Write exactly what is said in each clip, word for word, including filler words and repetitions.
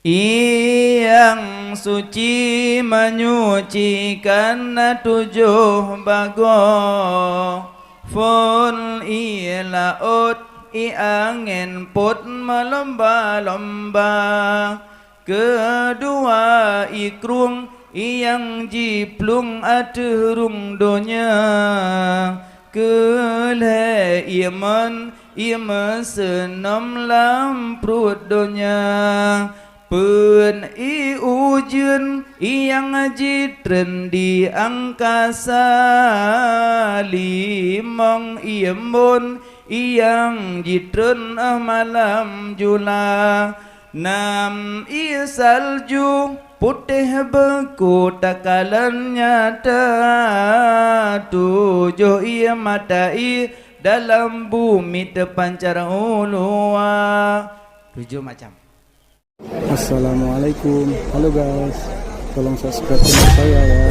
Ié nyang suci manyucikan na tujoh bagoe, phon ié laôt, ié angén pôt meulomba-lomba. Keudua ié krueng, ié nyang jiplueng ateueh rhueng donya. Keulhée ié mon, ié meuseunom lam pruet donya. Peuet ié ujeuen, ié nyang jitreun di angkasa. Limong ié embôn, ié nyang jitreun 'oh malam jula. Nam ié salju, putéh beuku takalon nyata. Tujoh ié mata ié dalam bumi teupancar u luwa. Tujoh macam. Assalamualaikum. Halo guys, tolong subscribe channel saya ya.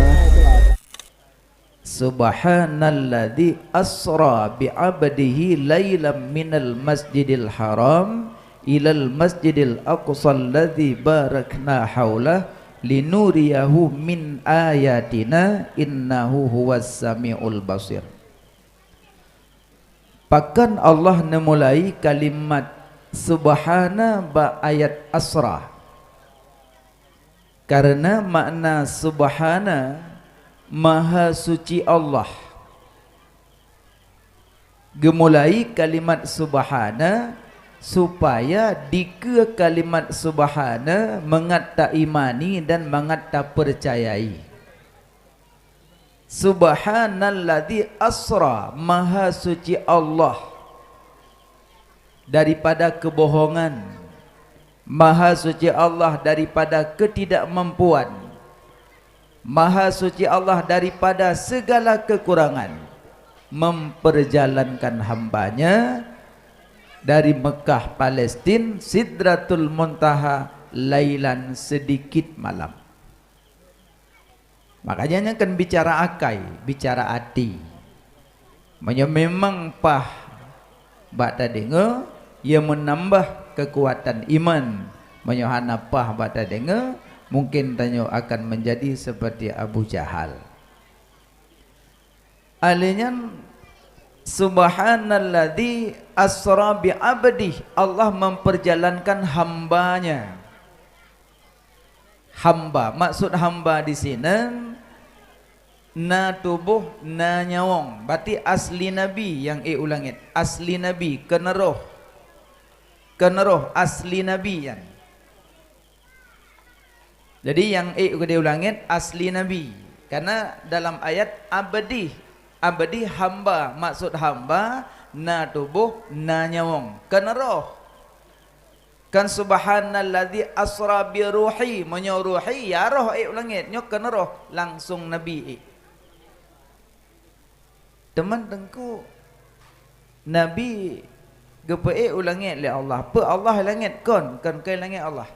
Subhanalladzi asra bi 'abdihi lailam minal masjidil haram ilal masjidil aqsa alladzi barakna haulah linuriyahu min ayatina innahu huwas samiul basir. Pakon Allah neumulai kalimat subhana bak ayat asra? Kareuna makna subhana, maha suci Allah. Geumulai kalimat subhana, supaya dikeue kalimat subhana mangat taimani dan mangat tapeucayai. Subhanalladzi asra, maha suci Allah daripada keubohongan. Maha suci Allah daripada keutidakmampuan. Maha suci Allah daripada segala kekurangan. Memperjalankan hamba-Nya dari Mekah, Palestin, Sidratul Muntaha, lailan, sedikit malam. Makanya nyan kan bicara akai, bicara até. Meunyoe memang paih bak tadeungoe, ia meunambah keukuatan iman. Meunyoe hana paih bak tadeungoe, mungkin tanyoe akan menjadi seperti Abu Jahal. Alheuh nyan, subhanalladzi asra bi abdih, Allah memperjalankan hamba-Nya. Hamba, maksud hamba di sinan na tuboh, na nyawöng. Berarti asli Nabi nyang ék u langét, asli Nabi, keuneurôh. Keuneurôh asli Nabi nyan. Jadi nyang ék keudéh u langét asli Nabi. Karena dalam ayat abdih, abdih hamba, maksud hamba na tuboh, na nyawöng, keuneurôh. Kan subhanalladzi asra bi ruhi, meunyoe ruhi ya roh ék u langét, nyoe keuneurôh langsung Nabi ék. Teuma teungku, Nabi geupeuék u langét lé Allah. Peue Allah i langét? Kon, kon keu langét Allah.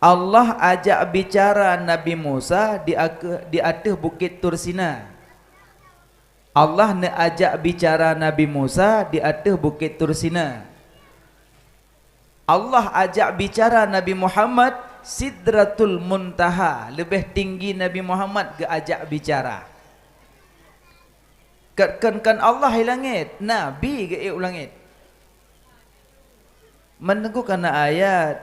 Allah ajak bicara Nabi Musa di ake-, di ateueh Bukét Tursina. Allah neuajak bicara Nabi Musa di ateueh Bukét Tursina. Allah ajak bicara Nabi Muhammad Sidratul Muntaha, leubeh tinggi Nabi Muhammad geuajak bicara. Kon, kon Allah i langét, Nabi geuék u langét. Meunteungku kana ayat,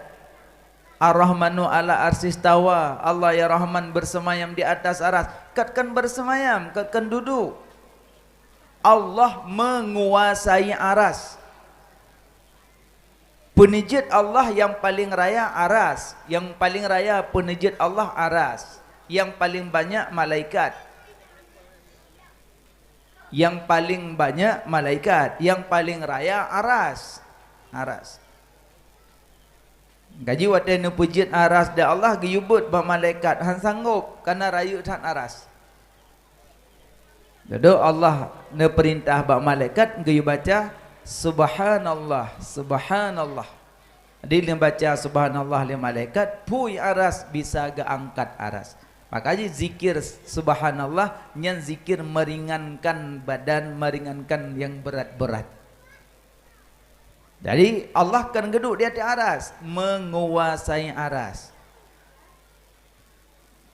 Ar-Rahmanu 'ala arsyistawa, Allah ya Rahman bersemayam di atas aras. Kon, kon bersemayam, kon, kon duduek. Allah menguasai aras. Peuneujeuet Allah nyang paleng raya aras, nyang paleng raya peuneujeuet Allah aras, nyang paleng banyak malaikat. Nyang paleng banyak malaikat, nyang paleng raya aras. Aras. Kaji watée neupeujeuet aras di Allah geuyue beuet bak malaikat, han sanggob, kana rayeuk that aras. Dudoe Allah neupeurintah bak malaikat geuyue baca, "Subhanallah, subhanallah." Jadi lheueh baca subhanallah lé malaikat, phui aras bisa geuangkat aras. Makanya zikir subhanallah nyan zikir meringankan badan, meringankan yang berat-berat. Jadi, Allah kan geuduek di ateueh aras, menguasai aras.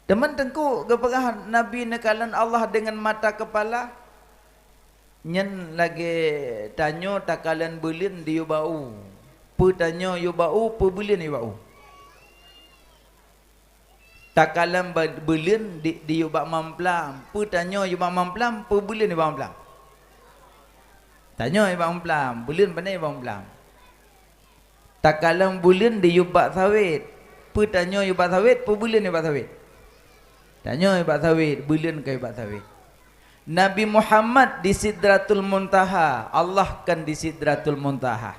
Teuma Teungku geupeugah Nabi neukalon Allah deungon mata keupala? Nyan lagée tanyoe takalon buleuen di yub bak u. Peue tanyoe yub bak u, peue buleuen yub bak u. Takalon ba-, buleuen di, di yub bak mamplam. Peue tanyoe yub bak mamplam, peue buleuen yub bak mamplam. Tanyoe yub bak mamplam, buleuen pane yub bak mamplam. Takalon buleuen di yub bak sawét. Peue tanyoe yub bak sawét, peue buleuen yub bak sawét. Tanyoe yub bak sawét, buleuen ka yub bak sawét. Nabi Muhammad di Sidratul Muntaha, Allah kan di Sidratul Muntaha.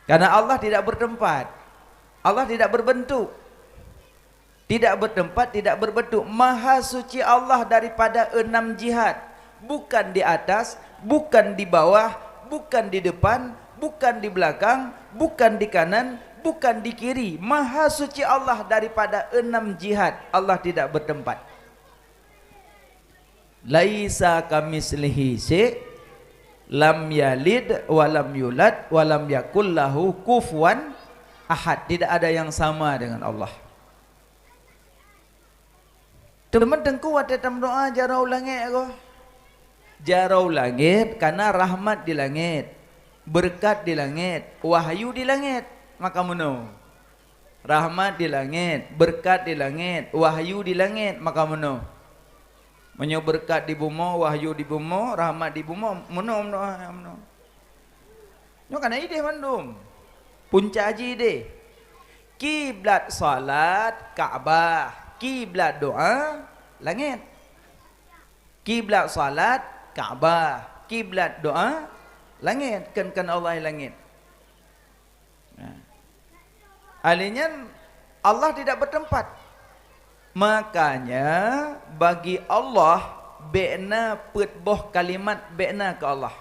Karena Allah tidak bertempat. Allah tidak berbentuk. Tidak bertempat, tidak berbentuk. Maha suci Allah daripada enam jihad. Bukan di atas, bukan di bawah, bukan di depan, bukan di belakang, bukan di kanan, bukan di kiri. Maha suci Allah daripada enam jihad. Allah tidak bertempat. "Laisa kamitslihi syai', lam yalid wa lam yulad, wa lam yakul lahu kufuwan ahad." Tidak ada yang sama dengan Allah. Teuma Teungku watée tameudoá jaroe u langét goh. Jaroe u langét kana rahmat di langét, beureukat di langét, wahyu di langét. Maka meunoe. Rahmat di langét, beureukat di langét, wahyu di langét, maka meunoe. Meunyoe beureukat di bumoe, wahyu di bumoe, rahmat di bumoe, meunoe, meunoe, meunoe. Nyoe kana idéh mandum. Punca jih idéh. Kiblat salat, Ka'bah. Kiblat doá, langét. Kiblat salat, Ka'bah. Kiblat doá, langét. Kon, kon Allah langét. Nah. Ahli nyan, Allah tidak bertempat. Makanya, bagi Allah, bék na peuet boh kalimat bék na keu Allah.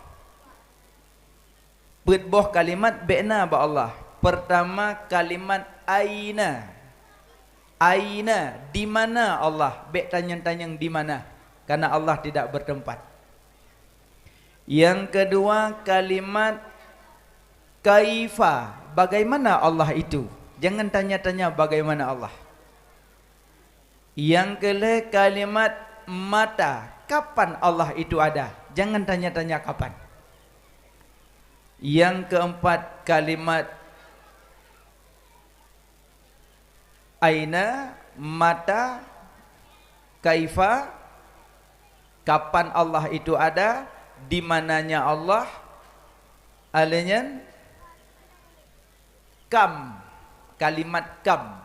Peuet boh kalimat bék na bak Allah. Pertama, kalimat aina. Aina, di mana Allah? Bék tanyong-tanyong di mana. Karena Allah tidak bertempat. Yang kedua, kalimat kaifa, bagaimana Allah itu? Jangan tanya-tanya bagaimana Allah. Yang kelhée, kalimat mata, kapan Allah itu ada? Jangan tanya-tanya kapan. Yang keempat, kalimat aina, mata, kaifa, kapan Allah itu ada, di mananya Allah, ahli nyan, kam, kalimat kam,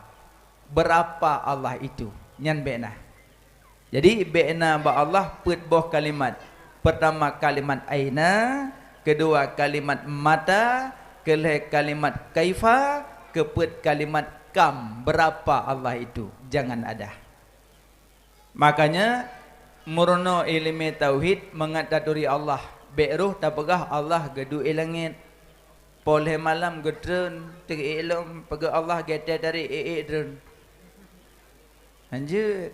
berapa Allah itu, nyan bék na. Jadi, bék na bak Allah peuet boh kalimat. Pertama kalimat aina, kedua kalimat mata, kelhée kalimat kaifa, keupeuet kalimat kam, berapa Allah itu, jangan ada. Makanya, meurunoe iéleumé tauhid mangat taturi Allah. Bék roh tapeugah Allah geuduek i langét. Poh lhée malam geutreun, teuk ék lom, peugah Allah geutéh tari ék-ék treun. Hanjeuet.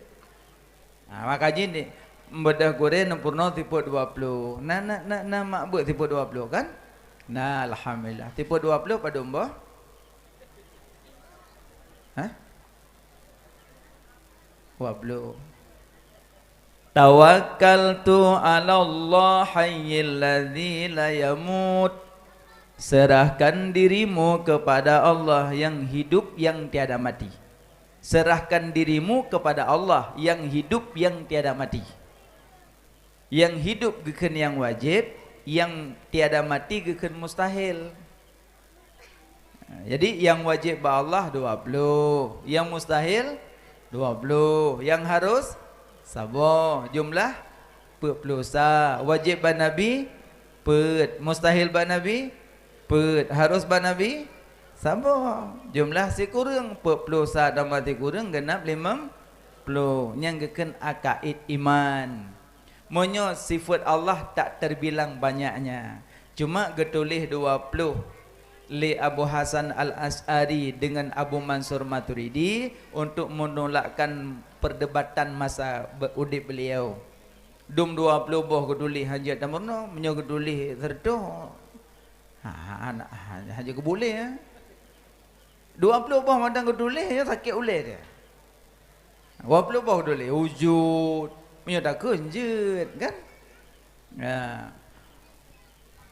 Ha, maka jih ni, beudôh gurée neupeurunoe sifeut dua ploh. Na, na, na, na mak beuet sifeut dua ploh kan? Na, alhamdulillah. Sifeut dua ploh padum boh? Hah? Dua ploh. "Tawakkaltu 'alallah hayyil ladzi la yamut." Serahkan dirimu kepada Allah yang hidup, yang tiada mati. Serahkan dirimu kepada Allah yang hidup, yang tiada mati. Nyang hidup geukheun nyang wajéb, nyang tiada mati geukheun mustahil. Jadi, nyang wajéb bak Allah dua ploh, nyang mustahil dua ploh, nyang harus saboh, jumlah peuet ploh sa. Wajéb bak Nabi peuet, mustahil bak Nabi peuet, harus bak Nabi saboh. Jumlah sikureueng, peuet ploh sa tambah sikureueng, geunap limong ploh. Nyang geukheun akaid iman. Meunyoe sifeut Allah tak terbilang banyaknya, cuma geutuléh dua ploh lé Abu Hasan Al-Asy'ari deungon Abu Mansur Maturidi untuk menolakkan perdebatan masa be-, udeb beliau. Dum dua ploh boh geutuléh hanjeuet tameurunoe, meunyoe geutuléh seureutôh, Ha, ha, ha, ha, hana keuboleh, eh. Dua ploh boh mantong geutuléh, nyan sakét ulèe teuh. Dua ploh boh geutuléh, wujud. Meunyoe takheun jeuet, kan? Ya.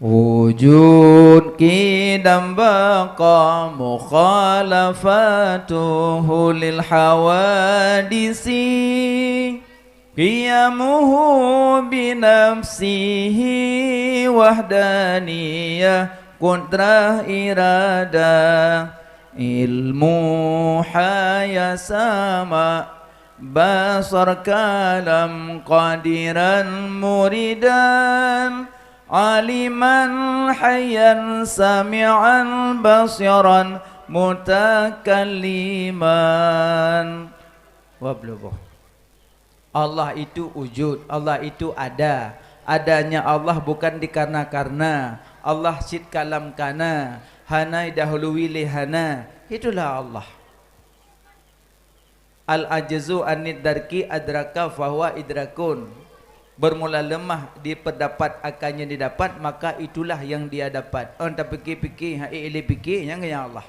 Wujud qidam baqa mukhalafatuhu lil hawadisi. Qiyamuhu binafsihi wahdaniyah, qudrah iradah, ilmu hayat sama, basar kalam qadiran muridan, aliman hayyan sami'an basiran mutakalliman. Dua ploh boh. Allah itu wujud, Allah itu ada. Adanya Allah bukan dikarena-karena. Allah cit kalam kana, hana idahului lé hana. Itulah Allah. Al-ajzu anid darki adraka fahuwa idrakun. Bermula lemah diperdapat akan yang didapat, maka itulah yang dia dapat. Ôn tapikir-pikir, ha, ék lé pikir, nyang nyan Allah.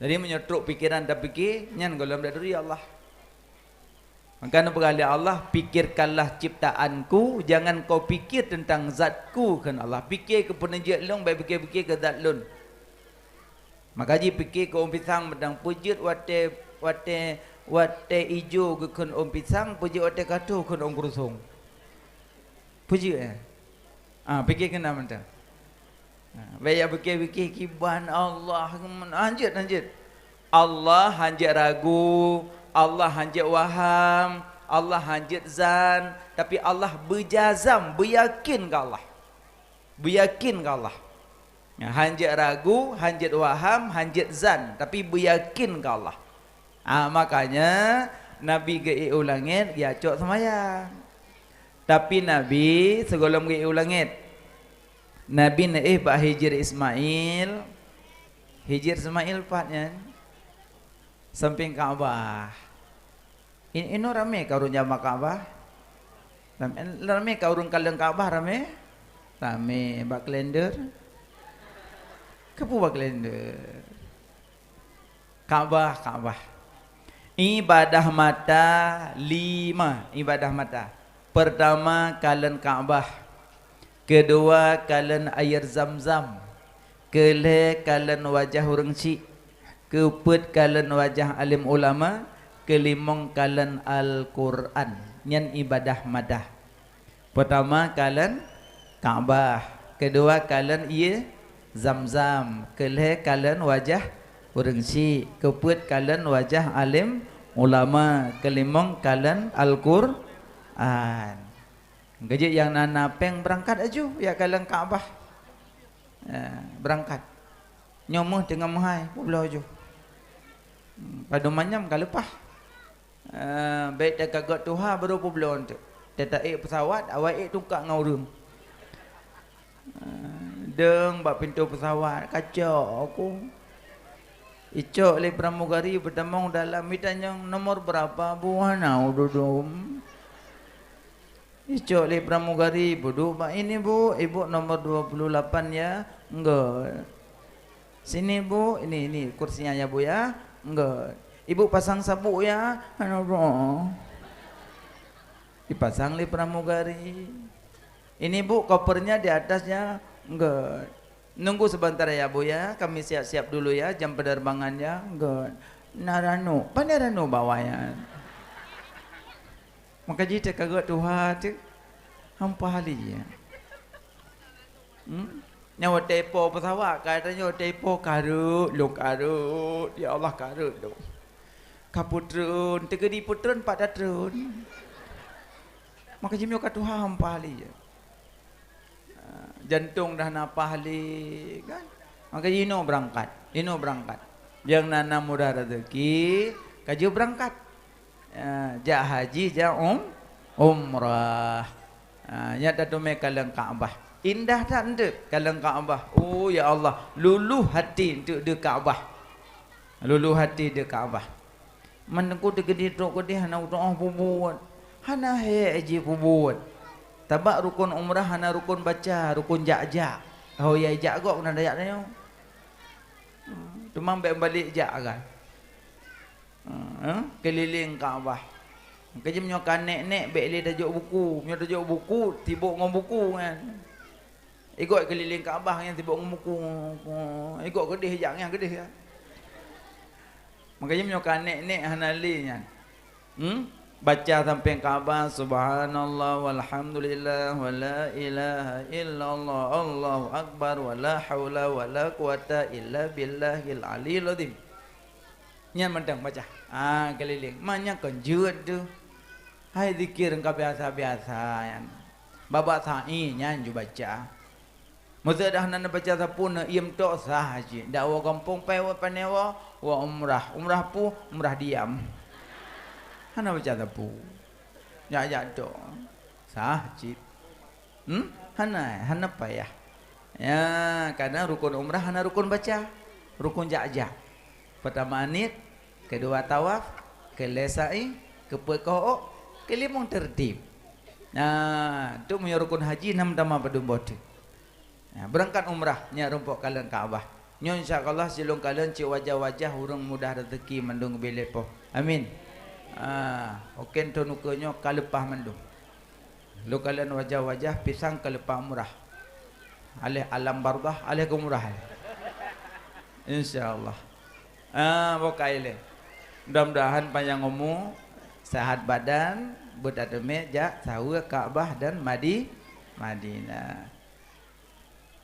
Jadi, meunyoe trok pikeran tapikir, nyan gohlom dak turi Allah. Maka neupeugah lé Allah, "Pikirkanlah ciptaan-Ku, jangan kau pikir tentang zat-Ku," kheun Allah. Pikir keu peuneujeuet lôn, bèk pikir-pikir keu zat lôn. Maka jipikir keu ôn pisang mantong, peue jeuet watèe, watèe, watèe ijo geukheun ôn pisang, peue jeuet watèe ka tho kheun ôn keurusong. Peue jeuet, eh? Ah, pikir keunan mantong. Ha, bèk jak pikir-pikir kiban Allah, hanjeuet, hanjeuet. Allah hanjeuet ragu, Allah hanjeuet waham, Allah hanjeuet zan, tapi Allah beujazam, beuyakin keu Allah. Beuyakin keu Allah. Ya, hanjeuet ragu, hanjeuet waham, hanjeuet zan, tapi beuyakin keu Allah. Ah, makanya Nabi geuék u langét, geucok seumayang. Tapi Nabi sigohlom geuék u langét, Nabi neuéh bak Hijir Ismail. Hijir Ismail pat nyan? Sampéng Ka'bah. In-, inoe ramé ka ureueng jamak Ka'bah? Ramé, ramé ka ureueng kalon Ka'bah, ramé? Ramé. Bak kalender? Keupeue bak kalender? Ka'bah, Ka'bah. Ibadah mata, lima ibadah mata. Pertama, kalon Ka'bah. Keudua, kalon air Zam-Zam. Keulhèe, kalon wajah ureueng chik. Keupeuet, kalon wajah alim ulama. Keulimong, kalon Al-Qur'an. Nyan ibadah mata. Peutama kalon Ka'bah, keudua kalon ié Zam-Zam, keulhèe kalon wajah ureueng chik, keupeuet kalon wajah além ulama, keulimong kalon Al-Qur'an. Keujeuet nyang na-na péng beurangkat aju jak kalon Ka'bah. Eh, beurangkat. Nyoe méuh teungoh meuhai, peubloe ju. Hmm, padum manyam ka leupah. Eh, bèk teuka gèt tuha baru peubloe eunteuk. Teuta ék peusawat, awai ék tungkak ngon ureueng. Eh, deueng bak pintoe peusawat, kacok aku. Icok lé pramugari beutamong dalam, itanyong, "Nomor berapa, Bu?" Hana ududum. Icok lé pramugari, "Bu, duek bak ini, Bu. Ibu nomor dua puluh lapan, ya." "Enggak." "Sini, Bu. Ini, ini kursinya, ya, Bu, ya." "Enggak." "Ibu pasang sabuk, ya." "Hana, Bu." Dipasang lé pramugari. "Ini, Bu, kopernya di atasnya." "Enggak." "Nunggu sebentar, ya, Bu, ya. Kami siap-siap dulu, ya, jam penerbangan, ya." "Enggak." "Na ranup." "Pane ranup bak awak nyan?" Maka jih teuka gèt tuha teuh hampa lé. Hmm? Nyoe watèe ipo peusawat, ka tanyoe watèe ipo ka rhot lôn, ka rhot. Ya Allah, ka rhot lôn. Ka peutreun, teukeudi peutreun pat tatreun. Maka jih meunyoe ka tuha hampa lé. Ah, jantong dah na paih lé, kan? Maka inoe beurangkat, inoe beurangkat. Nyang na-na mudah rezeki, ka jeuet beurangkat. Ah, jak haji, jak um-, umrah. Ah, nyan tateumé kalon Ka'bah. Indah that eunteuk kalon Ka'bah. Oh, ya Allah, luluh hati eunteuk di Ka'bah. Luluh hati di Ka'bah. Man teungku teukeudi trok keudeh hana utoh peubuet. Hana hék jih peubuet. Sabab rukon umrah hana rukon baca, rukon jak-jak. Ho ya jak gok na dayat nyoe. Teuma bèk balek jak kan. Hmm, eh, keulileng Ka'bah. Maka jih meunyoe ka nèk-nèk bèk lé tajok buku. Meunyoe tajok buku, sibok ngon buku nyan. Igok keulileng Ka'bah nyan sibok ngon buku. Igok keudeh jak nyan keudeh ya. Maka jih meunyoe ka nèk-nèk hana lé nyan. Hmm? Baca sampéng Ka'bah, subhanallah, walhamdulillah, wala ilaha illallah, Allahu akbar, wala haula wala quwata illa billahil aliyil azim. Nyan mantong baca. Ah, keulileng. Ma nyan kon jeuet teuh. Hai zikir ka biasa-biasa nyan. Babak sa'i nyan ju baca. Meuseudah na neubaca sapeue, neuiem tok sah cit. Dak woe gampông pai woe pané woe, woe umrah. Umrah peue? Umrah diam. Hana baca sapeue. Jak-jak tok. Sah cit. Hmm? Hana, hana payah. Ya, karena rukun umrah hana rukun baca. Rukun jak-jak. Pertama niet, kedua tawaf, keulhèe sa'i, keupeuet keuh ôk, keulimong tertib. Nah, tu meunyoe rukun haji nam tamah padum boh teuk. Nah, beurangkat umrah nyan rumpok kalon Ka'bah. Nyoe insya Allah silôn kalon cit wajah-wajah ureuëng mudah rezeki mandum geubri lé Po. Amin. Ah, oke, thon ukeue nyoe ka leupah mandum. Lôn kalon wajah-wajah pisang ka leupah murah. Aléh alam barbah, aléh geumurah. Insya Allah. Ah, boh ka ilée. Mudah-mudahan panjang umu, sehat badan, beutateumé jak saweue Ka'bah dan Madi-, Madinah.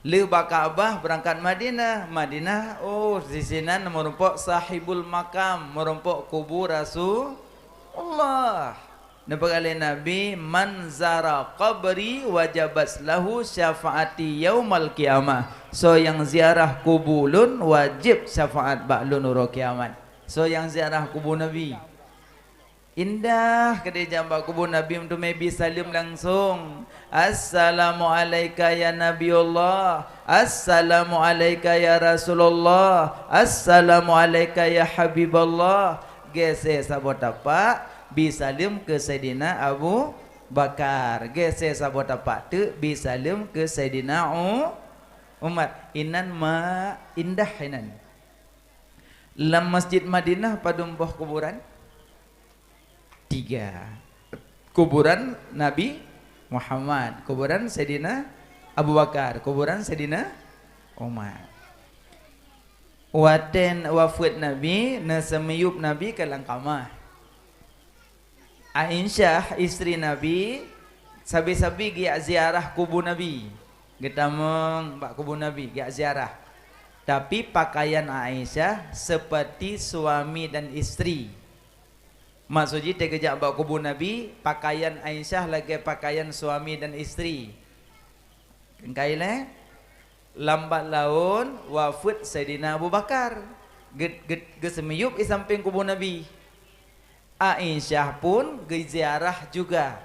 Lé bak Ka'bah beurangkat Madinah. Madinah, oh, disinan meurumpok Sahibul Makam, meurumpok kubu Rasulullah. Neupeugah lé Nabi, "Man zara qabri wajabat lahu syafaati yaumal qiyamah." Soe nyang ziarah kubu lôn, wajéb syafaat bak lôn uroe kiamat. Soe nyang ziarah kubu Nabi. Indah keudeh jak bak kubu Nabi, meuteumé bi saleuem langsong. "Assalamu'alaika ya Nabiullah. Assalamu'alaika ya Rasulullah. Assalamu'alaika ya Habiballah." Geusé saboh tapak, bi saleuem keu Saidina Abu Bakar. Geusé saboh tapak teuk, bi saleuem keu Saidina U-, Umar. Inan ma indah inan. Lam Masjid Madinah padum boh kuburan? Tiga. Kuburan Nabi Muhammad, kuburan Saidina Abu Bakar, kuburan Saidina Umar. Watée wafeuet Nabi, neuseumiyueb Nabi ka lam kama. Aisyah, istri Nabi, sabe-sabe geujak ziarah kubu Nabi, geutamong bak kubu Nabi, geujak ziarah. Tapi pakaian Aisyah seperti suami dan istri. Maksud jih, watée geujak bak kubu Nabi, pakaian Aisyah lagée pakaian suami dan istri. Keukai lé, lambat laun wafeuet Saidina Abu Bakar. Ge-, ge-, geuseumiyueb di sampéng kubu Nabi. Aisyah pun geuziarah juga.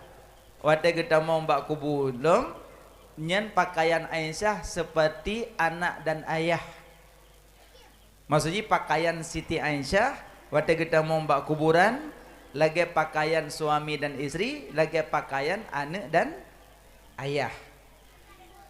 Watée geutamong bak kubu lom, nyan pakaian Aisyah seperti anak dan ayah. Maksud jih, pakaian Siti Aisyah watée geutamong bak kuburan, lagée pakaian suami dan istri, lagée pakaian aneuëk dan ayah.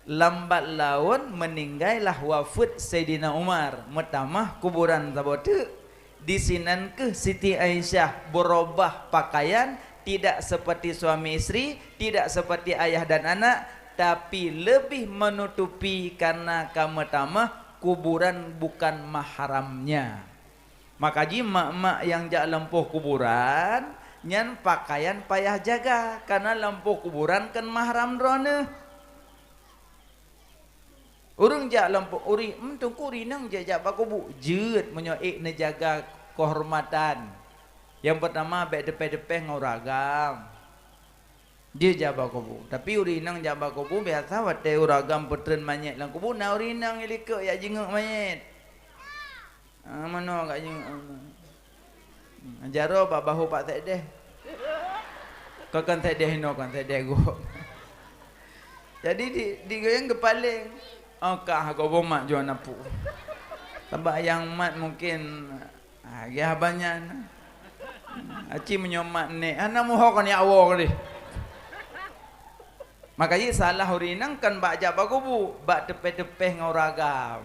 Lambat laun meuninggai lah wafeuet Saidina Umar, meutamah kuburan saboh teuk. Disinan keuh Siti Aisyah beurubah pakaian, tidak seperti suami istri, tidak seperti ayah dan anak, tapi lebih menutupi karena ka meutamah kuburan bukan mahramnya. Maka jih mak-mak nyang jak lampôh kuburan, nyan pakaian payah jaga, karena lampôh kuburan kon mahram droeneuh. Ureuëng jak lampôh, uri, "Hmm, Teungku, ureuëng inong jak, jak bak kubu." Jeuet meunyoe ék neujaga keuhormatan. Nyang peurtama, bék teupéh-teupéh ngon ureuëng agam. Jeuet jak bak kubu. Tapi ureuëng inong jak bak kubu, biasa watée ureuëng agam peutreun manyét lam kubu, na ureuëng inong nyang likot jak jingeuk manyét. Ah, meunoe gak nyoe. Jaroe bak bahô Pak Sekdes. Kon, kon Sekdes inoe, kon Sekdes gob. Jadi di, di geupeugah geupaléng. Oh, kah gob mat jua napu. Sabab nyang mat mungkin, ah, geuh banyan. Aci meunyoe mat nek, hana muho kon yak woe deh. Maka jih salah ureueng inong kon bak jak bak kubu, bak teupéh-teupéh ngon ureueng agam.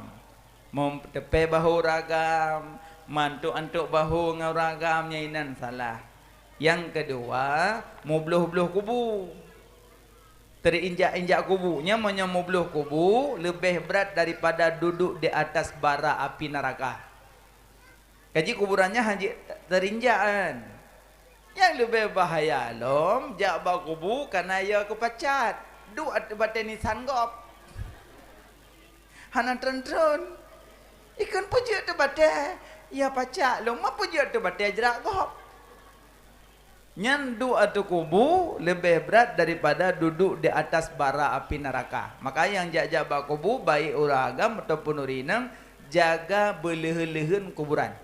Meuteupéh bahô ureueng agam, meuantok-antok bahô ngon ureueng agam, nyan inan salah. Nyang keudua, mubloh-bloh kubu. Teuinjak-injak kubu. Nyan meunyoe mubloh kubu, leubeh brat daripada duduk di atas bara api neuraka. Kaji kuburan nyan hana jeuet teuinjak kan. Nyang leubeh bahaya lom, jak bak kubu kana ya keupacat. Duek ateueh batée nisan gob. Hana treun-treun. Ikheun peujeuet teuh batée, ya pacak lom, ma peujeuet teuh batée jrak gob. Nyan duek ateueh kubu leubeh brat daripada duduk di atas bara api neuraka. Maka nyang jak-jak bak kubu, baik ureueng agam ataupun ureueng inong, jaga beuleuheun-leuheun kuburan.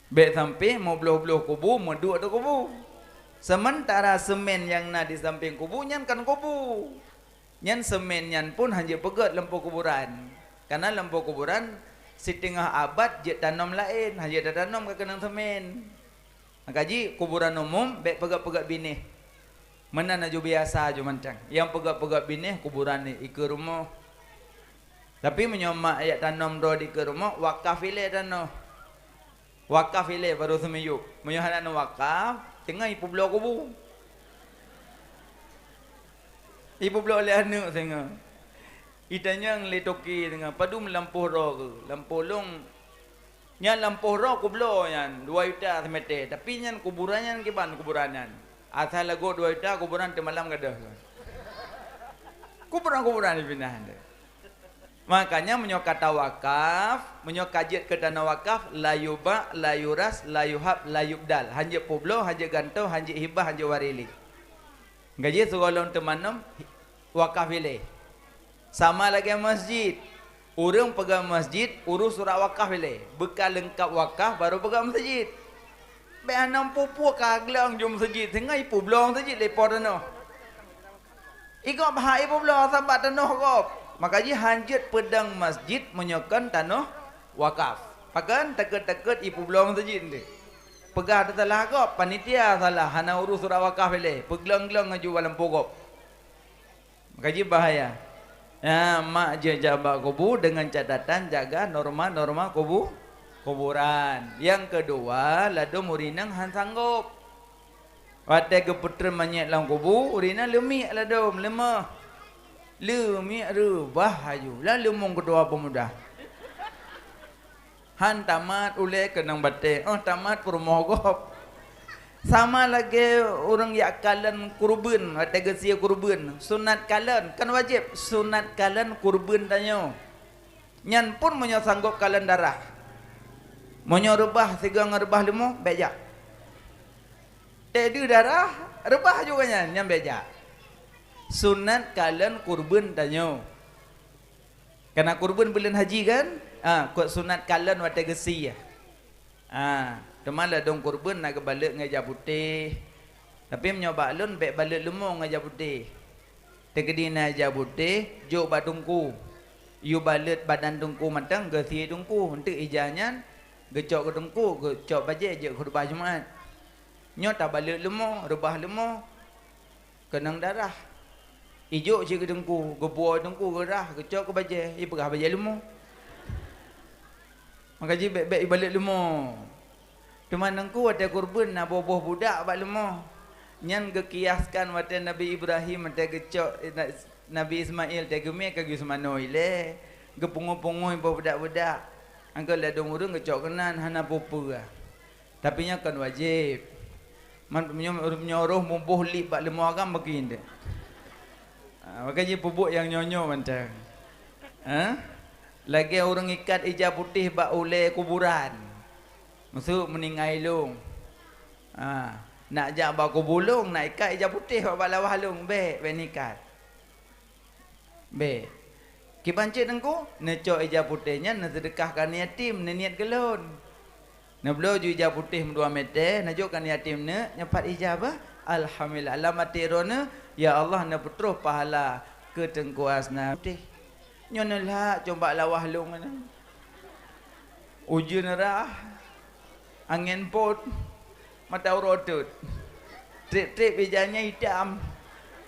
Bék sampoe meubloh-bloh kubu, meuduek ateueh kubu. Seumeuntara seumén nyang na di sampéng kubu nyan kon kubu. Nyan seumén nyan pun hana jeuet peugét lampôh kuburan. Kareuna lampôh kuburan siteungoh abad jeuet tanom laén, hana jeuet tatanom ka keunong seumén. Maka jih kuburan umum bék peugét-peugét binéh. Meunan aju biasa aju mantong. Nyang peugét-peugét binéh kuburan ikeue rumoh. Tapi meunyoe mak jak tanom droe dikeue rumoh, wakaf ilée tanoh. Wakaf ilée barô seumiyueb. Meunyoe hana neuwakaf, teungoh ipeubloe kubu. Ipeubloe lé aneuëk singoh. Itanyong lé toke singoh, "Padum lampôh droe keuh?" "Lampôh lôn, nyan lampôh droe kubloe nyan, dua juta seumeté, tapi nyan kuburan nyan kiban kuburan nyan. Asai lagoe dua juta, kuburan teumalam gadôh." Kuburan-kuburan dipinah. Makanya meunyoe ka tawakaf, meunyoe ka jeuet keu tanoh wakaf, la yuba', la yuras, la yuhab, la yubdal. Hanjeuet peubloe, hanjeuet gantoe, hanjeuet hibah, hanjeuet waréh lé. Gaji sigohlom teumanom wakaf ilée. Sama lagée masjid. Ureuëng peugah masjid, urus surat wakaf ilée. Beuka leungkap wakaf, baru peugah masjid. Bék hana peue-peue ka gleueng jeuet masjid, singoh ipeubloe masjid lé po tanoh. Igob hak ipeubloe sabab tanoh gob. Maka jih hanjeuet peudong masjid meunyoe kon tanoh wakaf. Pakon takot-takot ipeubloe masjid nyan. Peugah teusalah gob, panitia salah, hana urus surat wakaf ilée, peuglong-glong aju bak lampôh gob. Maka jih bahaya. Ya, mak jeuet jak bak kubu deungon catatan jaga norma-norma kubu, kuburan. Nyang keudua, ladôm ureuëng inong hana sanggob. Watée geupeutreun manyét lam kubu, ureuëng inong leumiek ladôm, leumoh. Leumiek reubah aju, lam leumong keudua peumuda. Han tamat ulée keunong batée, óh tamat peurumoh gob. Sama lagée ureuëng jak kalon keureubeuen, watée geusie keureubeuen, sunat kalon, kon wajéb, sunat kalon keureubeuen tanyoe. Nyan pun meunyoe sanggob kalon darah. Meunyoe reubah sigoe ngon reubah leumoh, bék jak. Tée deuh darah, reubah juga nyan, nyan bék jak. Sunat kalon keureubeuen tanyoe. Kana keureubeuen buleuen haji kan? Ha, kot sunat kalon watée geusie. Ha, teuma ladôm keureubeuen na geubalot ngon ija putéh. Tapi meunyoe bak lôn bék balot leumo ngon ija putéh. Teukeudi na ija putéh, jok bak teungku. Yue balot badan teungku mantong, geusie teungku. Eunteuk ija nyan geucok keu teungku, geucok bajée jeuet khutbah Jumat. Nyoe tabalot leumo, reubah leumo. Keunong darah. Ijok cit keu teungku, geubuoe teungku, geurah, geucok keu bajée, ipeugah bajée leumo. Maka jih bék-bék ibalot leumo. Teuma teungku watée keureubeuen na boh-boh budak bak leumo. Nyan geukiaskan watée Nabi Ibrahim watée geucok, eh, na-, Nabi Ismail teugeumé ka geuseumanö ilée, geupungoh-pungoh boh budak-budak. Angkot ladôm ureuëng geucok keunan hana peue-peue. Tapi nyan kon wajéb. Man meunyoe, meunyoe roh muboh lip bak leumo agam bagi nyan. Ha, maka jih peubuet nyang nyoe-nyoe mantong. Ha? Lagée ureuëng ikat ija putéh bak ulée kuburan. Maksud meuninggai lôn. Ha, nak jak bak kubu lôn, nak ikat ija putéh bak, bak lawah lôn, bék, bék nikat. Bék. Kiban cit teungku, neucok ija putéh nyan neuseudeukah keu aneuk yatim, neuniet keu lôn. Neubloe ju ija putéh meudua mètè, neujok keu aneuk yatim neuk, nyoe pat ija bah. Alhamdulillah, lam até droeneuh, ya Allah, neupeutroh pahala keu Teungku Hasna putéh. Nyoe neulhak cok bak lawah lôn nyan. Ujeuen rhah, angén pôt, mata uroe teuet. Trép-trép ija nyan itam.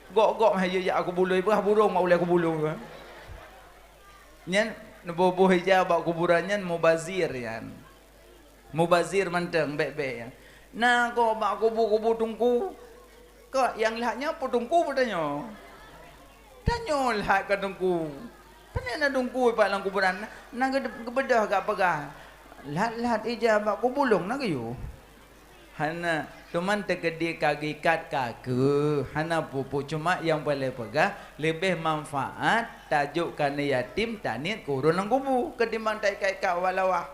Gok-gok mah jijak kubu lôn, peugah burông bak ulèe kubu lôn. Nyan neuboh-boh ija bak kuburan nyan mubazir nyan. Mubazir mantong, bèk-bèk nyan. Na gob bak kubu-kubu teungku. Kok nyang lheueh nyoe peue teungku peue tanyoe? Tanyoe lheueh ka teungku. Pane na teungku bak lam kuburan? Na geu-, geubeudôh gak peugah. Lhat-lhat ija bak kubu lôn na geuyue. Hana, teuma teukeudi ka geuikat ka keuh, hana peue-peue, cuma nyang paleng peugah leubeh manfaat tajok keu aneuk yatim taniet keu ureueng lam kubu ketimbang taikat-ikat bak lawah.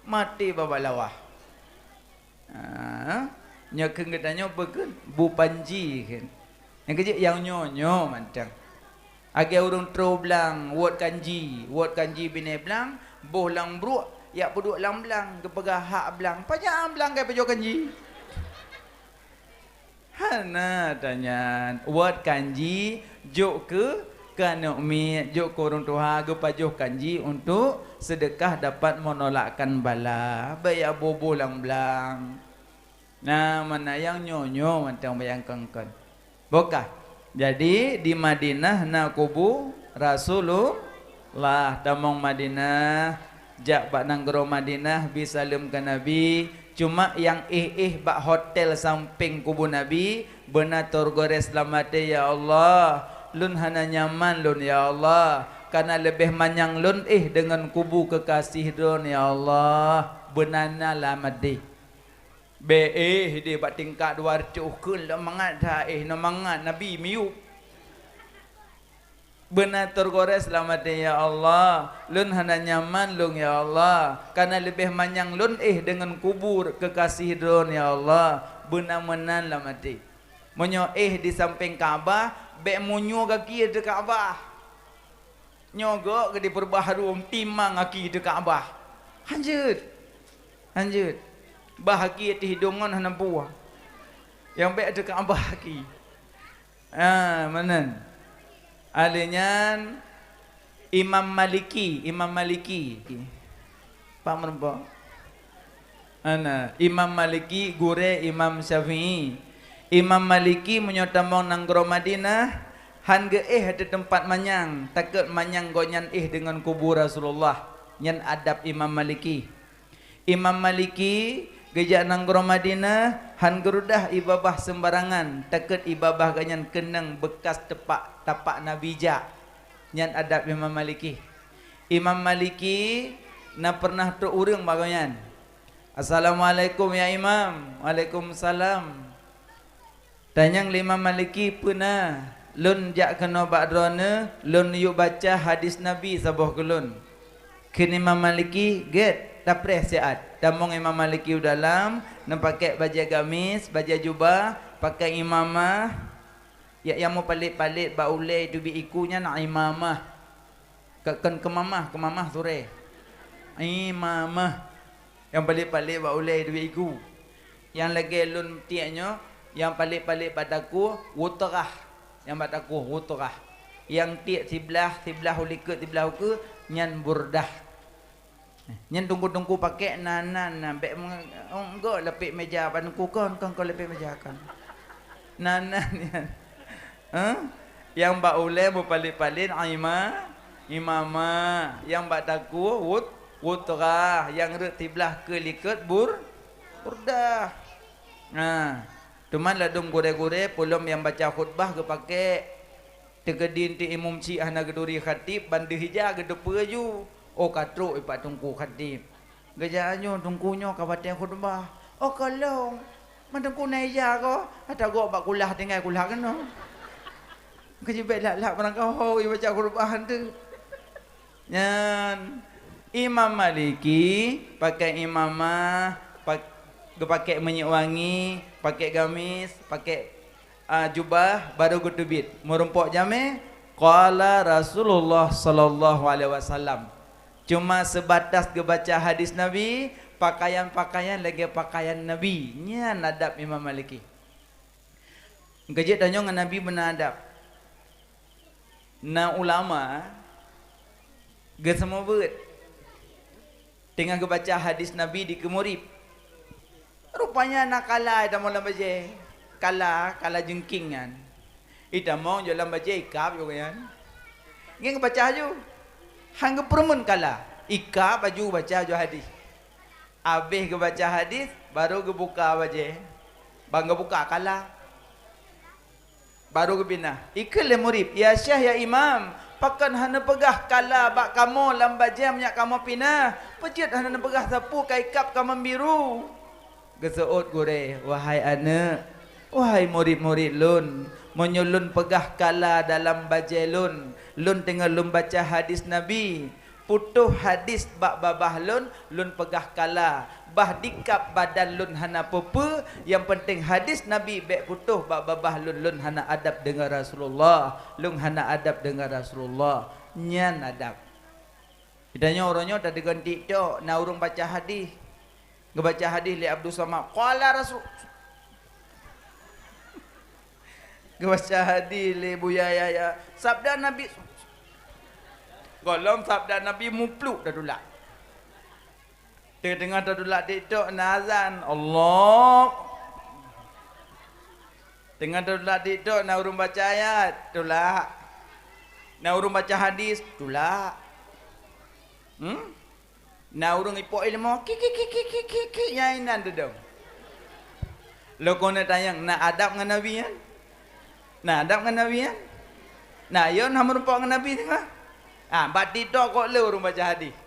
Maté bak lawah. Ha, nyoe kheun geutanyoe peue kheun? Bu panji kheun. Nyang keujeuet nyang nyoe-nyoe mantong. Lagèe ureueng troe blang, wot kanji, wot kanji binéh blang, boh lam bruek, jak peuduek lam blang, geupeugah hak blang. Pajan blang ka pajoh kanji? Hana tanyan. Wot kanji, jok keu, keu aneuk miet, jok keu ureueng tuha, geupajoh kanji untuk seudeukah dapat menolakkan bala. Bèk jak boh-boh lam blang. Na, mana nyang nyoe-nyoe mantong bayangkan kon. Bukah. Jadi, di Madinah na kubu Rasulullah. Tamong Madinah, jak bak nanggroe Madinah, bi saleuem keu Nabi. Cuma nyang éh-éh bak hotel sampéng kubu Nabi, beuna teugores lam até, "Ya Allah, lôn hana nyaman lôn, ya Allah, kareuna leubeh manyang lôn éh deungon kubu keukaséh droeneuh, ya Allah." Beuna na lam até. Bèk éh deh bak tingkat dua reutôh kheun, lôn mangat that éh, lôn mangat Nabi miyueb. Beuna teugores lam até, "Ya Allah, lôn hana nyaman lôn, ya Allah, kareuna leubeh manyang lôn éh deungon kubu keukaséh droeneuh, ya Allah." Beuna meunan lam até. Meunyoe éh di sampéng Ka'bah, bèk meunyoe gaki ateueh Ka'bah. Nyoe gok geupeubah harôm timang aki teuh Ka'bah. Hanjeuet. Hanjeuet. Bah aki ateueh hidông ngon hana buah. Nyang bèk teuh Ka'bah aki. Ah, meunan. Alèh nyan Imam Maliki, Imam Maliki. Pak meureumpok. Ana, Imam Maliki, gurèe Imam Syafi'i. Imam Maliki meunyoe tamong nanggroe Madinah, han geuéh ateueh teumpat manyang, takot manyang gobnyan éh deungon kubu Rasulullah. Nyan adab Imam Maliki. Imam Maliki geujak nanggroe Madinah, han geurudah ié babah seumbarangan, takot ié babah gobnyan keunong beukas tepak, tapak Nabi jak. Nyan adab Imam Maliki. Imam Maliki na peureunah trok ureueng bak gobnyan. "Assalamualaikum ya Imam." "Waalaikumsalam." Tanyong lé Imam Maliki, "Peue na? Lôn jak keunoe bak droeneuh, lôn yue baca hadis Nabi saboh keu lôn." Kheun Imam Maliki, "Gèt, tapreh siat." Tamong Imam Maliki u dalam, neupakèk bajèe gamis, bajèe jubah, pakèk imamah. Nyang meupalet-palet bak ulèe teubiet iku nyan imamah. Ka kon keumamah, keumamah surèe. Imamah. Nyang palet-palet bak ulèe teubiet iku. Nyang lagèe lôn tiek nyoe, nyang palet-palet bak takue, wutrah. Nyang bak takue, wutrah. Nyang tiek siblah, siblah u likot, siblah ukeue, nyan burdah. Nyan teungku-teungku pakèk nan-nan, nan bèk meng-, enggak lapek meja bak teungku kon, kon, kon lapek meja kon. Nan-nan nyan. Hah? Nyang bak ulèe meupalet-palet ima-, imamah, nyang bak takue wut-, wutrah, nyang rhot siblah keu likot bur-, burdah. Nah, teuma ladôm gurèe-gurèe peulom nyang baca khutbah geupakèk. Teukeudi eunteuk imum chik hana geuturi khatib, ban deuh ija geuteupeue ju. Oh, ka trok ipat teungku khatib. Geujak nyoe teungku nyoe ka watèe khutbah. Oh, ka lheueh. Man teungku na ija ko, ata gok bak kulah tinggai kulah keunoe. Keujeuet bèk lhak-lhak barangkaho ibaca khutbah eunteuk. Nyan Imam Maliki pakèk imamah, pak-, geupakèk minyeuk wangi, pakèk gamis, pakèk, ah, jubah, barô geuteubiet. Meurumpok jamèe, qala Rasulullah sallallahu alaihi wasallam. Cuma seubatas geubaca hadis Nabi, pakaian-pakaian lagèe pakaian Nabi. Nyan adab Imam Maliki. Keujeuet tanyoe ngon Nabi beuna adab. Na ulama geuseumeubeuet teungoh geubaca hadis Nabi dikeue murit. Rupanya na kala tamong lam bajèe. Kala, kala jeungking nyan. Itamong jok lam bajèe ikab jok nyan. Ngieng geubaca laju. Han geupeureumeun kala. Ikab laju baca jok hadis. Abéh geubaca hadis, baru geubuka bajèe. Ban geubuka kala. Baru geubina. Ikheun lé murit, "Ya Syekh, ya Imam, pakon hana peugah kala bak kamoe lam bajèe meunyak kamoe pinah? Peue jeuet hana neupeugah sapeue ka ikab kamoe biru?" Geuseuôt gurèe, "Wahai aneuk, wahai murit-murit lôn, meunyoe lôn peugah kala dalam bajèe lôn, lôn teungoh lôn baca hadis Nabi, putôh hadis bak babah lôn, lôn peugah kala, bah dikab badan lôn hana peue-peue, nyang peunteng hadis Nabi bèk putôh bak babah lôn, lôn hana adab deungon Rasulullah, lôn hana adab deungon Rasulullah." Nyan adab. Geutanyoe uroe nyoe tadeungon TikTok, na ureueng baca hadis. Geubaca hadis lé Abdul Somad, "Qala Rasul." Geubaca hadis lé Buya Yahya, "Sabda Nabi." Gohlom sabda Nabi mupluk tatulak. Teungoh-teungoh tatulak TikTok na azan, Allah. Teungoh tatulak TikTok na ureueng baca ayat, tulak. Na ureueng baca hadis, tulak. Hmm? Na ureueng ipok ilmu, ki, ki, ki, nyan inan teudong. Lôn keuneuk tanyong, na adab ngon Nabi nyan? Na adab ngon Nabi nyan? Na, yo na meurumpok ngon Nabi teuma? Ah, bak TikTok kok le ureueng baca hadis.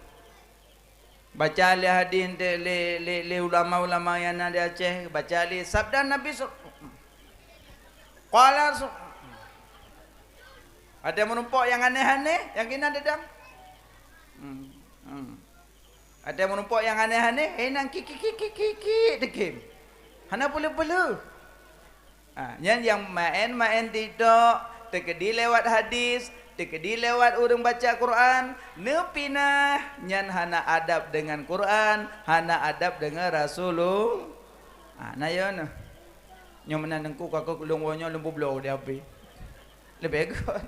Baca lé hadis lé, lé, lé, lé ulama-ulama nyang na di Aceh, baca lé sabda Nabi su-, qala su-, ada meurumpok nyang aneh-aneh, nyang keunan teudong. Hmm, hmm. Ada meurumpok nyang aneh-aneh, eh, nang ki, ki, ki, ki, ki, ki, deukem. Hana peuleuh-peuleuh. Ha, nyan nyang maén-maén TikTok, teukeudi lewat hadis, teukeudi lewat ureueng baca Quran, neupinah, nyan hana adab deungon Quran, hana adab deungon Rasulullah. Ha, na yo neuh. Nyoe meunan teungku ka keuh lôn woe nyoe lôn peubloe di H P. Leubeh göt.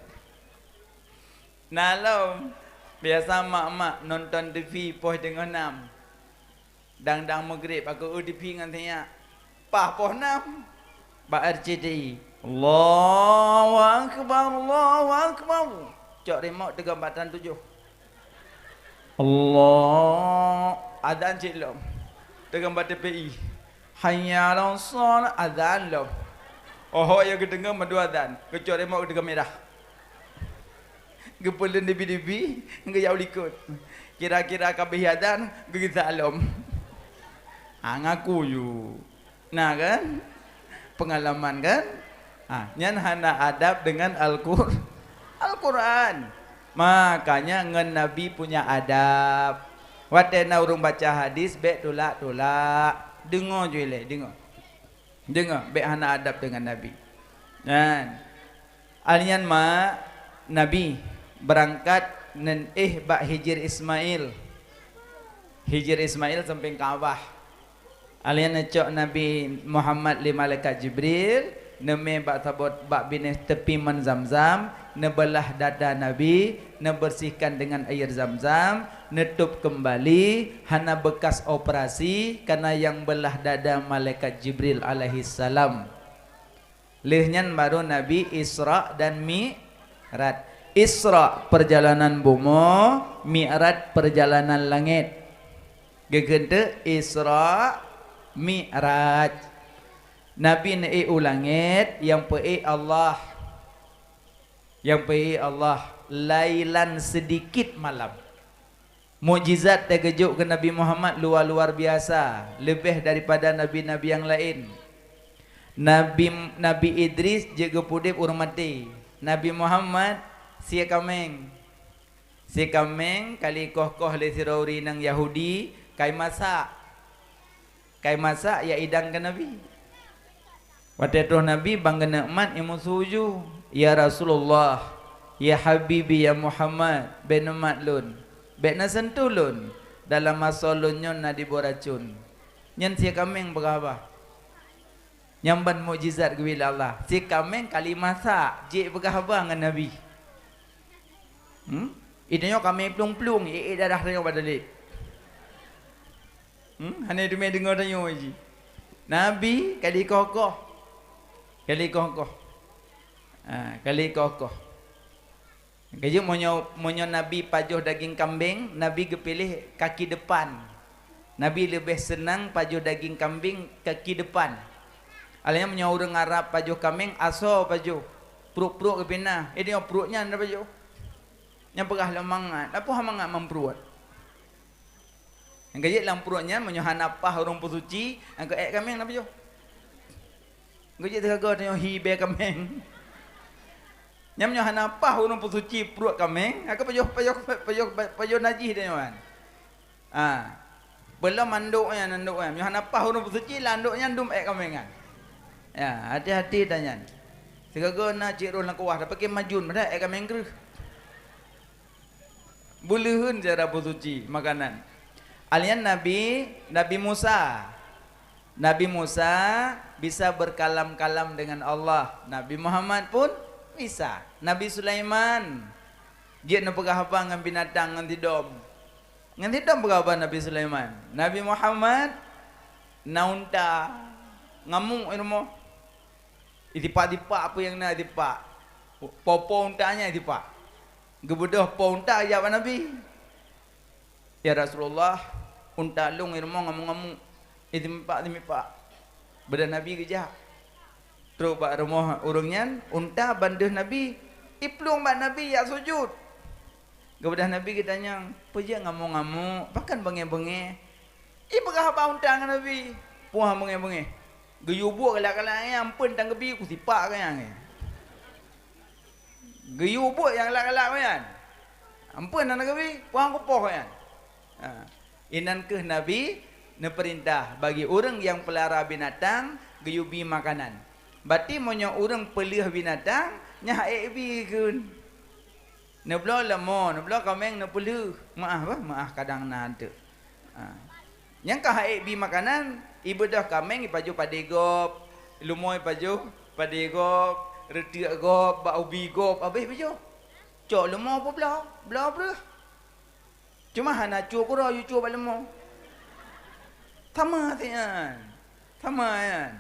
Na lom, biasa mak-mak nonton T V poh teungoh nam. Dang-dang meugreb, aku eu T V ngon sinyak. Paih poh nam bak R C T I. Allahu Akbar, Allahu Akbar. Cok remote teugon bak tan tujoh. Allah, azan cit lom. Teugon bak T P I. Hayya 'alas shalah, azan lom. Oho, ya geudeungoe meudu azan. Geucok remote geudeungoe mirah. Geupeuleuen dibi-dibi, geuyue likot. Kira-kira ka beuh azan, geugisa lom. Ha, ngaku ju. Na kan? Peungalaman kan? Ha, nyan hana adab deungon Al-Qur-, Al-Qur'an. Makanya ngon Nabi punya adab. Watée na ureuëng baca hadis, bék tulak-tulak. Deungoe ju ilée, deungoe. Deungoe, bék hana adab deungon Nabi. Nyan. Alnyan ma Nabi beurangkat ngon éh bak Hijir Ismail. Hijir Ismail sampéng Ka'bah. Alnyan neucok Nabi Muhammad lé malaikat Jibril, neumé bak sabot bak binéh teupi mon Zamzam, neubeulah dada Nabi, neubersihkan dengan air Zamzam, neutôb keumbali, hana beukas operasi, kana nyang beulah dada malaikat Jibril alaihissalam. Lheueh nyan baru Nabi Isra dan Mi'raj. Isra perjalanan bumoe, Mi'raj perjalanan langét. Geukheun teuk Isra, Mi'raj. Nabi neuék u langét, nyang peuék Allah. Nyang peuék Allah, lailan, sedikit malam. Mukjizat teugeujok keu Nabi Muhammad luwa-luwa biasa, leubeh daripada nabi-nabi nyang laén. Nabi, Nabi Idris jeuet geupeuudeb ureuëng maté. Nabi Muhammad sie kaméng. Sie kaméng ka likoh-koh lé sidroe ureuëng inong Yahudi, ka imasak. Ka imasak, ya idang keu Nabi. Watée troh Nabi ban geuneuk mat, imusu ju, "Ya Rasulullah, ya Habibi, ya Muhammad, bék neumat lôn, bék neuseuntuh lôn, dalam asoe lôn nyoe na diboh racun." Nyan sie kaméng peugah haba. Nyang ban mukjizat geubri lé Allah. Sie kaméng ka lheueh masak, jeuet peugah haba ngon Nabi. Hmm? Geutanyoe kaméng plueng-plueng, ék-ék darah tanyoe bak dalek. Hmm? Hana teumé deungoe tanyoe jih. Nabi ka likoh-koh. Ka likoh-koh. Ha, kali koh-koh. Keujeuet meunyoe, meunyoe Nabi pajoh daging kambeng, Nabi geupiléh kaki depan. Nabi leubeh seunang pajoh daging kambeng kaki depan. Alah nyan meunyoe ureuëng Arab pajoh kambeng, asoe pajoh, pruet-pruet geupinah. Eh, nyoe pruet nyan na pajoh. Nyang peugah lom mangat, apa hana mangat meuprot? Nyang keujeuet lam pruet nyan, meunyoe hana paih ureuëng peusuci, nyang keu ék kameng na pajoh? Keujeuet teugaga tanyoe hi bèe kameng. Nyan meunyoe hana paih ureuëng peusuci pruet kameng, nyang keu pajoh, pajoh, pajoh, pajoh najih tanyoe kan. Ah. Peulom mandok nyan, mandok nyan. Meunyoe hana paih ureuëng peusuci, lam andok nyan dum ék kameng kan. Ya, hati-hati tanyan. Sigoe na cit roh lam kuah, tapi ke majun, padahai ék kameng kreueh. Beuleuen cara peusuci makanan. Alian Nabi, Nabi Musa. Nabi Musa bisa berkalam-kalam dengan Allah. Nabi Muhammad pun bisa. Nabi Sulaiman jeuet neupeugah haba ngon binatang ngon sidom. Ngon sidom peugah haba Nabi Sulaiman. Nabi Muhammad na unta, ngamuk i rumoh. Itipak-tipak apa nyang na itipak. Po-po unta nyan itipak. Geubeudôh po unta jak bak Nabi. "Ya Rasulullah, unta lôn i rumoh ngamuk-ngamuk, i teumipak-teumipak." Beudôh Nabi geujak. Trok bak rumoh ureuëng nyan, unta ban deuh Nabi. Iplueng bak Nabi jak sujut. Geubeudôh Nabi geutanyong, "Peue jeuet ngamuk-ngamuk, pakon beungéh-beungéh?" Ipeugah haba unta ngon Nabi. Puah beungéh-beungéh. Geuyue buet galak-galak nyan, amphon tan geubi kusipak keu nyan. Geuyue buet nyang galak-galak nyan. Amphon hana geubi, puang kupoh nyan. Ha. Inan kheueh Nabi neupeurintah bagi ureuëng nyang peulara binatang geuyue bi makanan. Bati meunyoe ureuëng peulheueh binatang, nyan hak ék bi kheun. Neubloe leumô, neubloe kaméng neupeulheueh. Meuáh bah, meuáh kadang na teuk. Ha. Nyang ka hak ék bi makanan, ibeudôh kaméng ipajoh padé gob, leumô ipajoh padé gob, reutiek gob, bak ubi gob, abéh ipajoh. Cok leumô peubloe, bloe breueh. Cuma hana cue keudroe, yue cue bak leumô. Sama siat nyan. Sama nyan.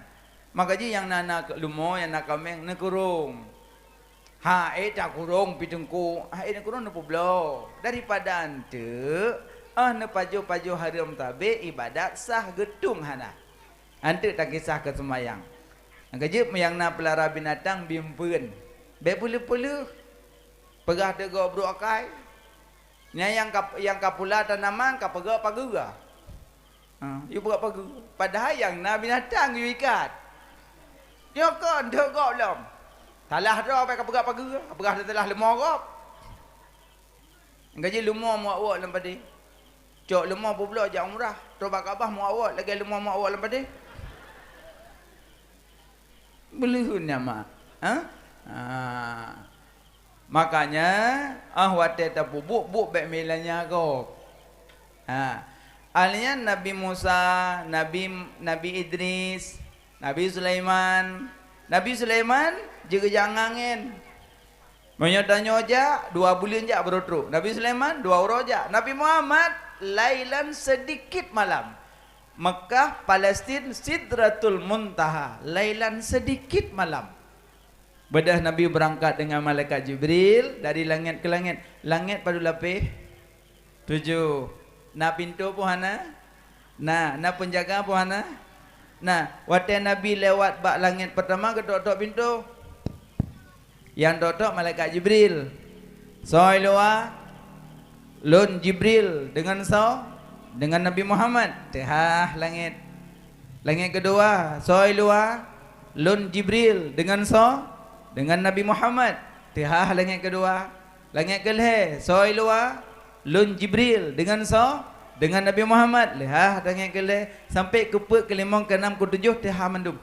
Maka jih nyang na, na leumô, nyang na kaméng, neukurông. Hak ék takurông pih teungku, hak ék neukurông neupeubloe. Daripada anteuk, ah, neupajoh-pajoh hareuem sabé ibadat sah geutung hana. Anteuk takisah keu seumayang. Nyang keujeuet nyang na peulara binatang bimpeuen. Bék peuleueh-peuleueh. Peugah teuk gob brok akai. Nyan nyang ka, nyang ka pula tanaman ka peugah pageue. Ha, yue peugah pageue. Padahai nyang na binatang yue ikat. Nyoe kon deuek gob lom. Salah droe ka peugah pageue, peugah teulah leumô gob. Gaji leumô meuwak-wak lam padé. Cok leumô peubloe jak umrah, trok bak Ka'bah meuwak-wak lagée leumô meuwak-wak lam padé. Beuleuen nyan mak. Ha? Ha. Makanya, ah, watée tapeubuet, buet bék meulanya gob. Ha. Ahli nyan Nabi Musa, Nabi, Nabi Idris, Nabi Sulaiman. Nabi Sulaiman jeuet geujak ngon angén. Meunyoe tanyoe jak, dua buleuen jak baru trok. Nabi Sulaiman dua uroe jak. Nabi Muhammad lailan sedikit malam. Mekah, Palestin, Sidratul Muntaha, lailan sedikit malam. Beudôh Nabi beurangkat deungon malaikat Jibril dari langét keu langét. Langét padub lapéh? Tujoh. Na pintoe peue hana? Na. Na peunjaga peue hana? Na. Watée Nabi lewat bak langét peurtama, geutok-tok pintoe. Nyang tok-tok malaikat Jibril. Soe luwa? Lôn Jibril. Deungon soe? Deungon Nabi Muhammad. Teuhah langét. Langét keudua, soe luwa? Lôn Jibril. Deungon soe? Deungon Nabi Muhammad. Teuhah langét keudua. Langét keulhée, soe luwa? Lôn Jibril. Deungon soe? Deungon Nabi Muhammad. Leuhah langét keulhée. Sampai keupeuet, keulimong, keunam, keutujoh, teuhah mandum.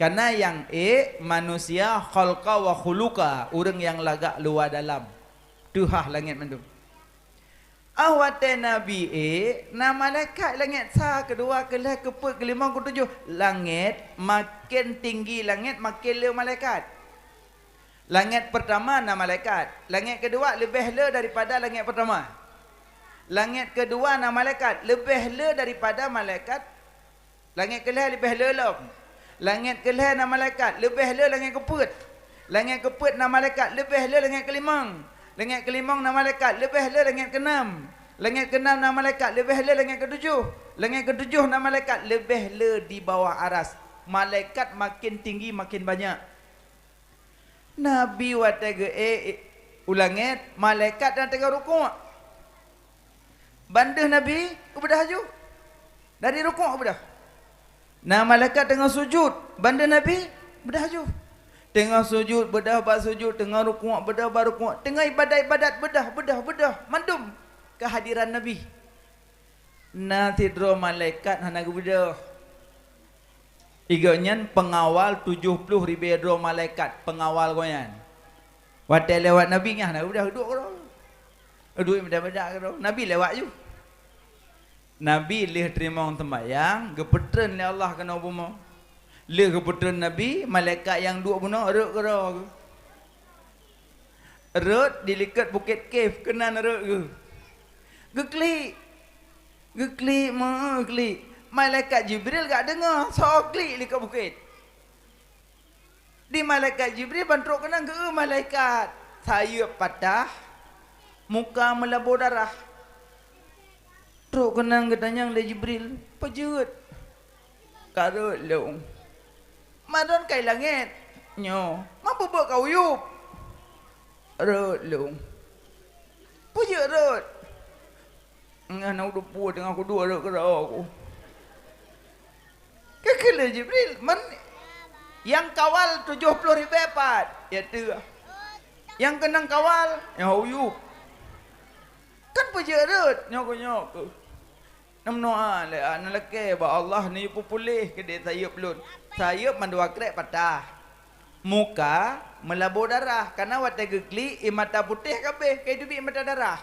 Kana nyang ék manusia khalqa wa khuluqa, ureuëng nyang lagak luwa dalam. Teuhah langét mandum. Ah, watée Nabi ék, na malaikat langét sa, keudua, keulhée, keupeuet, keulimong, keutujoh. Langét, maken tinggi langét, maken le malaikat. Langét peurtama na malaikat. Langét keudua leubeh le daripada langét peurtama. Langét keudua na malaikat, leubeh le daripada malaikat. Langét keulhée leubeh le lom. Langét keulhée na malaikat, leubeh le langét keupeuet. Langét keupeuet na malaikat leubeh le langét keulimong. Langét keulimong na malaikat leubeh le langét keunam. Langét keunam na malaikat leubeh le langét keutujoh. Langét keutujoh na malaikat leubeh le di bawah aras. Malaikat makin tinggi makin banyak. Nabi watée geu-ék u langét, malaikat na teungoh rukuk. Ban deuh Nabi geubeudah laju. Dari rukuk geubeudah. Na malaikat teungoh sujut, ban deuh Nabi geubeudah laju. Teungoh sujut beudôh bak sujut, teungoh rukuk beudôh bak rukuk, teungoh ibadat-ibadat beudôh, beudôh, beudôh, mandum keuhadiran Nabi. Na sidroe malaikat hana geubeudôh. Gobnyan peungawal tujoh ploh ribée droe malaikat peungawal gobnyan. Watée lewat Nabi nyan hana geubeudôh, duek keudroe. Duek meudak-meudak keudroe. Nabi lewat ju. Nabi lheueh teurimong seumayang, geupeutreun lé Allah keunoe bumoe. Lheueh geupeutreun Nabi, malaikat nyang duek bunoe rhot keudroe. Rhot di likot Bukét Kaf keunan rhot geuh. Geuklik. Geuklik, meuklik. Malaikat Jibril ka deungoe, soe klik likot bukét. Di malaikat Jibril ban trok keunan geu malaikat. Sayeuep patah, muka meulabô darah. Trok keunan geutanyong lé Jibril, "Peue jeuet?" "Ka rhot lôn." "Mantong kai langét nyoe, ma peue buet ka u yup?" "Rhot lôn." "Peue jeuet rhot?" "Ngon na udeupu teungoh kuduek rhot keudroe ku." Ka kheun lé Jibril, "Man nyang kawal tujoh ploh ribée pat?" "Ya teuh." "Nyang keunong kawal?" "Nyang u yup." "Kan peue jeuet rhot?" "Nyoe keuh, nyoe keuh." Neumeudoá lé, a, neulakée bak Allah, "Neuyue peupuléh keudeh sayeuep lôn." Sayeuep mandua krek patah. Muka meulabô darah, kareuna watée geuklik, ie mata putéh ka abéh, ka teubiet mata darah.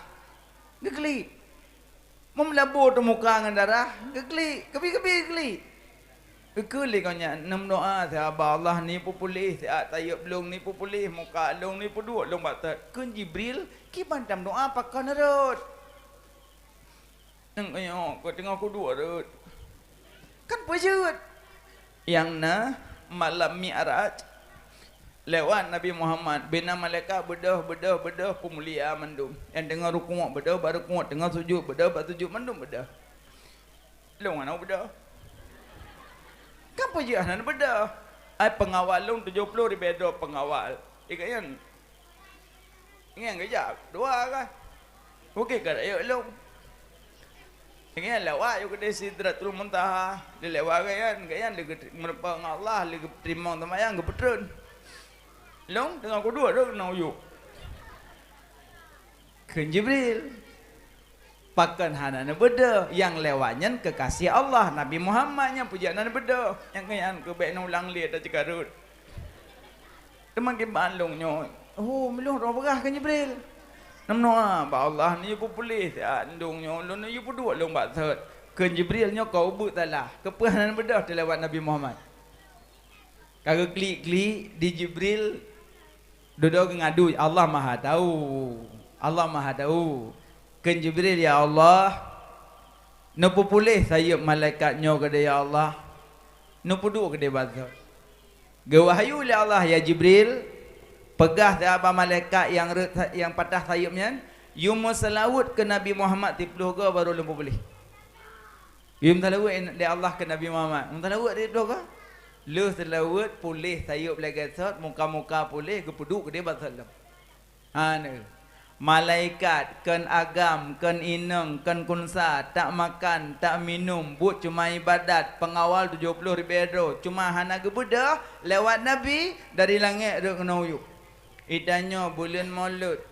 Geuklik. Meulabô teumuka ngon darah, geuklik, keubi-keubi geuklik. Geukheun lé gobnyan, "Neumeudoá siat bak Allah, neuyue peupuléh siat sayeuep lôn, neuyue peupuléh muka lôn, neuyue peuduek lôn bak thot." Kheun Jibril, "Kiban tameudoá pakon rhot?" "Nyoe, nyoe, teungoh kuduek rhot." "Kan peue jeuet?" Nyang na malam Mi'raj, lewat Nabi Muhammad, bina malaikat beudôh, beudôh, beudôh, peumulia mandum. Nyang teungoh rukuk beudôh bak rukuk, teungoh sujut beudôh bak sujut, mandum beudôh. Lôn hana beudôh. Kan peue jeuet hana beudôh? Ai peungawal lôn tujoh ploh ribée droe peungawal. Ikeu nyan. Ngieng geujak dua kah? Bukét ka rayeuk lôn. Ngieng lewat yue keudeh Sidratul Muntaha, lewat gobnyan, gobnyan lé geumeureumpok ngon Allah, lé geuteurimong seumayang, geupeutreun. Lôn teungoh kuduek rhot na u yup. Kheun Jibril, "Pakon hana neubeudôh? Nyang lewat nyan keukasih Allah, Nabi Muhammad nyan peue jeuet hana neubeudôh. Nyang keu nyan keuh bék neulang lé ata ceukarot." Teuma kiban lôn nyoe, "Oh, meulôn roh beurah," kheun Jibril. "Neumeudoá bak Allah, neuyue peupuléh siat lôn nyoe, lôn neuyue peuduek lôn bak thot." Kheun Jibril, "Nyoe ka ubeuet salah. Keupeue hana neubeudôh teulewat Nabi Muhammad?" Ka geuklik-klik di Jibril, dudoe geungadu, "Allah Maha Tahu. Allah Maha Tahu." Kheun Jibril, "Ya Allah, neupeupuléh sayeuep malaikat nyoe keudeh, ya Allah. Neupeuduek keudeh bak thot." Geuwahyu lé Allah, "Ya Jibril, peugah siat bak malaikat nyang rhot sa-, nyang patah sayeuep nyan, yue meuseulaweuet keu Nabi Muhammad siplôh goe barô lôn peupuléh." Geumeuseulaweuet lé Allah keu Nabi Muhammad. Meuseulaweuet di dua ka. Lheueh seulaweuet puléh sayeuep lagée sot, muka-muka puléh, geupeuduek keudeh bak sot lom. Hana. Malaikat, kon agam, kon inong, kon kunsa, tak makan, tak minum, buet cuma ibadat, peungawal tujoh ploh ribée droe, cuma hana geubeudôh lewat Nabi dari langét rhot keunoe u yup. Itanyoe buleuen Molot,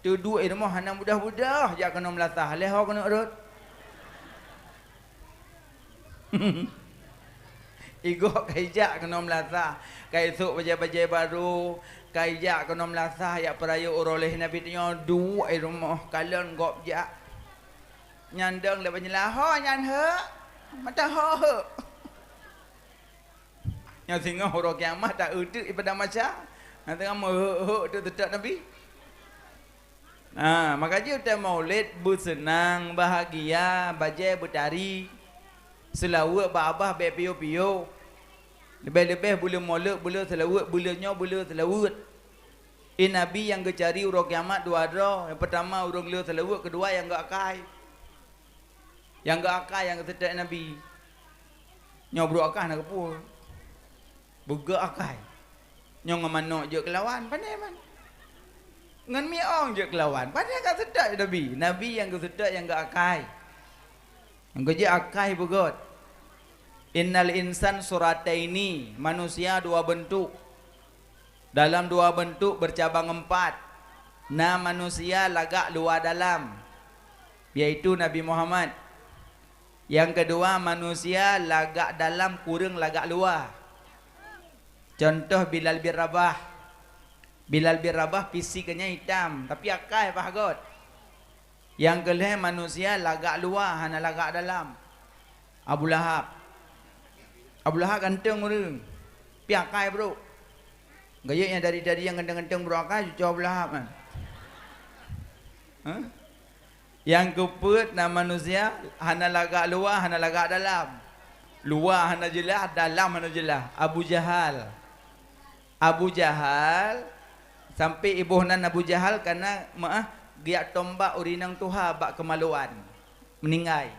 teuduek i rumoh hana beudôh-beudôh jak keunoe meulasah, lé ho keuneuk rhot. Igoe ka ijak keunoe meulasah, ka isôk bajée-bajée barô, ka ijak keunoe meulasah jak peurayeuk uroe lheueh Nabi tanyoe duek i rumoh kalon gob jak. Nyan dong lé banyeula, "Ho nyan hek, mata ho hek." Nyang singoh uroe kiamat ta euteuk ipada maca, nyang teungoh meuhek-hek teuk teutab Nabi. Nah, maka jeuet teuh Maulid beuseunang, bahagia, bajée beutari, seulaweuet bak babah bék piôh-piôh. Leubeh-leubeh buleuen Molot, buleuen seulaweuet, buleuen nyoe, buleuen seulaweuet. Eh, Nabi nyang geucari uroe kiamat dua droe. Nyang peutama ureuëng le seulaweuet, keudua nyang geuakai. Nyang geuakai nyang geuseutôt Nabi. Nyoe brok akai na keupeue? Beugeuakai. Nyoe ngon manok jeuet keulawan, pane man. Ngon miong jeuet keulawan, pane ka seutôt Nabi. Nabi nyang geuseutôt nyang geuakai. Nyang keujeuet akai beugöt. Innal insan surataini, manusia dua beuntuk. Dalam dua beuntuk bercabang empat. Na manusia lagak luwa dalam, yaitu Nabi Muhammad. Nyang keudua, manusia lagak dalam kureueng lagak luwa. Contoh Bilal bin Rabah. Bilal bin Rabah fisik geuhnyan itam, tapi akai paih göt. Nyang keulhée manusia lagak luwa, hana lagak dalam. Abu Lahab. Abu Lahab ganteng ureuëng, pi akai brok. Gayeuet nyang dari-dari nyang ganteng-ganteng brok akai, cucoe Abu Lahab kan. Hah? Nyang keupeuet na manusia hana lagak luwa, hana lagak dalam. Luwa hana jeulaih, dalam hana jeulaih. Abu Jahal. Abu Jahal, sampai iboh nan Abu Jahal kana meuah geujak tombak ureuëng inong tuha bak keumaluan, meuninggai.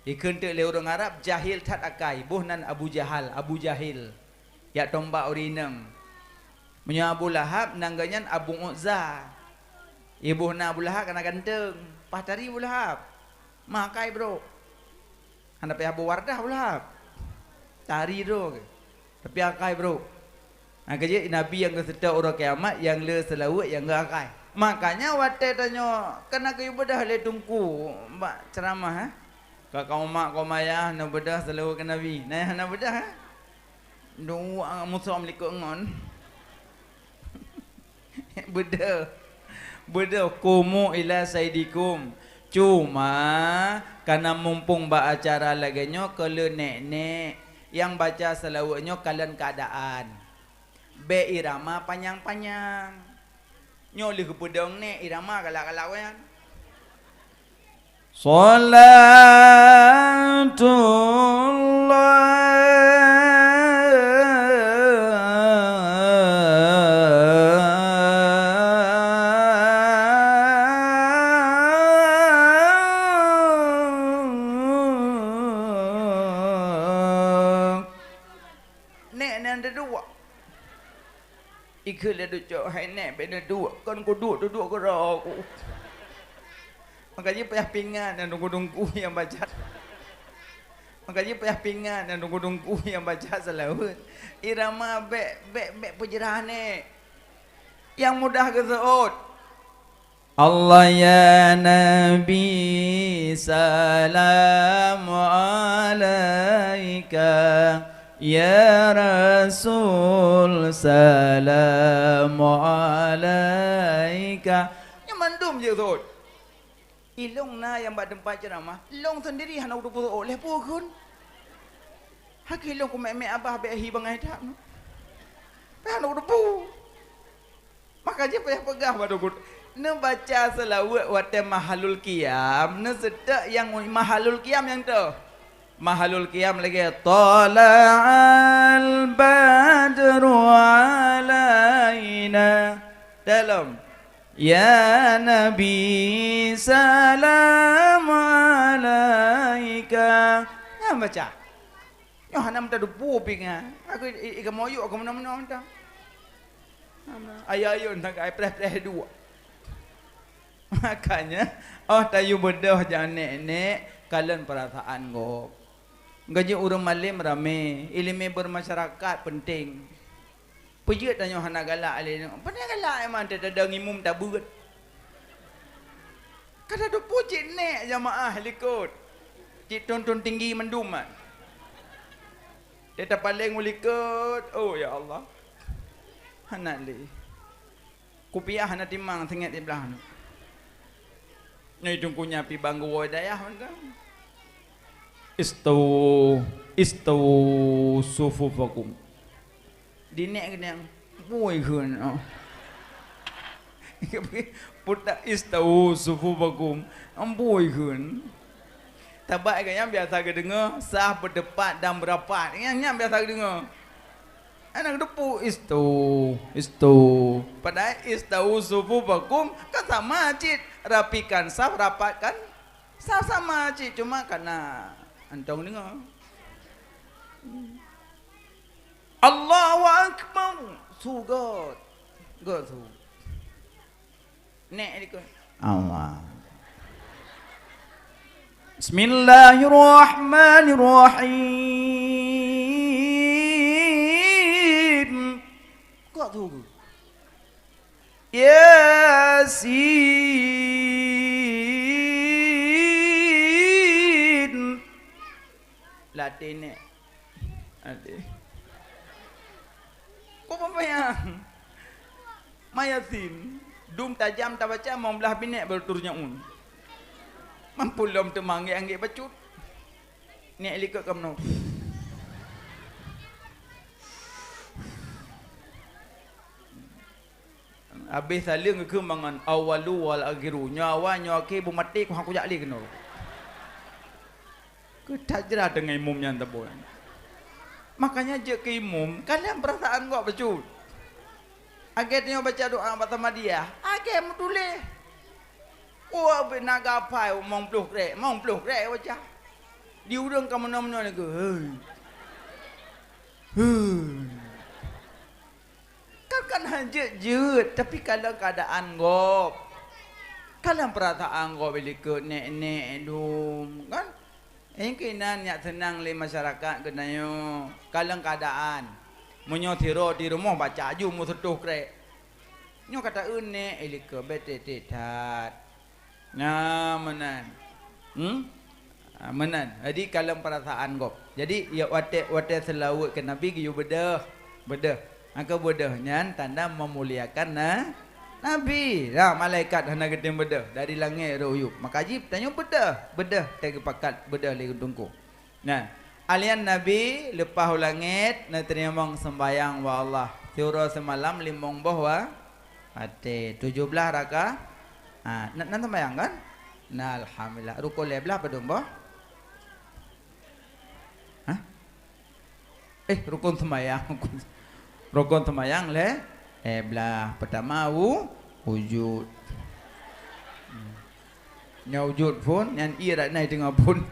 Ikheun teuk lé ureuëng Arab, jahil that akai, boh nan Abu Jahal, Abu Jahil. Jak tombak ureuëng inong. Meunyoe Abu Lahab, nan geuhnyan Abu Uzza. Iboh nan Abu Lahab kana ganteng, paih tari Abu Lahab. Ma akai brok. Hana payah boh Wardah Abu Lahab. Tari droe keuh. Tapi akai brok. Nyang keujeuet Nabi nyang geuseutôt uroe kiamat, nyang le seulaweuet nyang geuakai. Makanya watée tanyoe kana geuyue beudôh lé teungku bak ceuramah, eh. Ka kaum mak kaum ayah na beudôh seulaweuet keu Nabi. Na nyang hana beudôh, eh? Dua musoh likot ngon. Beudôh. Beudôh, qumu ila sayyidikum. Cuma, kana mumpung bak acara lagée nyoe, keu le nék-nék nyang baca seulaweuet nyoe kalon keuadaan. Bék irama panyang-panyang. Nyoe lheueh geupeudong nék, irama galak-galak nyan. Shalatullah. Nék nan teuduek. Ikheun lé ducok, "Hai nék, bék neuduek, kon kuduek, duduek keudroe ku." Maka jih payah pingat nyang teungku-teungku nyang baca. Maka jih payah pingat nyang teungku-teungku nyang baca seulaweuet. Irama bék, bék, bék peujeurah nék. Nyang mudah geuseuôt. Allah ya Nabi, salam alaika. Ya Rasul, salam alaika. Nyan mandum jeuet seuôt. Ilong na nyang bak teumpat ceuramah, lôn seundiri hana kuteupeu seuôt lé peue kheun. Haki lôn kumek-mek abah bék hi bangai that nyoe. Hana kuteupeu. Maka jih payah peugah bak teungku, neubaca seulaweuet watée mahalul qiyam, neuseutôt nyang mahalul qiyam nyang toh. Mahalul qiyam lagée, "Thala'al badru alaina." Dalam, "Ya Nabi, salam alaika." Nyan baca. Nyoe hana meuteupeu pingan. Aku i, i, i kamoe yuk, aku meunoe-meunoe mantong. Ayo, ayo, nak ai preh-preh dua. Makanya, oh tayue beudôh jak nék-nék, kalon peurasaan gob. Gaji ureuëng malém ramé, iéleumé beurmasyarakat peunteng. Peujeuet tanyoe hana galak lé nyoe. Pane galak emang teuh tada ngimum tabeuet. Ka tateupeue cit nék jamaah likot. Cit thon-thon tinggi mandum man. Teuh tapaleng u likot. Oh, ya Allah. Hana lé. Kupiah hana timang singet siblah nyoe. Nyoe teungku nyan pi bang geuwoe dayah mantong. Istawu, istawu sufufakum. Di nék geuh nyang bui kheun. Putak istawu sufufakum. Ambui kheun. Tabat geuh nyang biasa geudeungoe, saf, beuteupat dan beurapat. Nyang, nyang biasa geudeungoe. Aneuk geuteupeue, "Istu, istu." Padahai "Istau sufufakum" kan sama cit. Rapikan saf, rapatkan saf sama cit. Cuma kana antong deungoe. "Allahu Akbar." Su göt. Göt su. Nek likot. Allah. Bismillahirrahmanirrahim. Kok tu? Yasin. Latih nek. Latih. Kok payah? Ma Yasin, dum tajam tabaca, mong blah binék baru turun nyaun. Mampu lom teuma anggék-anggék bacut. Nek likot ka meunoe. Habéh saleueng geukheun mangat awwalu wal akhiru. Nyoe awai, nyoe akhé, beumaté, ku han kujak lé keunoe. Keu that jrat deungon imum nyan saboh. Makanya jeuet keu imum, kalon peurasaan gob bacut. Lagèe tanyoe baca doa bak Samadiyah, lagèe meutuléh. Oh, beu na gapai, mong ploh krek, mong ploh krek baca. Di ureueng ka meunoe-meunoe lagèe, "Hei. Hei." Kan, kan han jeuet-jeuet, tapi kalon keuadaan gob. Kalon peurasaan gob, likot nek-nek dum, kan? Nyang keunan nyak seunang lé masyarakat geutanyoe, kalon keuadaan. Meunyoe sidroe di rumoh baca aju meuseutoh krek. Nyoe ka taeu nek, eh, likot, bèk tek-tek that. Nah, meunan. Hmm? Ah, meunan. Jadi, kalon peurasaan gob. Jadi, ya, watèe, watèe seulaweuet keu Nabi geuyue beudôh. Beudôh. Maka beudôh nyan tanda meumuliakan na-, Nabi. Nah, malaikat hana geutem beudôh dari langèt rot u yup. Maka jih tanyoe beudôh. Beudôh teuka pakat, beudôh lé teungku. Nah, alian Nabi leupah u langèt neuteurimong seumbahyang wa Allah. Siuroe seumalam limong boh wa-, watèe tujoh blaih raka-, ha, na, na seumbahyang kan? Nah, alhamdulillah. Rukon lhèe blaih padum boh? Hah? Eh, rukon seumbahyang. Rukon seumbahyang lhèe, lhèe blaih. Peutama wu-, wujud. Hmm. Nyoe wujud phôn, nyan ie dak na teungoh phôn.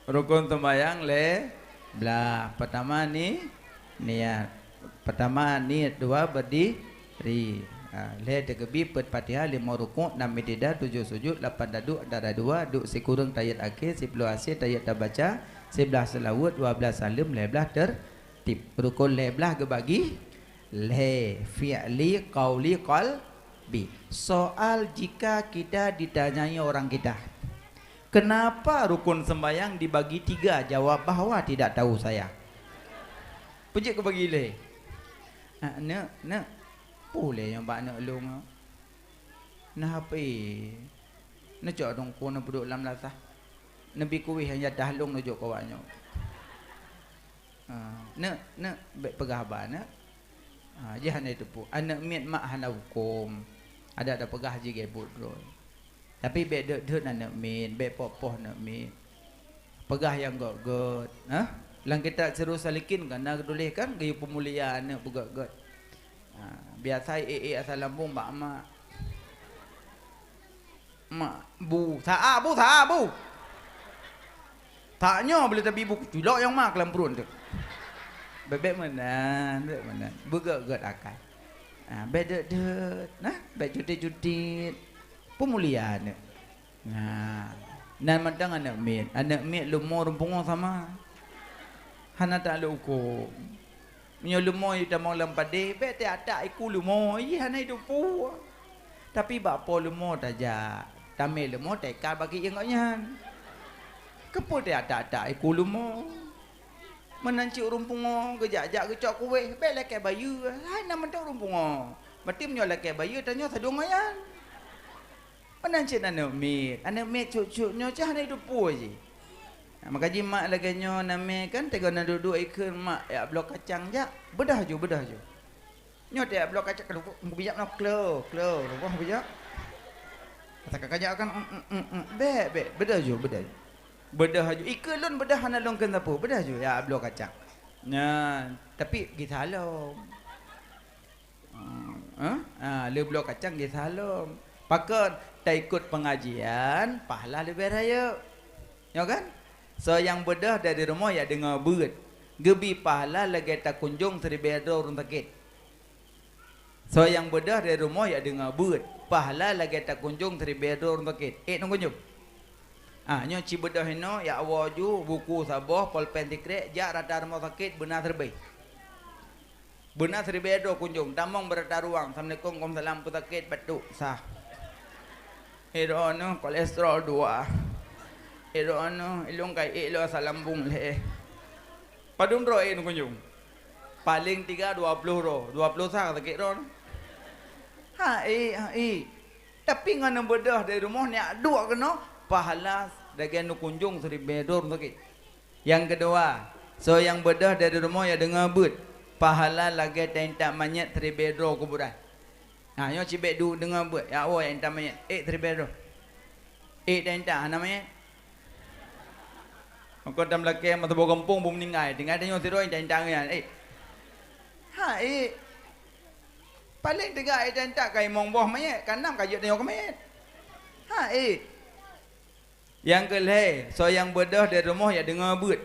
Rukon seumbahyang lhèe blaih. Peutama ni-, niat. Peutama niet, dua beurdiri. Ha, lhèe teukeubie, peuet Fatihah, limong rukuk, nam i'tidal, tujoh sujud, lapan taduek antara dua, duek sikureueng tahiyat akhé, siploh asie tahiyat tabaca, siblaih seulaweuet, dua blaih saleuem, lhèe blaih tertib. Rukon lhèe blaih geubagi lhèe, fi'li, qauli, qalbi. Soal jika kita ditanyai orang kita, "Kenapa rukun sembahyang dibagi tiga?" Jawab bahwa tidak tahu saya. Peue jeuet keu bagi lhèe? Ah, neuk, neuk. Peue lé nyang bak neuk lôn? Na H P. Neucok dong ku neupeuduek lam lasah. Neubi kuéh nyang jadah lôn neujok keu awak nyoe. Ah, neuk, neuk, bèk peugah haba neuk. Ah, jih hana teupeu. Aneuk miet mak hana huköm. Adak tapeugah jih gèt buet droe. Tapi bèk deuet-deuet aneuk miet, bèk poh-poh aneuk miet. Peugah nyang göt-göt, ha? Lam kitab Sirus Salikin kan na geutuléh kan, geuyue peumulia aneuk peugöt-göt. Ha, biasa ék-ék asai lambông bak mak. Mak, "Bu, sa-a, Bu, sa-a, Bu." Tak nyoe boleh tabi bu, culok nyang ma keu lam pruet teuh. Bèk-bèk meunan, bèk meunan. Beugöt-göt akai. Ha, bèk deuet-deuet, nah, bèk cutit-cutit. Peumulia aneuk. Nah, nan mantong aneuk miet. Aneuk miet leumo ureueng pungo sama. Hana taklok huköm. Meunyoe leumo jitamong lam padé, bèk teuak-tak iku leumo, ih hana jiteupeue. Tapi bak po leumo tajak, tamé leumo teuikat bak kiéng gobnyan. Keupeue teuak-tak iku leumo? Meunan cit ureueng pungo, geujak-jak geucok kuéh, bèk lakèe bayeue, hai na mantong ureueng pungo. Berarti meunyoe lakèe bayeue, tanyoe sadong nyan. Meunan cit aneuk miet. Aneuk miet cut-cut nyoe cit hana jiteupeue jih. Maka jih mak lagèe nyoe namé kan, teungoh na duek-duek ikheun mak jak bloe kacang jak. Beudôh ju, beudôh ju. Nyoe teuh jak bloe kacang, aduh, meubijak nyoe klo, klo, aduh, meubijak. Ata ka kajak kan, em, em, em, em. Bèk, bèk, beudôh ju, beudôh ju. Beudôh aju. Ikeu lôn beudôh hana lôn kheun sapeue. Beudôh aju, ya, bloe kacang. Nyan, tapi gisa lom. Ah, eh? Ah, le bloe kacang gisa lom. Pakon? Taikot pengajian, pahala leubeh rayeuk. Nyo kan? Soe nyang beudôh dari rumoh jak deungoe beuet, geubi pahala lagée takunjong siribée droe ureuëng sakét. Soe nyang beudôh dari rumoh jak deungoe beuet, pahala lagée takunjong siribée droe ureuëng sakét. Ék neukunjong? Ah, nyoe ci beudôh inoe, jak woe ju, buku saboh, polpen sikrék, jak rata rumoh sakét beuna siribée. Beuna siribée droe kunjong, tamong beurata ruang, "Assalamualaikum, waalaikumsalam, peue sakét, batuk, sah. Droeneuh kolesterol dua. Droeneuh ilong kai ék lo asam lambung lhée." Padum droe ék neukunjong? Paleng tiga dua ploh droe, dua ploh sah sakét droeneuh. Ha ék, ha ék. Tapi ngon neubeudôh dari rumoh neujak duek keunoe, pahala lagée neukunjong siribée droe ureuëng sakét. Nyang keudua, soe nyang beudôh dari rumoh jak deungoe beuet, pahala lagée taintat manyét siribée droe kuburan. Nah, nyoe cibék du deungoe beuet, jak woe jak intat manyét, ék siribée droe. Ék taintat hana manyét. Maka tam lakée meusaboh gampông beu meuninggai, tinggai tanyoe sidroe intat-intat ngon nyan, ék. Ha ék. Paleng teuga ék taintat ka limong boh manyét, ka nam ka jeuet tanyoe keu manyét. Ha ék. Nyang keu lhée, soe nyang beudôh dari rumoh jak deungoe beuet,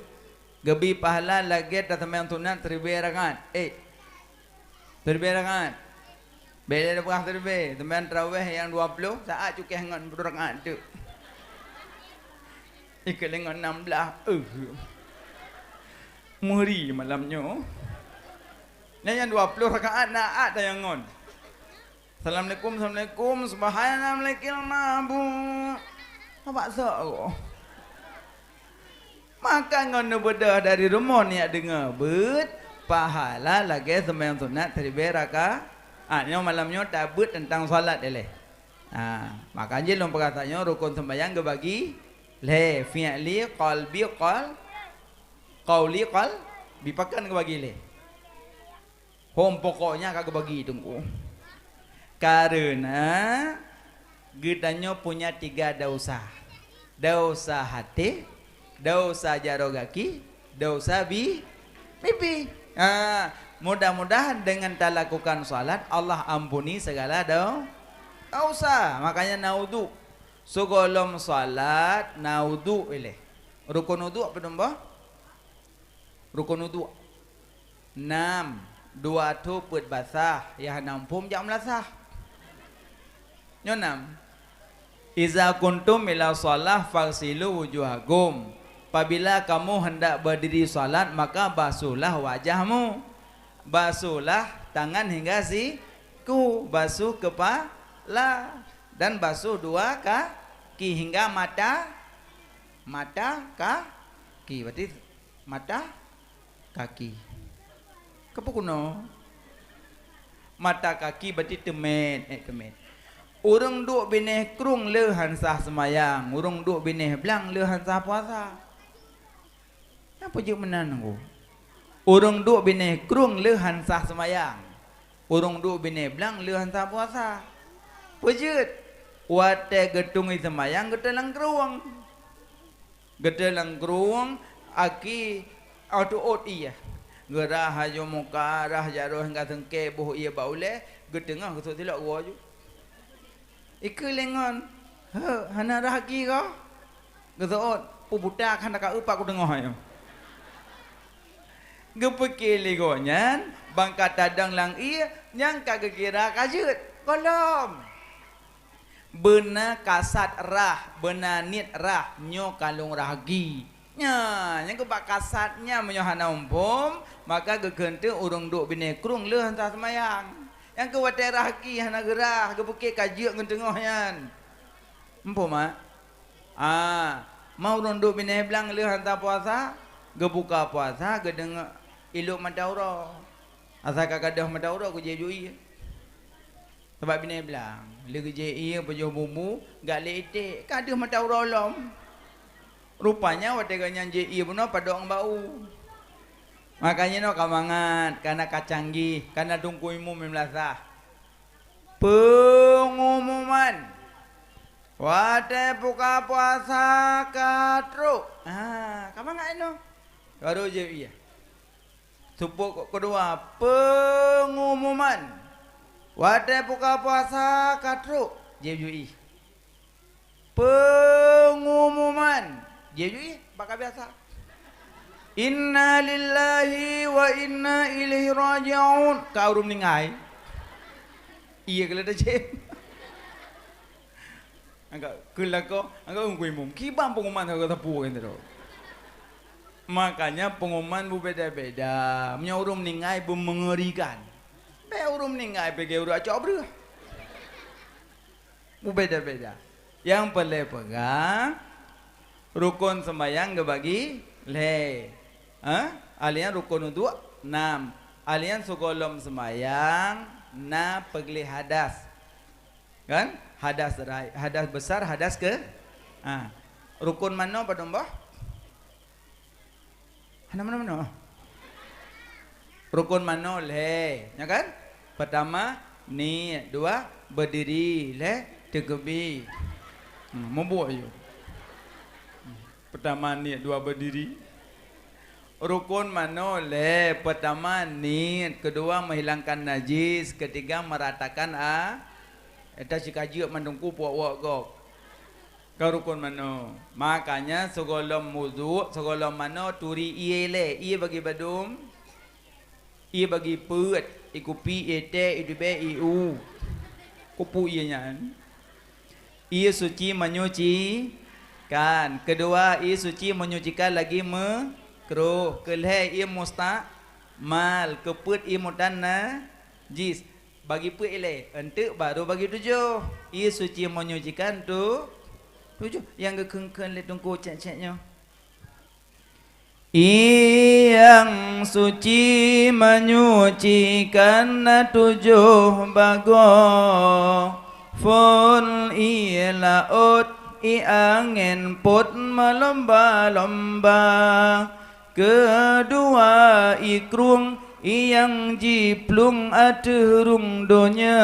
geubi pahala lagée taseumayang sunat siribée rakaat. Ék, siribée rakaat. Bék lé peugah siribée, seumayang tarawéh nyang dua ploh, saát cukéh ngon peuet rakaat teuk. Ikeu lé ngon nam blaih, eh. Meuri malam nyoe. Nyan nyang dua ploh rakaat na at nyang ngon. Assalamualaikum, assalamualaikum, subhanallah, malikil mabuk. Abak sok ko. Maka ngon neubeudôh dari rumoh neujak deungoe beuet, pahala lagée seumayang sunat siribée rakaat. Ah, nyoe malam nyoe tabeuet teuntang salat ilée. Ah, maka jih lôn peugah tanyoe rukon seumayang geubagi lhée, fi'li, qalbi, qal-, qauli, qalbi, pakon geubagi lhée? Hom pokoknya ka geubagi teungku. Karena geutanyoe punya tiga dosa. Dosa haté, dosa jaroe gaki, dosa bi-, bibi. Ha, mudah-mudahan dengan talakukan salat, Allah ampuni segala do-, dosa. Makanya na udhu. Sigohlom salat na udhu ilée. Rukon udhu apa dum boh? Rukon udhu. Nam, dua tho peuet basah, nyang hana muphom jak meulasah. Nyoe nam. Iza kuntum ila shalah faghsilu wujuhakum. Apabila kamu hendak berdiri salat, maka basuhlah wajahmu. Basuhlah tangan hingga siku, basuh kepala, dan basuh dua kaki hingga mata, mata kaki. Berarti mata kaki. Keupeue keunoe? Mata kaki berarti teumét, eh, teumét. Ureuëng duek binéh krueng le han sah seumayang, ureuëng duek binéh blang le han sah puasa. Nyan peue jeuet meunan nunggu? Ureuëng duek binéh krueng le han sah seumayang, ureuëng duek binéh blang le han sah puasa. Peue jeuet? Watée geutungui seumayang geuteulang krueng. Geuteulang krueng, aki, oh, teuôt ié. Geurah aju muka, rah jaroe hingga seungkée boh ié bak ulée, geuteungoh geusut silok geuwoe ju. Ikeu lé ngon, "Heu, hana rah aki kah?" Geuseuôt, "Peue buta ka hana ka eu pat kuteungoh nyoe." Geupeuké lé gobnyan, ban ka tadong lam ié, nyang ka geukira ka jeuet. Gohlom. Beuna kasat rah, beuna niet rah, nyoe ka lôn rah aki. Nyan, nyang keuh bak kasat nyan meunyoe hana muphom, maka geukheun teuk ureuëng duek binéh krueng lheueh han sah seumayang. Nyang keuh watée rah aki hana geurah, geupeuké ka jeuet ngon teungoh nyan. Muphom, mak? Ah, ma ureuëng duek binéh blang lheueh han sah puasa, geubuka puasa, geudeungoe ilok mata uroe. Asai ka gadôh mata uroe geujép ju ié. Sabab binéh blang, lé geujép ié, pajoh bubu, gak lé iték, ka deuh mata uroe lom. Rupanya watée gobnyan jép ié bunoe padub ngon bak u. Makanya nyoe ka mangat, kana ka canggih, kana teungku imum meulasah. Peungumuman. Watée buka puasa ka trok. Ha, ka mangat inoe. Baru jeuet ie. Seupôt keudua, peungumuman. Watée buka puasa ka trok, jeuet ie. Peungumuman, jeuet ie, bak ka biasa. Inna lillahi wa inna ilaihi raji'un. Ka ureuëng meuninggai. Ie keuh lé tajém. Angkat keu lakoe, angkat ureuëng imum. Kiban peungumuman sagoe sapeue nyan tu. Makanya peungumuman beubeda-beda. Meunyoe ureuëng meuninggai beumeungerikan. Bèk ureuëng meuninggai pike ureuëng acok breueh. Beubeda-beda. Nyang peureulée peugah, rukon seumayang geubagi lhée. Ha? Alian rukon uduk nam. Alian sigohlom seumayang na peugleh hadas. Kan? Hadas rai-, hadas besar, hadas ke-, ha. Rukon manoe padum boh? Hana manoe-manoe. Rukon manoe lhée, nya kan? Peutama, niet, dua, beudiri, lhée, teukeubi. Hmm, mubuet yue. Peutama niet, dua beudiri. Rukon manoe lhée, peutama niet, keudua meuhilangkan najis, keutiga meratakan a-, ata sikajeuk mandum ku puwok-wok gob. Ka rukon manoe. Makanya sigohlom uduk, sigohlom manoe turi ie lé, ie bagi badum. Ie bagi peuet, ie kupi, ie teh, ie tubée, ie u. Kupu ie nyan. Ie suci menyucikan. Keudua, ie suci menyucikan lagi meukruh. Keulhée, ie mustakmal. Keupeuet, ie mutan najis. Bagi peuet ilée, eunteuk baru bagi tujoh. Ie suci menyucikan tu-, tujoh. Nyang geukheun-kheun lé Teungku cék-cék nyoe. Ie nyang suci menyucikan na tujoh bagoe, phon ie laôt, ie angén pôt meulomba-lomba. Keudua ie krueng, ie nyang jiplueng ateueh rhueng donya.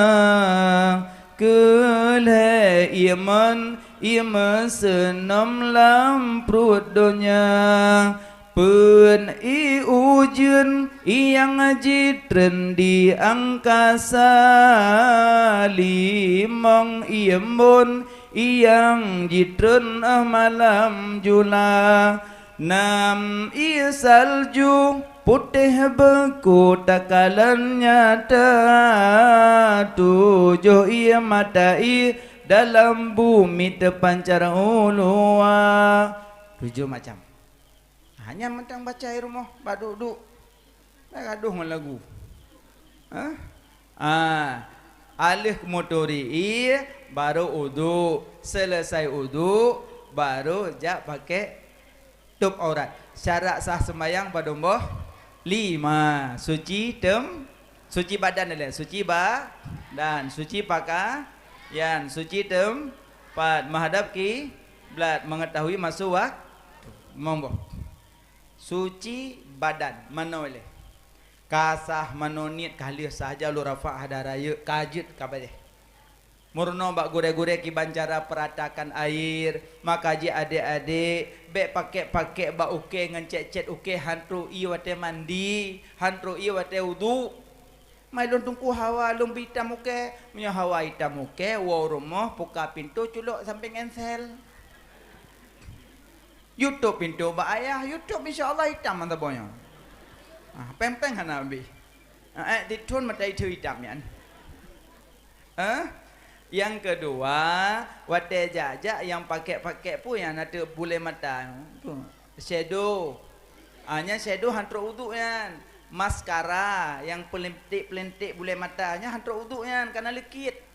Keulhée ie mon, ie meuseunom lam pruet donya. Peuet ie ujeuen, ie nyang jitreun di angkasa. Limong ie embôn, ie nyang jitreun malam jula. Nam ie salju putéh beuku takalon nyata, tujoh ie mata ie dalam bumi teupancar u luwa. Tujoh macam. Hanya mantong baca i rumoh bak duek-duek. Dah gadoh ngon lagu. Hah? Ah, aleuh meuturi ie, baru uduk. Seuleusai uduk, baru jak pakék tôb aurat. Syarat sah seumayang padum boh? Lima. Suci tem-, suci badan dilée. Suci badan, suci pakaian, suci teumpat, meuhadab kiblat, meungeutahui masu waktu. Limong boh. Suci badan, manoe lé. Ka sah manoe niet ka lheueh sah, jaloe rafa' hadah rayeuk, ka jeuet ka bajée. Meurunoe bak gurée-gurée kiban cara peuratakan air, maka jih adék-adék, bék pakék-pakék bak ukée ngon cét-cét ukée han trok ie watée mandi, han trok ie watée uduk. Mai lôn teungku hawa lôn beuitam ukée, meunyoe hawa itam ukée, woe u rumoh, buka pintoe culok sampéng ensel. Yue tôb pintoe bak ayah, yue tôb insya Allah itam mata boh nyoe. Ah, péng-péng hana habéh. Ah, ék tithon mata itheue itam nyan. Eh? Nyang keudua, watée jak-jak nyang pakék-pakék peue nyang na teuk bulée mata? Peue? Shadow. Ah, nyan shadow han trok uduk nyan. Maskara nyang peulinték-peulinték bulée mata nyan han trok uduk nyan, ka na leukit.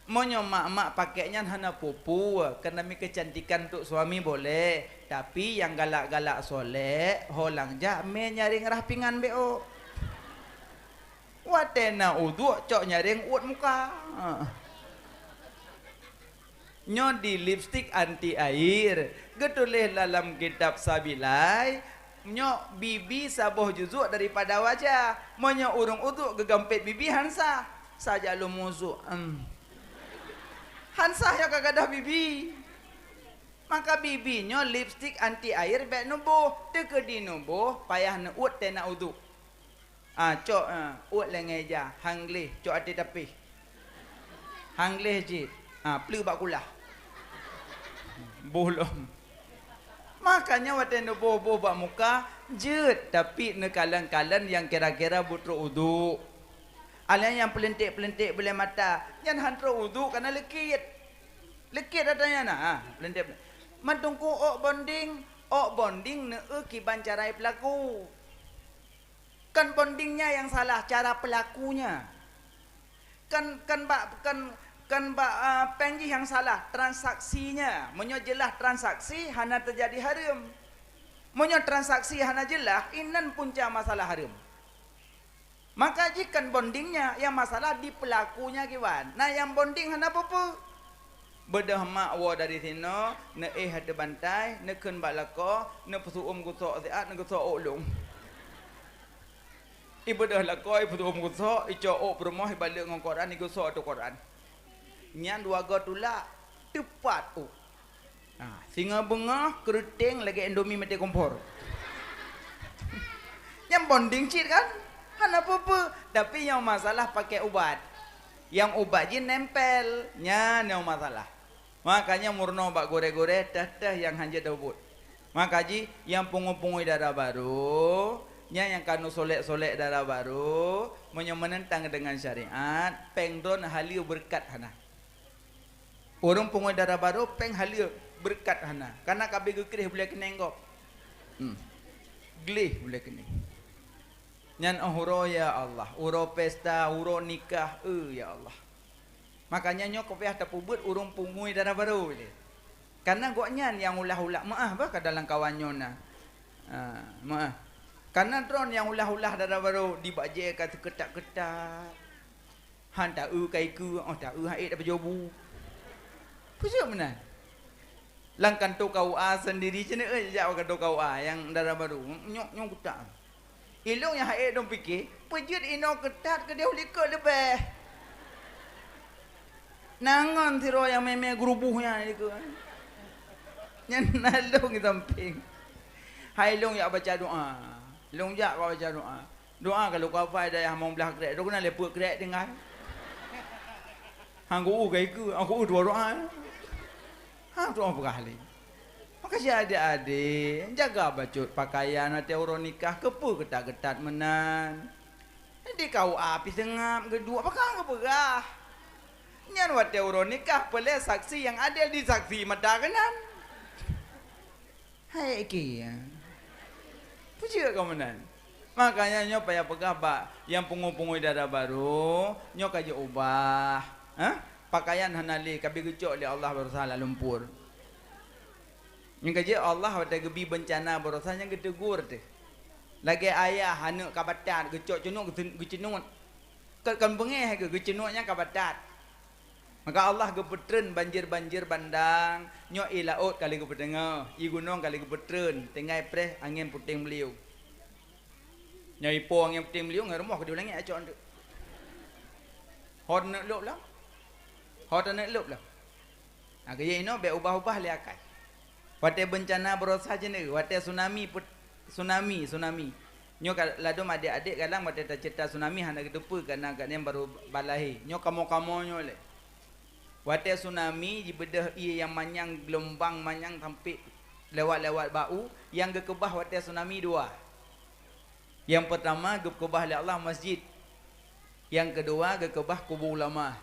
Meunyoe mak-mak pakék nyan hana peue-peue, keuneumi keucantikan untuk suami boleh, tapi nyang galak-galak solék, ho lam jak mé nyaréng rah pingan bék ôk. Watée na uduk cok nyaréng uet muka. Nyoe di lipstik anti air, geutuléh lam kitab Sabilai, nyoe bibi saboh juzuk daripada wajah. Meunyoe ureuëng uduk geugampét bibi han sah, saja lom uduk. Em. Han sah nyoe ka gadôh bibi. Maka bibi nyoe lipstik anti air bèk neuboh. Teukeudi neuboh, payah neuuet teuh na udhu. Ah, cok, ah, uet lé ngon ija, han gleh, cok até tapéh. Han gleh cit, ah, pleuk bak kulah. Boh lom. Makanya watèe neuboh-boh bak muka, jeuet, tapi neukalon-kalon nyang kira-kira beutrok udhu. Alah nyang peulinték-peulinték buleuen mata, nyan han trok udhu kana leukit. Leukit ata nyan na, ha, peulinték. Mantong ku ôk bonding, ôk bonding neueu kiban cara jipeulaku. Kon bondingnya nyang salah, cara peulakunya. Kon, kon bak, kon, kon bak, ah, péng jih nyang salah, transaksinya. Meunyoe jeulaih transaksi, hana teujadi hareuem. Meunyoe transaksi hana jeulaih, inan punca masalah hareuem. Maka jih kon bondingnya, nyang masalah di peulakunya kiban. Na nyang bonding hana peue-peue. Beudôh mak woe dari sinoe, neuéh ateueh bantai, neukheun bak lakoe, neupeuseu'uem geusok siat, neugeusok ôk lôn. Ibeudôh lakoe, ipeuseu'uem geusok, icok ôk peurumoh, ibalek ngon koran, igeusok ateueh koran. Nyan dua goe tulak, teupat ôk. Ha, singoh beungoh, keureuteng lagèe Indomie maté kompor. Nyan bonding cit kan? Hana peue-peue, tapi nyang masalah pakai ubat. Nyang ubat jih nempel, nyan nyang masalah. Makanya meurunoe bak gurèe-gurèe, teuh-teuh nyang hanjeuet teubuet. Maka jih, nyang pungo-pungo dara barô, nyan nyang ka neusolek-solek dara barô, meunyoe meunentang deungon syariat, péng droeneuh haleue beureukat hana. Ureueng pungo dara barô péng haleue beureukat hana, kana ka abéh geukreh bulèe keuneng gob. Hmm. Gleh bulèe keuneng. Nyan óh uroe, ya Allah, uroe pesta, uroe nikah, eu, ya Allah. Makanya nyoe ka payah tapeubuet ureueng pungo dara barô ilèe. Kana gobnyan nyang ulah-ulah, meu'ah bah ka dalam kawan nyoe na. Ha, meu'ah. Kana droeneuh nyang ulah-ulah dara barô, di bajèe ka teukeutat-keutat. Han ta-eu ka ikeue, óh ta-eu han ék tapajoh bu. Peue jeuet meunan? Lam kantô K U A sendiri, ceuneuk jak bak kantô K U A nyang dara barô. Nyoe, nyoe kutak. Ilôn nyang han ék lôn pike, peue jeuet inoe keutat keudéh u likot leubeh. Na ngon sidroe nyang mè-mè geuruboh nyan di likot. Nyan na lôn di sampéng. Hai lôn jak baca doa. Lôn jak ka baca doa. Doa ka lôn kafai dayah mong blah krek, droe keunan lé peuet krek tinggai. Han geu-eu ka ikeue, han geu-eu dua doa. Han doa peugah lé. Maka si adék-adék, jaga bacut pakaian watèe uroe nikah, keupeue keutat-keutat meunan. Di K U A pih seungab geuduek, pakon geupeugah. Nyan watèe uroe nikah, peureulèe saksi nyang adil disaksi mata keunan. Hai, oke, ya. Peue jeuet kamoe meunan? Makanya nyoe payah peugah bak nyang pungo-pungo dara barô, nyoe ka jiubah. Ha? Pakaian hana lé, ka abéh geucok lé Allah baroesa lam lumpur. Nyang ka jeuet Allah watèe geubi beuncana baroesa nyan geutegur teuh. Lagèe ayah aneuk ka batat, geucok ceunut, geucen-, geuceunut. Kon, kon beungèh geu-, geuceunut nyan ka batat. Maka Allah geupeutreun banjir-banjir bandang, nyoe ié laôt ka lheueh geupeuteungoh, ié gunong ka lheueh geupeutreun, tinggai preh angén puténg beuliueng. Nyoe ipo angén puténg beuliueng, ngon rumoh keudéh u langèt acok anteuk. Ho taneuk lôb lom? Ho taneuk lôb lom? Nah, keu inoe bèk ubah-ubah lé akai. Watèe beuncana baroesa jeuneuk, watèe tsunami pet-, tsunami, tsunami. Nyoe ka ladôm adék-adék kadang watèe taceurita tsunami hana geuteupeue kareuna gobnyan barô ba lahé. Nyoe kamoe-kamoe nyoe lé. Watèe tsunami jibeudôh ié nyang manyang, geulumbang manyang sampé lewat-lewat bak u, nyang geukeubah watèe tsunami dua. Nyang peurtama geukeubah lé Allah masjid. Nyang keudua geukeubah kubu ulama.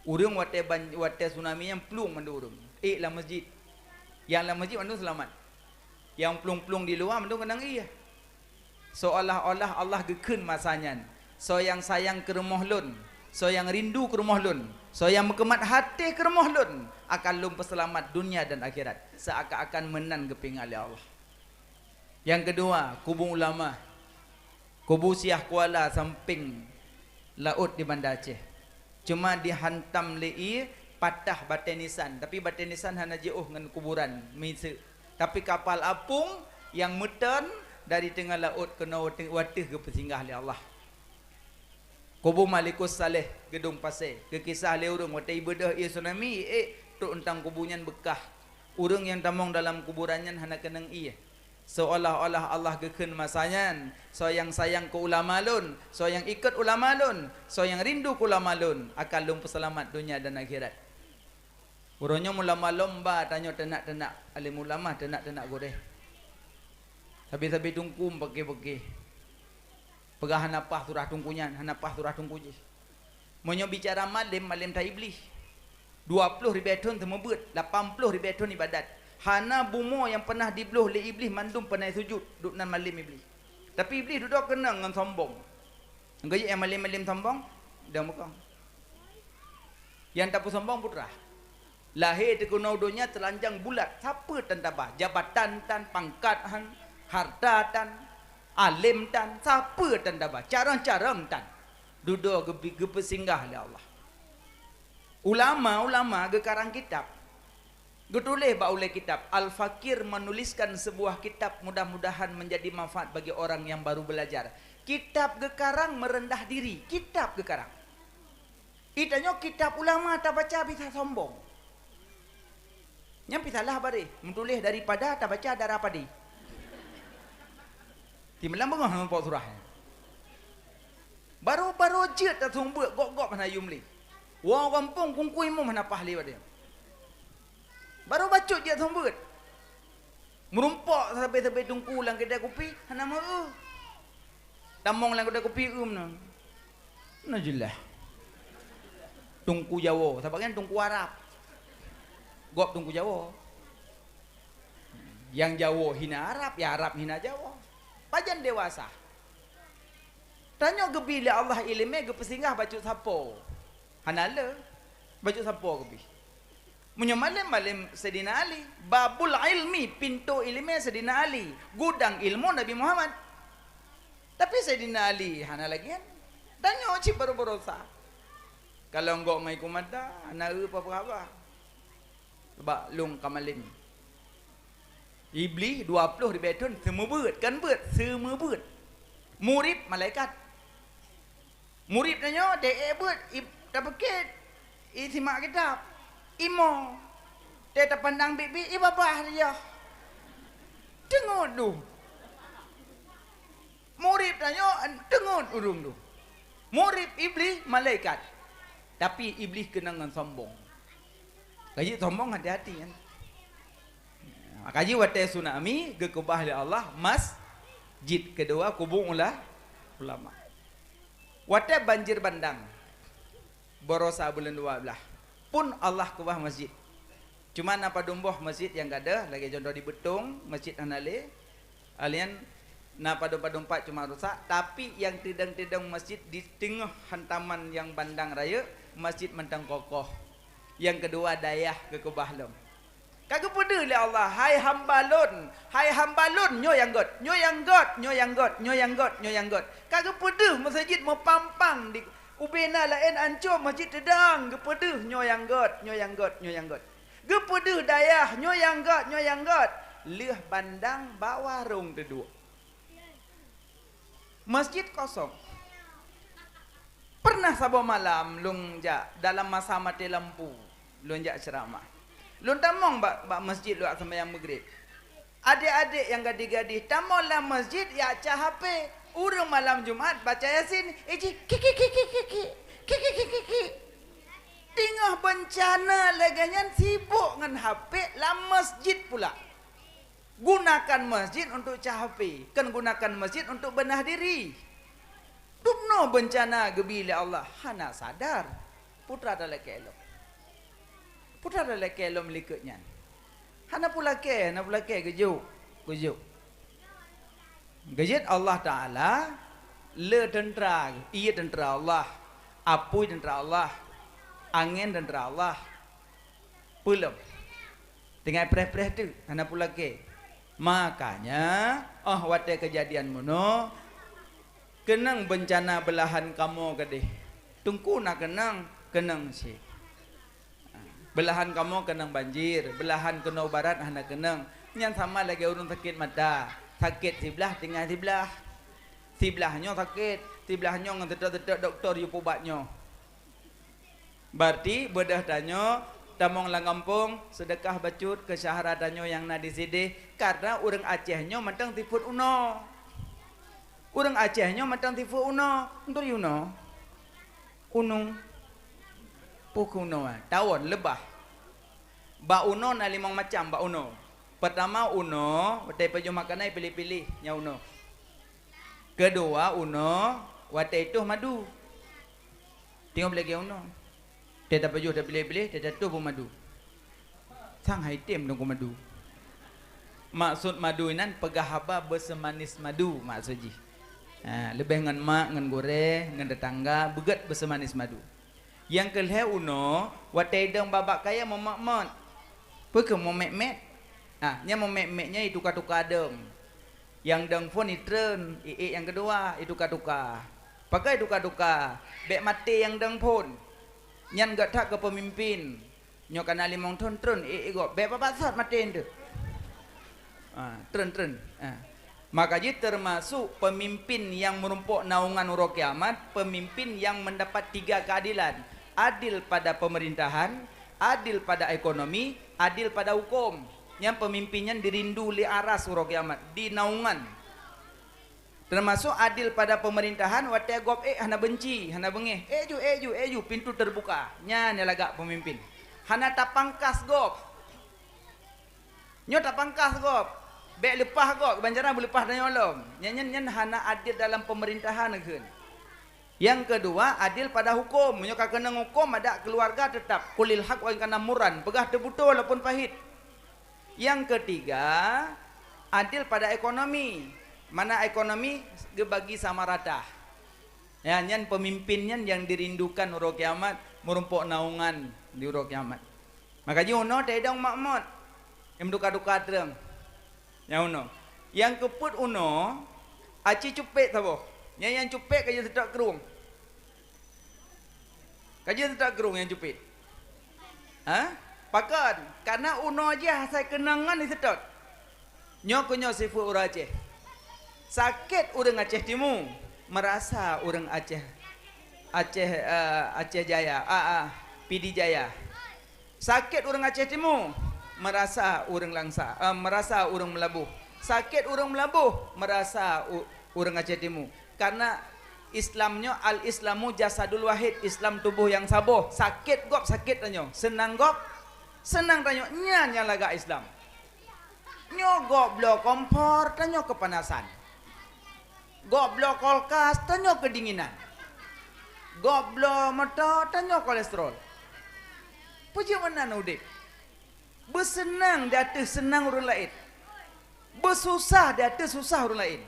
Ureueng watèe ban-, watèe tsunami nyan plueng mandum ureueng, ék lam masjid. Nyang lam masjid mandum seulamat. Nyang plueng-plueng di luwa mandum keunong ié. Seolah-olah Allah geukheun masa nyan, "Soe nyang sayang keu rumoh Lôn, soe nyang rindu keu rumoh Lôn, soe nyang meukeumat até keu rumoh Lôn, akan Lôn peuseulamat dunia dan akhirat." Seuakan-akan meunan geupeuingat lé Allah. Nyang keudua, kubu ulama. Kubu Syiah Kuala sampéng laôt di Banda Aceh. Cuma dihantam lé ié, patah batèe nisan, tapi batèe nisan hana jiôh ngon kuburan miseue. Tapi kapal apung nyang meuteun dari teungoh laôt keunoe watèe, watèe geupeusinggah lé Allah. Kubu Malikus Saleh, Geudong Pasè, geukisah lé ureuëng watée ibeudôh ié tsunami, iék trok euntang kubu nyan beukah. Ureuëng nyang tamong dalam kuburan nyan hana keunong ié. Seolah-olah Allah geukheun masa nyan, "Soe nyang sayang keu ulama lôn, soe nyang ikot ulama lôn, soe nyang rindu keu ulama lôn, akan lôn peuseulamat donya dan akhirat." Uroe nyoe ulama lom ba tanyoe teunak-teunak alim ulama, teunak-teunak gurée. Sabe-sabe teungku peuke-peuke. Peugah hana paih surah teungku nyan, hana paih surah teungku jih. Meunyoe bicara malem, malem that Iblih. Dua ploh ribée thon seumeubeuet, lapan ploh ribée thon ibadat. Hana bumoe nyang peunah dibloh lé Iblih mandum peunah sujut, duek nan malem Iblih. Tapi Iblih dudoe keunong ngon sombong. Geuyue nyang malem-malem sombong, dan meukong. Nyang tapeusombong putra. Lahé teukeunoe donya teulanjang bulat, sapeue tan taba, jabatan tan, pangkat han, harta tan, alem tan, sapeue tan taba, carông-carông tan. Dudoe geubi-, geupeusinggah lé Allah. Ulama-ulama geukarang kitab. Geutuléh bak ulée kitab, Al-Fakir menuliskan sebuah kitab, mudah-mudahan menjadi manfaat bagi orang yang baru belajar. Kitab geukarang merendah diri, kitab geukarang. Itanyoe kitab ulama tabaca bisa sombong. Nyan pih salah bareh, meutuléh daripada tabaca dara padi. Timelang beungoh ngon pok surah nyan. Baru-baru jeuet taseumeubeuet gop-gop hana yum lé. Woe gampông kungkui mum hana paih lé watée. Baru bacut jeuet seumeubeuet. Meurumpok sabe-sabe teungku lam keudai kupi hana meu-eu. Tamong lam keudai kupi eu meunan. Najilah. Teungku Jawoe, sabab nyan teungku Arab. Gop teungku Jawoe. Nyang Jawoe hina Arab, ya Arab hina Jawoe. Pajan dewasa. Tanyoe geubi lé Allah iéleumé geupeusinggah bacut sapo. Hana le, bacut sapo geubi. Meunyoe malem-malem Saidina Ali, babul ilmi, pintoe iéleumé Saidina Ali, gudang ilmu Nabi Muhammad. Tapi Saidina Ali hana lagée nyan. Tanyoe cit baroe-baroe sa. Kalon gok ngon iku mata, hana eu peue haba. Bak lôn ka malem. Iblih dua ploh ribée thon seumeubeuet, kan beuet, seumeubeuet. Murit malaikat. Murit tanyoe deh beuet, i, tapeukét, i simak kitab. Imo. Teu tapandang biet-biet, i babah riyah. Teungeut duh. Murit tanyoe teungeut ureuëng duh. Murit Iblih malaikat. Tapi Iblih keunong ngon sombong. Ka jeuet sombong hati-hati nyan. Maka jih watée tsunami geukeubah lé Allah masjid, keudua kubu ula-, ulama. Watée banjir bandang, barosa buleuen dua blaih, pun Allah keubah masjid. Cuma na padum boh masjid nyang gadôh, lagée contoh di Beutong, masjid hana lé. Alian na padum-padum pat cuma rusak, tapi nyang teudong-teudong masjid di teungoh hantaman nyang bandang rayeuk, masjid mantong kokoh. Nyang keudua dayah geukeubah lom. Ka geupeudeuh lé Allah, "Hai hamba Lôn, hai hamba Lôn, nyoe nyang gét, nyoe nyang gét, nyoe nyang gét, nyoe nyang gét, nyoe nyang gét." Ka geupeudeuh meuseujid meupampang di ubena laén ancô, masjid teudong geupeudeuh, "Nyoe nyang gét, nyoe nyang gét, nyoe nyang gét." Geupeudeuh dayah, "Nyoe nyang gét, nyoe nyang gét." Lheueh bandang ba warong teuduek. Masjid kosong. Pernah saboh malam lôn jak dalam masa maté lampu, lôn jak ceuramah. Lôn tamong bak, bak masjid lôn jak seumayang Maghrib. Adék-adék nyang gadih-gadih tamong lam masjid jak cah H P. Ureuëng malam Jumat baca Yasin, iji kiki kiki kiki kiki kiki kiki. Teungoh beuncana lagée nyan sibok ngon H P lam masjid pula. Gunakan masjid untuk cah H P, kon gunakan masjid untuk beunah diri. Dumnoe beuncana geubi lé Allah, hana sadar. Putra talakée lom. Putra talakée lom likot nyan. Hana pulakée, hana pulakée geujok, geujok. Geujok Allah Taala le teuntra, ie teuntra Allah, apui teuntra Allah, angén teuntra Allah. Peulom. Tinggai preh-preh teuk, hana pulakée. Makanya, óh watée keujadian meunoe, keunong beuncana beulahan kamoe keudeh. Teungku na keunong, keunong cit. Beulahan kamoe keunong banjir, beulahan keunoe barat hana keunong. Nyan sama lagée ureuëng sakét mata, sakét siblaih tinggai siblaih. Siblaih nyoe sakét, Siblah nyoe ngon seutôt-seutôt dokto yue peuubat nyoe. Berarti beudôh tanyoe tamong lam gampông, seudeukah bacut keu syedara tanyoe nyang na di sideh, karena ureuëng Aceh nyoe mantong sifeuet unoe. Ureuëng Aceh nyoe mantong sifeuet unoe, beutôi unoe. Unoe. Peue keuh unoe, eh? Tawon, leubah. Bak unoe na limong macam bak unoe. Peurtama unoe, watée pajoh makanan piléh-piléh nyang unoe. Keudua unoe, watée itoh madu. Teungoh lagée unoe. Teuh tapajoh tapiléh-piléh, teuh tatoh bak madu. Sang hai tem dong keu madu. Maksud madu inan peugah haba beuseumanis madu maksud jih. Ha, leubeh ngon mak, ngon gurée, ngon teutangga, beugét beuseumanis madu. Nyang keu lhée unoe, watée idong babak kayée meumet-met. Peue keuh meumet-met? Ah, nyan meumet-met nyan ituka-tuka dong. Nyang dong phon itreun, iék nyang keudua ituka-tuka. Pakon ituka-tuka? Bék maté nyang dong phon. Nyan gét that keu peumimpin. Nyoe kana limong thon treun iék gob, bék babah sot maté eunteuk. Ah, treun, treun. Ah. Maka jih teumasok peumimpin nyang meurumpok naungan uroe kiamat, peumimpin nyang meudapat tiga keuadilan, adil pada peumeurintahan, adil pada ekonomi, adil pada huköm. Nyan peumimpin nyan dirindu lé aras uroe kiamat, di naungan. Teumasok adil pada peumeurintahan, watée gob ék hana beunci, hana beungéh. Ék ju, ék ju, ék ju, pintoe teubuka. Nyan nyang lagak peumimpin. Hana tapangkas gob. Nyoe tapangkas gob, bék leupah gob, ban cara beuleupah tanyoe lom. Nyan, nyan, nyan hana adil dalam peumeurintahan kheun. Nyang keudua, adil pada huköm. Meunyoe ka keunong huköm, adak keuluwarga teutap, "Qulil haq wa in kana murran," peugah teubeutôi walaupun pahit. Nyang keutiga, adil pada ekonomi. Mana ekonomi geubagi sama rata. Ya, nyan peumimpin nyan nyang dirindukan uroe kiamat, meurumpok naungan di uroe kiamat. Maka jih unoe teuidong mak mot, nyang meuduka-duka treung. Nyang unoe. Nyang keupeuet unoe, aci cupet saboh. Nyang, nyang cupet ka jeuet seutôt krueng. Ka jeuet seutôt krueng nyang cupet. Ha? Pakon? Karena unoe jih asai keunong ngon diseutôt. Nyoe keuh nyoe sifeuet ureuëng Aceh. Sakét ureuëng Aceh Timu, meurasa ureuëng Aceh, Aceh, eh, Aceh Jaya, ah, ah, Pidie Jaya. Sakét ureuëng Aceh Timu, meurasa ureuëng Langsa, eh, meurasa ureuëng Meulaboh. Sakét ureuëng Meulaboh, meurasa u-, ureuëng Aceh Timu. Karena Islam nyoe, al-Islamu jasadul wahid, Islam tuboh nyang saboh. Sakét gob, sakét tanyoe. Seunang gob, seunang tanyoe. Nyan nyang lagak Islam. Nyoe gob bloe kompor, tanyoe keupanasan. Gob bloe kulkas, tanyoe keudinginan. Gob bloe moto, tanyoe kolesterol. Peue jeuet meunan udeb? Beuseunang di ateueh seunang ureuëng laén. Beususah di ateueh susah ureuëng laén.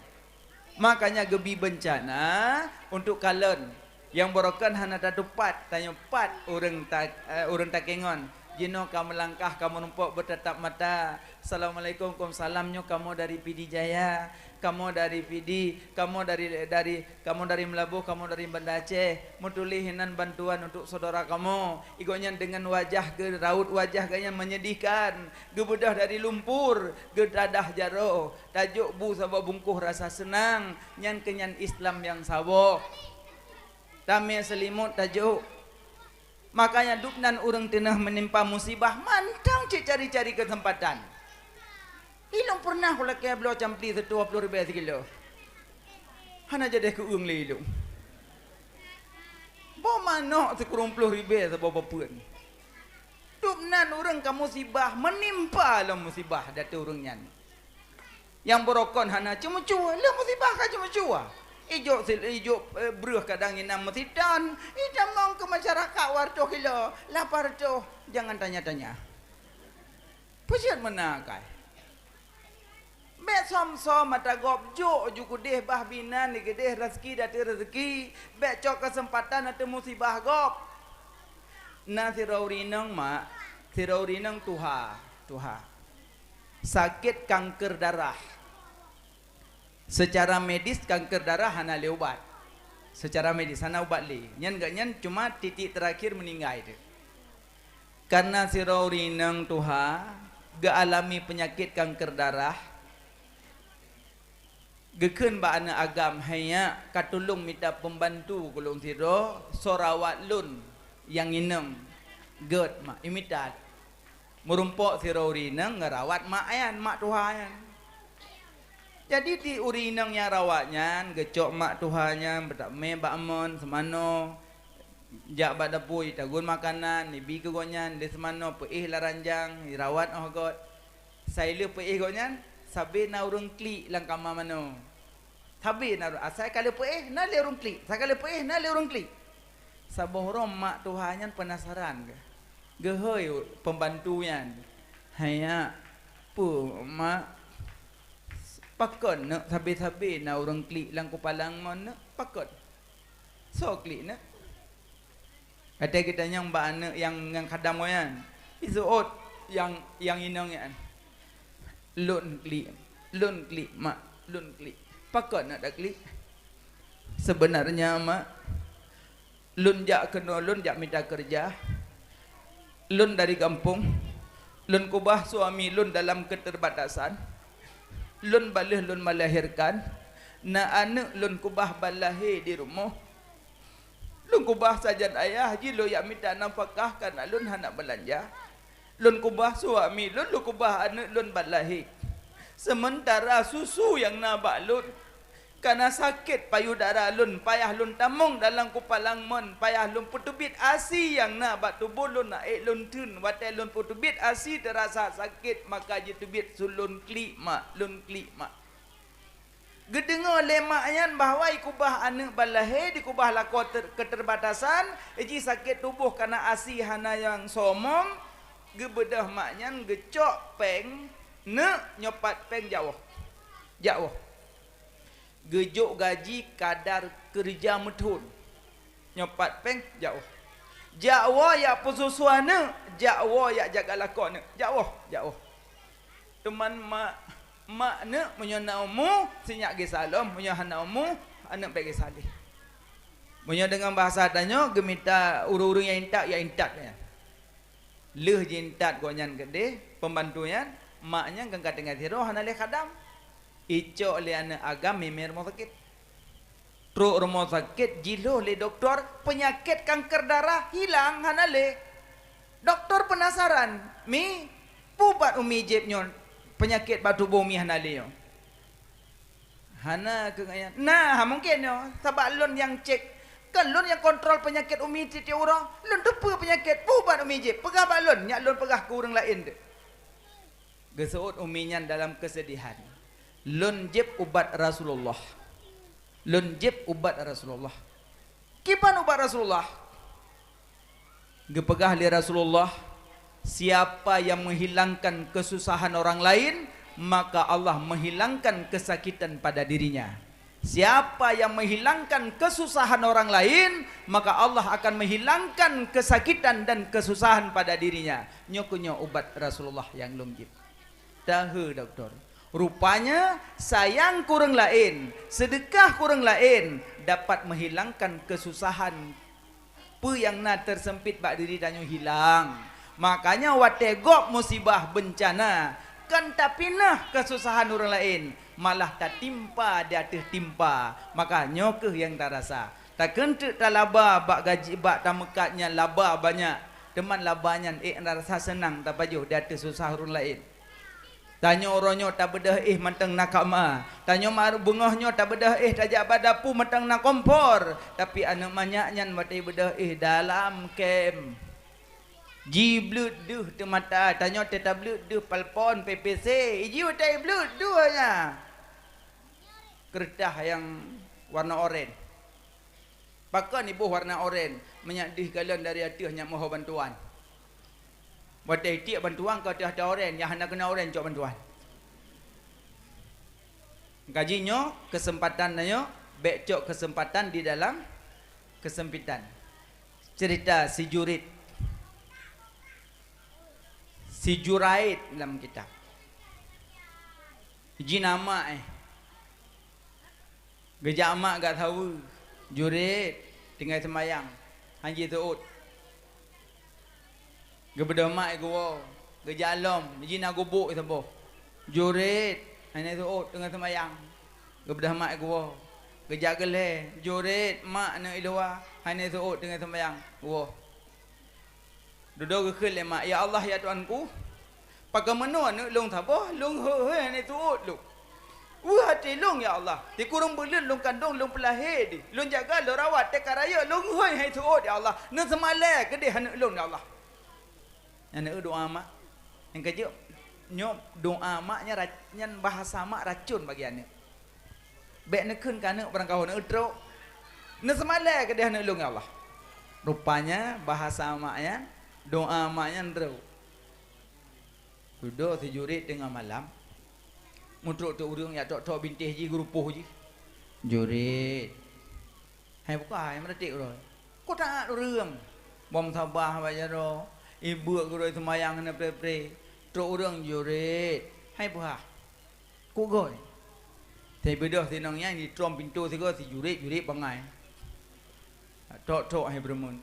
Makanya geubi beuncana untuk kalon. Nyang barokon hana tatupat, tanyoe pat ureuëng ta-, eh, ureuëng takengon. Jinoe ka meulangkah, ka meurumpok beutatap mata. "Assalamualaikum," "Waalaikumsalam," "Nyoe kamoe dari Pidie Jaya, kamoe dari Pidie, kamoe dari, dari, kamoe dari Meulaboh, kamoe dari Banda Aceh. Meutuléh inan bantuan untuk syedara kamoe." Gobnyan deungon wajah geu-, raut wajah gobnyan menyedihkan. Geubeudôh dari lumpur, geutadah jaroe, tajok bu saboh bungkôh rasa seunang. Nyan keuh nyan Islam nyang saboh. Tamé seulimot tajok. Makanya dubnan ureuëng teungoh meunimpa musibah mantong cit cari-cari keuseumpatan. Ilong peureunah kulakée bloe campli sireutôh ploh ribée sikilo. Hana jadeh keu-ueng lé ilong. Boh manok sikureueng ploh ribée saboh bapeuen. Dubnan ureuëng ka musibah, meunimpa lom musibah di ateueh ureuëng nyan. Nyang barokon hana ceumeucue, lheueh musibah ka ceumeucue. Ijok sil-, ijok, eh, breueh kadang inong meusiton, itamong keu masyarakat dua reutôh kilo, lapan reutôh, jangan tanya-tanya. Peue jeuet meunan akai. Bék som-som mata gob jok ju keudeh bah binan di keudeh rezeki di ateueh rezeki, bék cok keuseumpatan ateueh musibah gob. Na sidroe ureuëng inong mak, sidroe ureuëng inong tuha, tuha. Sakét kanker darah. Seucara medis kanker darah hana lé ubat. Seucara medis hana ubat lé. Nyan gobnyan cuma titik teurakhir meuninggai teuk. Karena sidroe ureuëng inong tuha geualami peunyakét kanker darah, Geukheun bak aneuëk agam, "Hai nyak, ka tulông mita peumbantu keu lôn sidroe, soe rawat lôn nyang inong." "Gét, mak." Imita. Meurumpok sidroe ureuëng inong ngerawat mak nyan, mak tuha nyan. Jadi di ureuëng inong nyang rawat nyan geucok mak tuha nyan beutamé bak mon seumanoe, jak bak dapu jitagun makanan, jibi keu gobnyan, lé seumanoe peuéh lam ranjang, jirawat óh göt. Sai lheueh peuéh gobnyan, sabe na ureuëng klik lam kama manoe. Sabe na ureuëng, asai ka lheueh peuéh, na lé ureuëng klik, asai ka lheueh peuéh, na lé ureuëng klik. Saboh uroe mak tuha nyan peunasaran geuh. Geuhôi peumbantu nyan, "Hai nyak, peue mak, pakon neuk sabe-sabe na ureuëng klik lam kupalang mon neuk, pakon? Soe klik neuk?" Watée geutanyong bak aneuëk nyang, nyang khadam gobnyan, jiseuôt nyang, nyang inong nyan, "Lôn klik, lôn klik, mak, lôn klik." "Pakon neuk taklik?" "Seubeunarnya, mak, lôn jak keunoe, lôn jak mita keureuja. Lôn dari gampông, lôn keubah suami lôn dalam keuteubatasan. Lôn ban lheueh lôn meulahérkan, na aneuëk lôn keubah ban lahé di rumoh. Lôn keubah sajan ayah jih lôn jak mita nafakah, kana lôn hana beulanja. Lôn keubah suami lôn, lôn keubah aneuëk lôn ban lahé. Seumeuntara susu nyang na bak lôn, kana sakét payudara lôn, payah lôn tamong dalam kupalang mon, payah lôn peuteubiet asi nyang na bak tuboh lôn, na ék lôn theun. Watée lôn peuteubiet asi teurasa sakét, maka jiteubiet su lôn klik, mak, lôn klik, mak." Geudeungoe lé mak nyan bahwa jikeubah aneuëk ban lahé, dikeubah lakoe ter-, keuteubatasan, jih sakét tuboh kana asi hana nyang somong, geubeudôh mak nyan geucok péng, "Neuk, nyoe pat péng, jak woe. Jak woe." Geujok gaji kadar keureuja meuthon. "Nyoe pat péng, jak woe. Jak woe jak peususu aneuëk, jak woe jak jaga lakoe aneuëk. Jak woe, jak woe." Teuma mak, mak aneuëk meunyoe na umu, si nyak gisa lom, meunyoe hana umu, aneuëk bék gisa lé. Meunyoe deungon bahasa tanyoe, geumita ureuëng-ureuëng nyang intat, jak intat nyan. Lheueh jiintat gobnyan keudeh, peumbantu nyan, mak nyan kan ka tinggai sidroe hana lé khadam. Icok lé aneuëk agam mimé rumoh sakét. Trok rumoh sakét, jilhoh lé dokto, peunyakét kanker darah hilang hana lé. Dokto peunasaran, "Mi, peue ubat umi jieb nyoe, peunyakét bak tuboh umi hana lé nyoe?" "Hana," kheun ayah. "Na, ha, mungken nyoe, sabab lôn nyang cek, kan lôn nyang kontrol peunyakét umi tieb-tieb uroe. Lôn teupeue peunyakét, peue ubat umi jieb, peugah bak lôn, nyak lôn peugah keu ureuëng laén deuh." Geuseuôt umi nyan dalam keusedihan, "Lôn jieb ubat Rasulullah. Lôn jieb ubat Rasulullah." "Kiban ubat Rasulullah?" Geupeugah lé Rasulullah, "Siapa yang menghilangkan kesusahan orang lain, maka Allah menghilangkan kesakitan pada dirinya. Siapa yang menghilangkan kesusahan orang lain, maka Allah akan menghilangkan kesakitan dan kesusahan pada dirinya." Nyoe keuh nyoe ubat Rasulullah nyang lôn jieb. Tahe dokto. Rupanya, sayang keu ureuëng laén, seudeukah keu ureuëng laén, dapat menghilangkan kesusahan. Peue nyang na teuseumpét bak diri tanyoe hilang. Makanya, watée gob musibah beuncana, kon tapineupeunoh kesusahan ureuëng laén, malah tatimpa di ateueh timpa. Maka nyoe keuh nyang tarasa. Takheun teuk talaba bak gaji, bak tameukat nyan laba banyak, teuma laba nyan ék rasa seunang tapajoh di ateueh susah ureuëng laén. Tanyoe uroe nyoe tabeudôh éh mantong na kama. Tanyoe ma-, beungoh nyoe tabeudôh éh tajak bak dapu mantong na kompor. Tapi aneuëk manyak nyan watée beudôh éh dalam kem. Jibleuet deuh teumata, tanyoe teuh tableuet deuh palpon P P C. Iji watée bleuet deuh nyan. Keureutah nyang warna oren. Pakon iboh warna oren, meunyak deuh galon dari ateueh nyak meuho bantuan. Watée tiek bantuan ka teuh ata oren, nyang hana keuna oren cok bantuan. Kaji nyoe keuseumpatan tanyoe, bék cok keuseumpatan di dalam keuseumpitan. Ceurita si Jurit, si Juraid lam kitab. Jih na mak, eh. Geujak mak gak saweue, Jurit, tinggai seumayang, han jiseuôt. Geubeudôh mak geuwoe, geujak lom, jih na gubuk saboh. Jurit, hana seuôt, teungoh seumayang. Geubeudôh mak geuwoe. Geujak geulhèe, "Juret, mak aneuk i luwa, hana seuôt teungoh seumayang." Woe. Dudoe geukheun lé mak, "Ya Allah, ya Tuhanku, pakon meunoe aneuk lôn saboh, lôn hôi-hôi hana seuôt lôn. Weueh até lôn, ya Allah, sikureueng buleuen lôn kandong, lôn peulahé di, lôn jaga, lôn rawat, teuka rayeuk lôn hôi hana seuôt, ya Allah. Neuseumalèe keudéh aneuk lôn, ya Allah." Nyan doa mak. Nyang keujeuet, nyoe doa mak nyan ra-, nyan bahasa mak racun bagi aneuk. Bèk neukheun keu aneuk barangkaho neutrok. Neuseumalèe keudéh aneuk lôn, ya Allah. Rupanya bahasa mak nyan, doa mak nyan trok. Dudoe si Juret teungoh malam, meutrok teuk ureueng jak trok-trok bintéh jih, geurupoh jih. "Juret." Hai buka, hai meuratéb uroe. Kok taát ureueng? Bom sabah bak jaroe, ibeuk geuroe seumayang hana pré-pré. Trok ureueng, "Juret." Hai buha. Kok goi? Teubeudôh sinong nyan, di trom pintoe sigoe, si Juret, Juret bangai. Trok-trok hai beureumeun.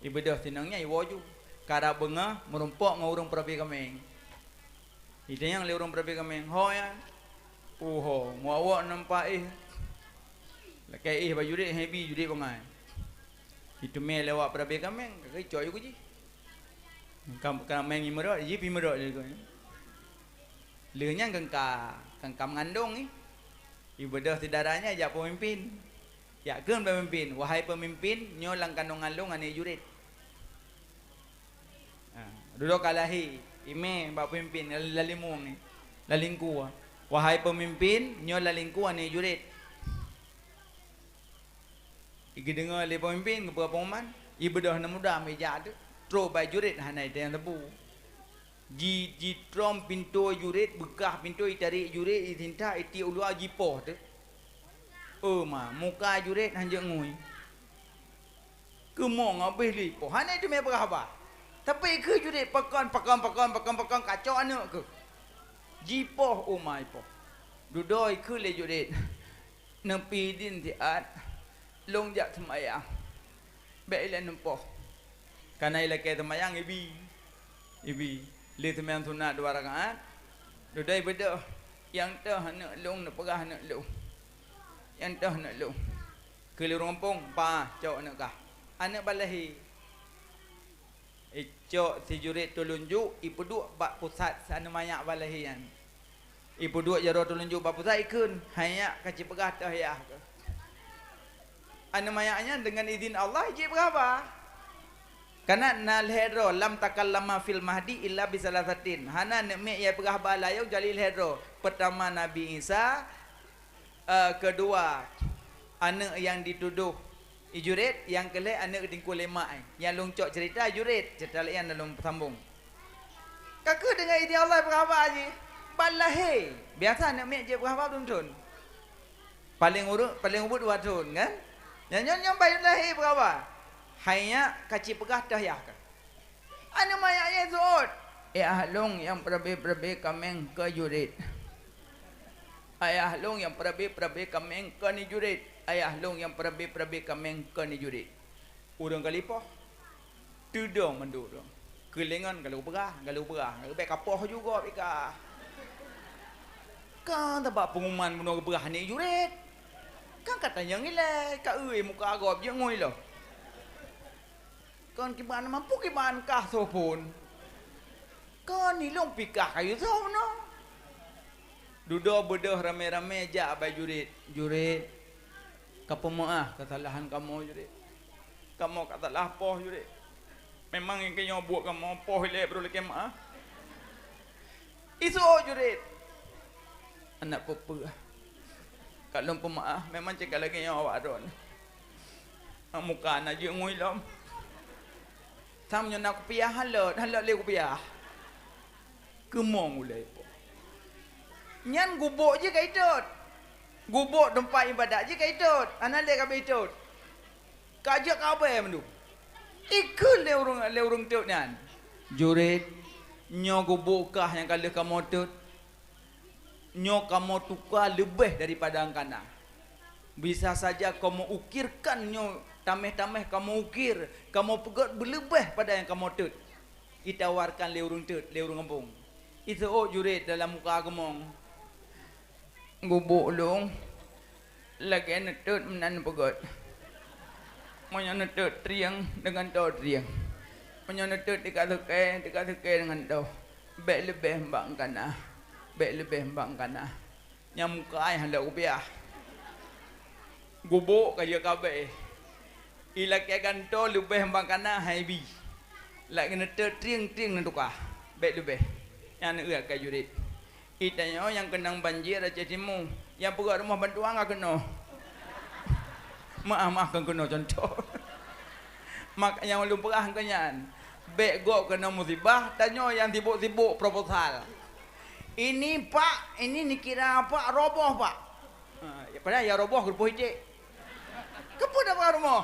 Ibeudôh sinong nyan, iwoe ju. Karab beungoh, meurumpok ngon ureueng peurabé kaméng. Itanyong lé ureueng peurabé kaméng, "Ho nyan?" "Uho, meuawak nampak éh." Lakèe éh bak Juret, hai bi, Juret bangai. Iteumé lé awak peurabé kaméng, ka geucok ju keu jih. Ka, kaméng imeurot, jih pih imeurot lé geuh. Lheueh nyan keu ka, keu ka meungandong jih. Ibeudôh si dara nyan jak peumimpén. Jak kheun bak peumimpén, "Wahai peumimpén, nyoe lam kandongan lôn aneuk Juret." Ha, dudoe ka lahé, imé bak peumimpén, lalimueng ni, lalingkue. "Wahai peumimpén, nyoe lalingkue aneuk Juret." Igeudeungoe lé peumimpén, geupeugah pengumuman, ibeudôh aneuk muda meujak teuk, trok bak Juret hana itanyong sapeue. Ji-, jitrom pintoe Juret, beukah pintoe, itarek Juret, isinta, itiek u luwa, jipoh teuk. Oh ma, muka Juret hanjeuet ngui. Keumong habéh lé ipoh, hana teumé peugah haba. Tapi keu Juret pakon, pakon, pakon, pakon, pakon, kacok aneuk keuh. Jipoh, oh ma, ipoh. Dudoe kheun lé Juret. Neupi idin siat, lôn jak seumayang. Bèk ilèe neupoh. Kana ilakèe seumayang ibi. Ibi. Lheueh seumayang sunat dua rakaat, dudoe ibeudôh, "Nyang toh aneuk lôn, neupeugah aneuk lôn. Nyang toh aneuk lôn." Kheun lé ureueng gampông, "Pa, cok aneuk kah." Aneuk ban lahé. Icok si Juret tulunjuk, ipeuduek bak pusat si aneuk manyak ban lahé nyan. Ipeuduek jaroe tulunjuk bak pusat, ikheun, "Hai nyak, ka ci peugah toh yah keuh." Aneuk manyak nyan deungon idin Allah jeuet peugah haba. Kana na lhèe droe, "Lam takallama fil mahdi illa bi salasatin." Hana aneuk miet nyang peugah haba layong kecuali lhèe droe. Peurtama Nabi Isa, Eh, keudua, aneuk nyang jitudôh i Juret, nyang keulhèe aneuk teungku lé mak, eh. Nyang lôn cok ceurita Juret, ceurita laén nyang lôn peusambông. Ka keuh deungon idin Allah peugah haba jih, ban lahé. Biasa aneuk miet jeuet peugah haba dum thôn. Paleng ureueng, paleng ubit dua thôn, kan? Nyang nyoe, nyoe ban lahé peugah haba. Hai nyak, ka ci peugah toh yah kah. Aneuk manyak nyan seuôt, "Ayah lôn nyang peurabé-peurabé kaméng keu Juret. Ayah lôn nyang peurabé-peurabé kaméng keu ni Juret. Ayah lôn nyang peurabé-peurabé kaméng keu ni Juret." Ureueng ka lipoh. Teudong mandum ureueng. Keulengan galak peugah, galak peugah. Bèk kapoh juga pih kah. Kan teubak pengumuman bunoe geupeugah ni Juret. Kan ka tanyong ilèe, ka eu muka gob jeuet ngui lom. Kon kiban mampu kiban kah soe phon. Kon ilông pih kah kayue soe meunoe. Dudoe beudôh ramé-ramé jak bak Juret. "Juret, kapeumeu'ah keusalahan kamoe, Juret. Kamoe ka salah poh, Juret. Memang nyang keunoe buet kamoe poh ilèe brôk lakèe meu'ah." Iseuôt Juret. Aneuk peue-peue. Ka lôn peumeu'ah, memang cit ka lagèe nyoe awak droeneuh. Muka na jeuet ngui lom. Sam nyoe na kupiah halot, halot lé kupiah. Keumong ulèe po. Nyan gubôk jih ka itot. Gubôk teumpat ibadat jih ka itot. Hana lé ka beu itot. Ka jeuet ka abée mandum. Ikheun lé ureueng, lé ureueng teuk nyan, "Juret, nyoe gubôk kah nyang ka lheueh kamoe tot. Nyoe kamoe tuka leubeh daripada nyang kana. Bisa saja kamoe ukirkan nyoe, taméh-taméh kamoe ukir, kamoe peugöt beuleubeh pada nyang kamoe tot." Itawarkan lé ureueng tot, lé ureueng gampông. Iseuôt Juret dalam muka keumong. Gubôk lôn, Lagèe neutot meunan peugöt. Meunyoe neutot trieng deungon toe trieng. Meunyoe neutot tika sukée, tika sukée deungon toe. Bèk leubeh bak kana. Bèk leubeh bak kana. Nyang muka ai hana kubiah. Gubok ka jeuet kabeh. Ilakée gantoe leubeh bak kana hai bi. Lagèe neutot trieng-trieng neutuka. Bèk leubeh. Nyan eu akai jurit. Itanyoe nyang keunong banjir Aceh Timu, nyang peugöt rumoh bantuan ka keunoe. Meu'ah-meu'ah kon keunoe cuntoh. Mak nyang ulôn peugah keu nyan, bèk gob keunong musibah, tanyoe nyang sibok-sibok proposal. Ini pak, ini nikira pak, roboh pak. Ha, padahai nyang roboh geureupoh iték. Keupeue tapeugah rumoh?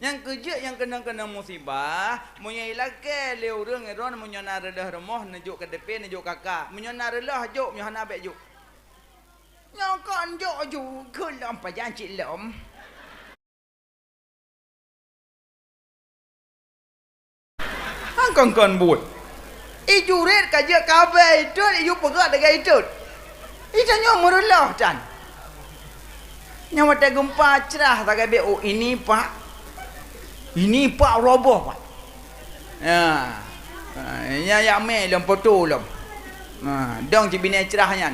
Nyang keujeuet nyang keunong-keunong musibah, meunyoe ilakée lé ureuëng droeneuh meunyoe na reuloh rumoh neujok K T P, neujok K K. Meunyoe na reuloh jok, meunyoe hana bèk jok. Nyoe kon jok ju keu lom pajan cit lom. Hang kon-kon buet. Ijuret ka jeuet kabeh itot, iju peugah lagèe itot. Itanyoe meureuloh tan. Nyang watèe geumpa crah sagai bèk, oh, ini pak. Ini pak roboh pak. Ya. Ha, nya yak mè lom poto lom. Ha, dong cit binéh crah nyan.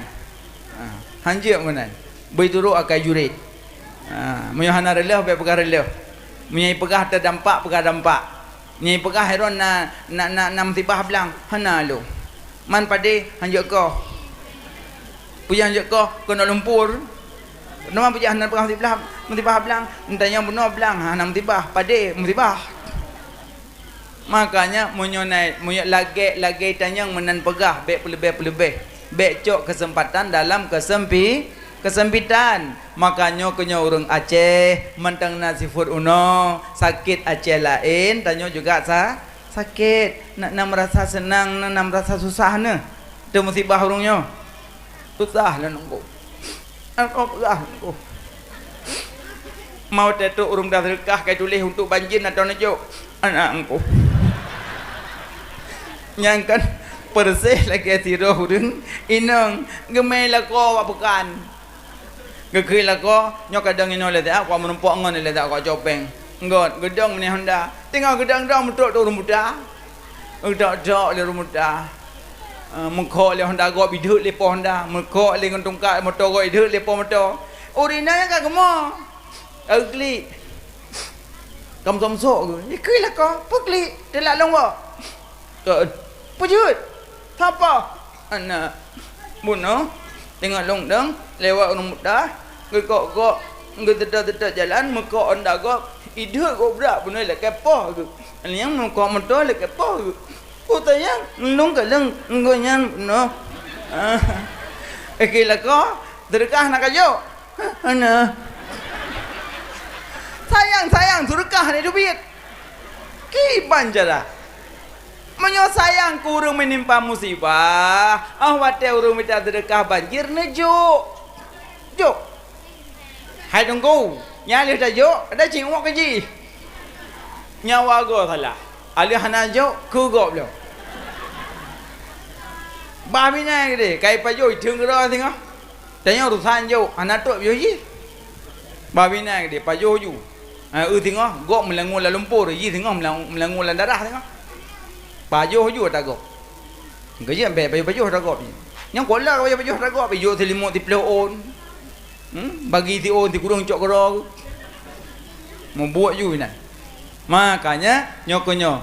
Ha, hanjeuet meunan. Beuturot akai juret. Ha, meunyoe hana reuloh, bèk peugah reuloh. Meunyoe peugah teuh dampak, peugah dampak. Nyan peugah, "Heron na, na, na, na musibah blang." Hana lôn. Man padé hanjeuet koh. Peue nyang hanjeuet koh, keunoe lumpur. Nama peue hana peugah musibah, musibah blang? Entah nyang bunoe blang, hana musibah. Padé musibah. Makanya, meunyoe na, meunyoe lagèe-lagèe tanyong meunan peugah, bèk peuleubeh-peuleubeh. Bèk cok keuseumpatan dalam keuseumpi-, Keusempitan. Maka nyoe keuh nyoe ureuëng Aceh, mantong na sifeuet unoe, sakét Aceh laén, tanyoe juga sa-, sakét. Na, na meurasa seunang, na, na meurasa susah neuh. Teuh musibah ureuëng nyoe. Susah lôn nunggu. Aku peugah nunggu. Mau teutôk ureuëng dah seudeukah kai tuléh untuk banjir na teuh neujok. Anak engku. Nyang kan persis lagèe sidroe ureuëng inong geumé lakoe bak peukan. Geukheun lakoe, nyoe kadang inoe lé siat, kok meurumpok ngon lé siat kok copeng. Ngon, geudong meunan honda. Teungoh geudong-dong meutrok teuh ureuëng buta. Geudok-dok lé ureuëng buta. Eh, meukhok lé honda gob ideuek lé po honda. Meukhok lé ngon tungkat moto gob ideuek lé po moto. Ureuëng inong nyan ka geumoe. Ka geuklik. Ka meusok-meusok geuh. Ikheun lakoe, peue klik? Teulak lôn woe. Kon. Peue jeuet? Sapa? Aneuk. Bunoe. Teungoh lôn dong, lewat ureuëng buta, geukok-kok, geuteutôt-teutôt jalan, meukok honda gob, ideuek gob brat bunoe lakèe poh geuh. Nyang meukok moto lakèe poh geuh. Peue tanyong, lôn ka lôn, gobnyan bunoe. Ah. Ikheun lakoe, seudeukah na kajok. Hana. Sayang, sayang, seudeukah hana teubiet. Kiban cara. Meunyoe sayang keu ureuëng meunimpa musibah, óh watèe ureuëng mita seudeukah banjir, neujok. Jok. Hai Teungku, nyan lheueh tajok, ada cingok keu jih. Nyawa goe salah. Alheuh hana jok, keu gob lom. Bah binéh geude, kai pajoh, itheun keudroe singoh. Tanyoe urusan jok, hana trok piôh jih. Bah binéh geude, pajoh ju. Ha, eu singoh, gob meulangue lam lumpur, jih singoh meulang-, meulangue lam darah singoh. Pajoh ju ata gob. Geujeuet bèk pajoh-pajoh ata gob jih. Nyang kuala pajoh-pajoh ata gob, ijok silimok siplôh ôn. Hmm? Bagi si ôn, si kureueng cok keudroe. Mubuet ju inan. Makanya, nyoe keuh nyoe.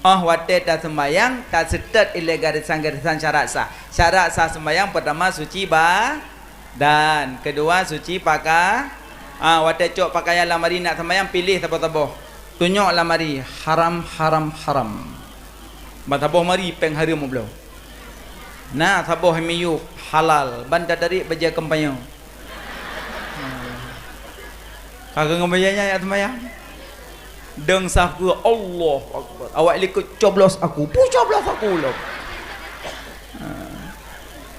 Óh watèe taseumbahyang, taseutôt ilée garésan-garésan syarat sah. Syarat sah seumbahyang peutama suci badan, keudua suci paka-, ah, watèe cok pakaian lamari nak seumbahyang piléh saboh-saboh. Tunyok lamari haram, haram, haram. Ban saboh mari péng hareuem ubloe. Na saboh miyueb halal, ban tatarék bajèe kampanye. Ka keuh ngon bajèe nyan jak seumayang. Dong saf keu Allahu Akbar. Awak likot coblos aku. Pu coblos aku lom. Ha.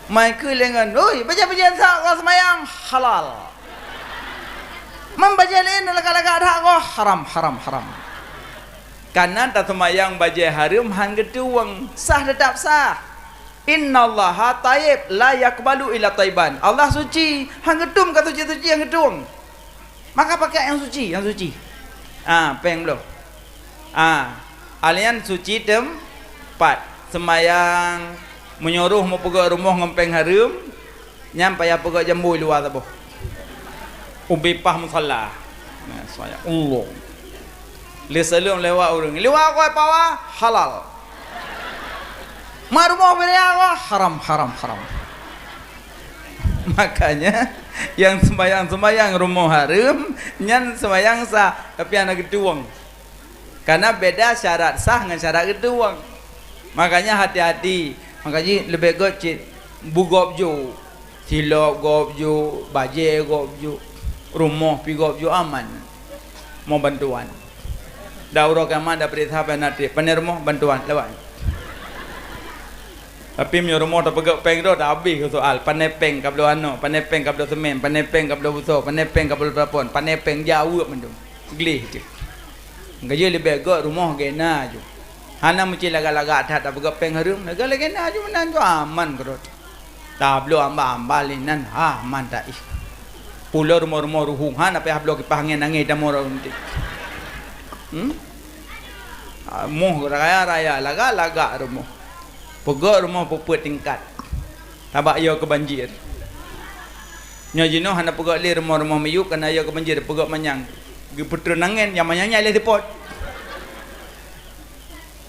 Mai keu lengan, "Oi, bajèe-bajèe sa ka seumayang halal. Man bajèe laén lagak-lagak that ko haram, haram, haram." Kana taseumayang bajèe hareuem han geutuwong, sah teutap sah. "Innallaha thayyib la yaqbalu illa thayyiban." Allah suci, han geutueng keu suci-suci nyang geutueng. Maka pakai nyang suci, nyang suci. Ah, péng bloe. Ah, alian suci teumpat. Seumayang, meunyoe roh meupeugöt rumoh ngon péng hareuem, nyan payah peugöt jambo luwa saboh. Ubé paih musala. Nah, seumayang. Allah. Lé saleuem lewat ureueng. Luwa koi pawa, halal. Mak rumoh beuria, wah, haram, haram, haram. Makanya, nyang seumayang-seumayang rumoh hareuem, nyan seumayang sah, tapi hana geutueng. Karena beda syarat sah ngon syarat geutueng. Makanya hati-hati. Makanya leubeh göt cit bugop ju. Silop gop ju, bajée gop ju, rumoh pi gop ju aman. Mo bantuan. Da uroe kiamat da peuriksa pai na trép. Pane rumoh bantuan lewat. Tapi meunyoe rumoh tapeugöt péng droe, dah habéh soal. Pane péng ka bloe anok, pane péng ka bloe semen, pane péng ka bloe buso, pane péng ka bloe plafon, pane péng jaweueb mandum. Gleh cit. Geujeuet leubeh göt rumoh gena ju. Hana meucit lagak-lagak that tapeugöt péng hareuem, lagak-lagak gena ju meunan ju aman keudroe. Tabloe amba-amba lé nan, ha, man taih. Pulo rumoh-rumoh ruhueng, ha, na payah bloe kipah angén, angén tamong rot unti. Hmm? Ah, moh raya-raya, lagak-lagak rumoh. Peugöt rumoh peuet-peuet tingkat. Tabak yo keu banjir. Nyoe jinoe hana peugöt lé rumoh-rumoh miyueb, kana yo keu banjir, peugöt manyang. Geupeutreun angén, nyang manyang nyan lé seupôt.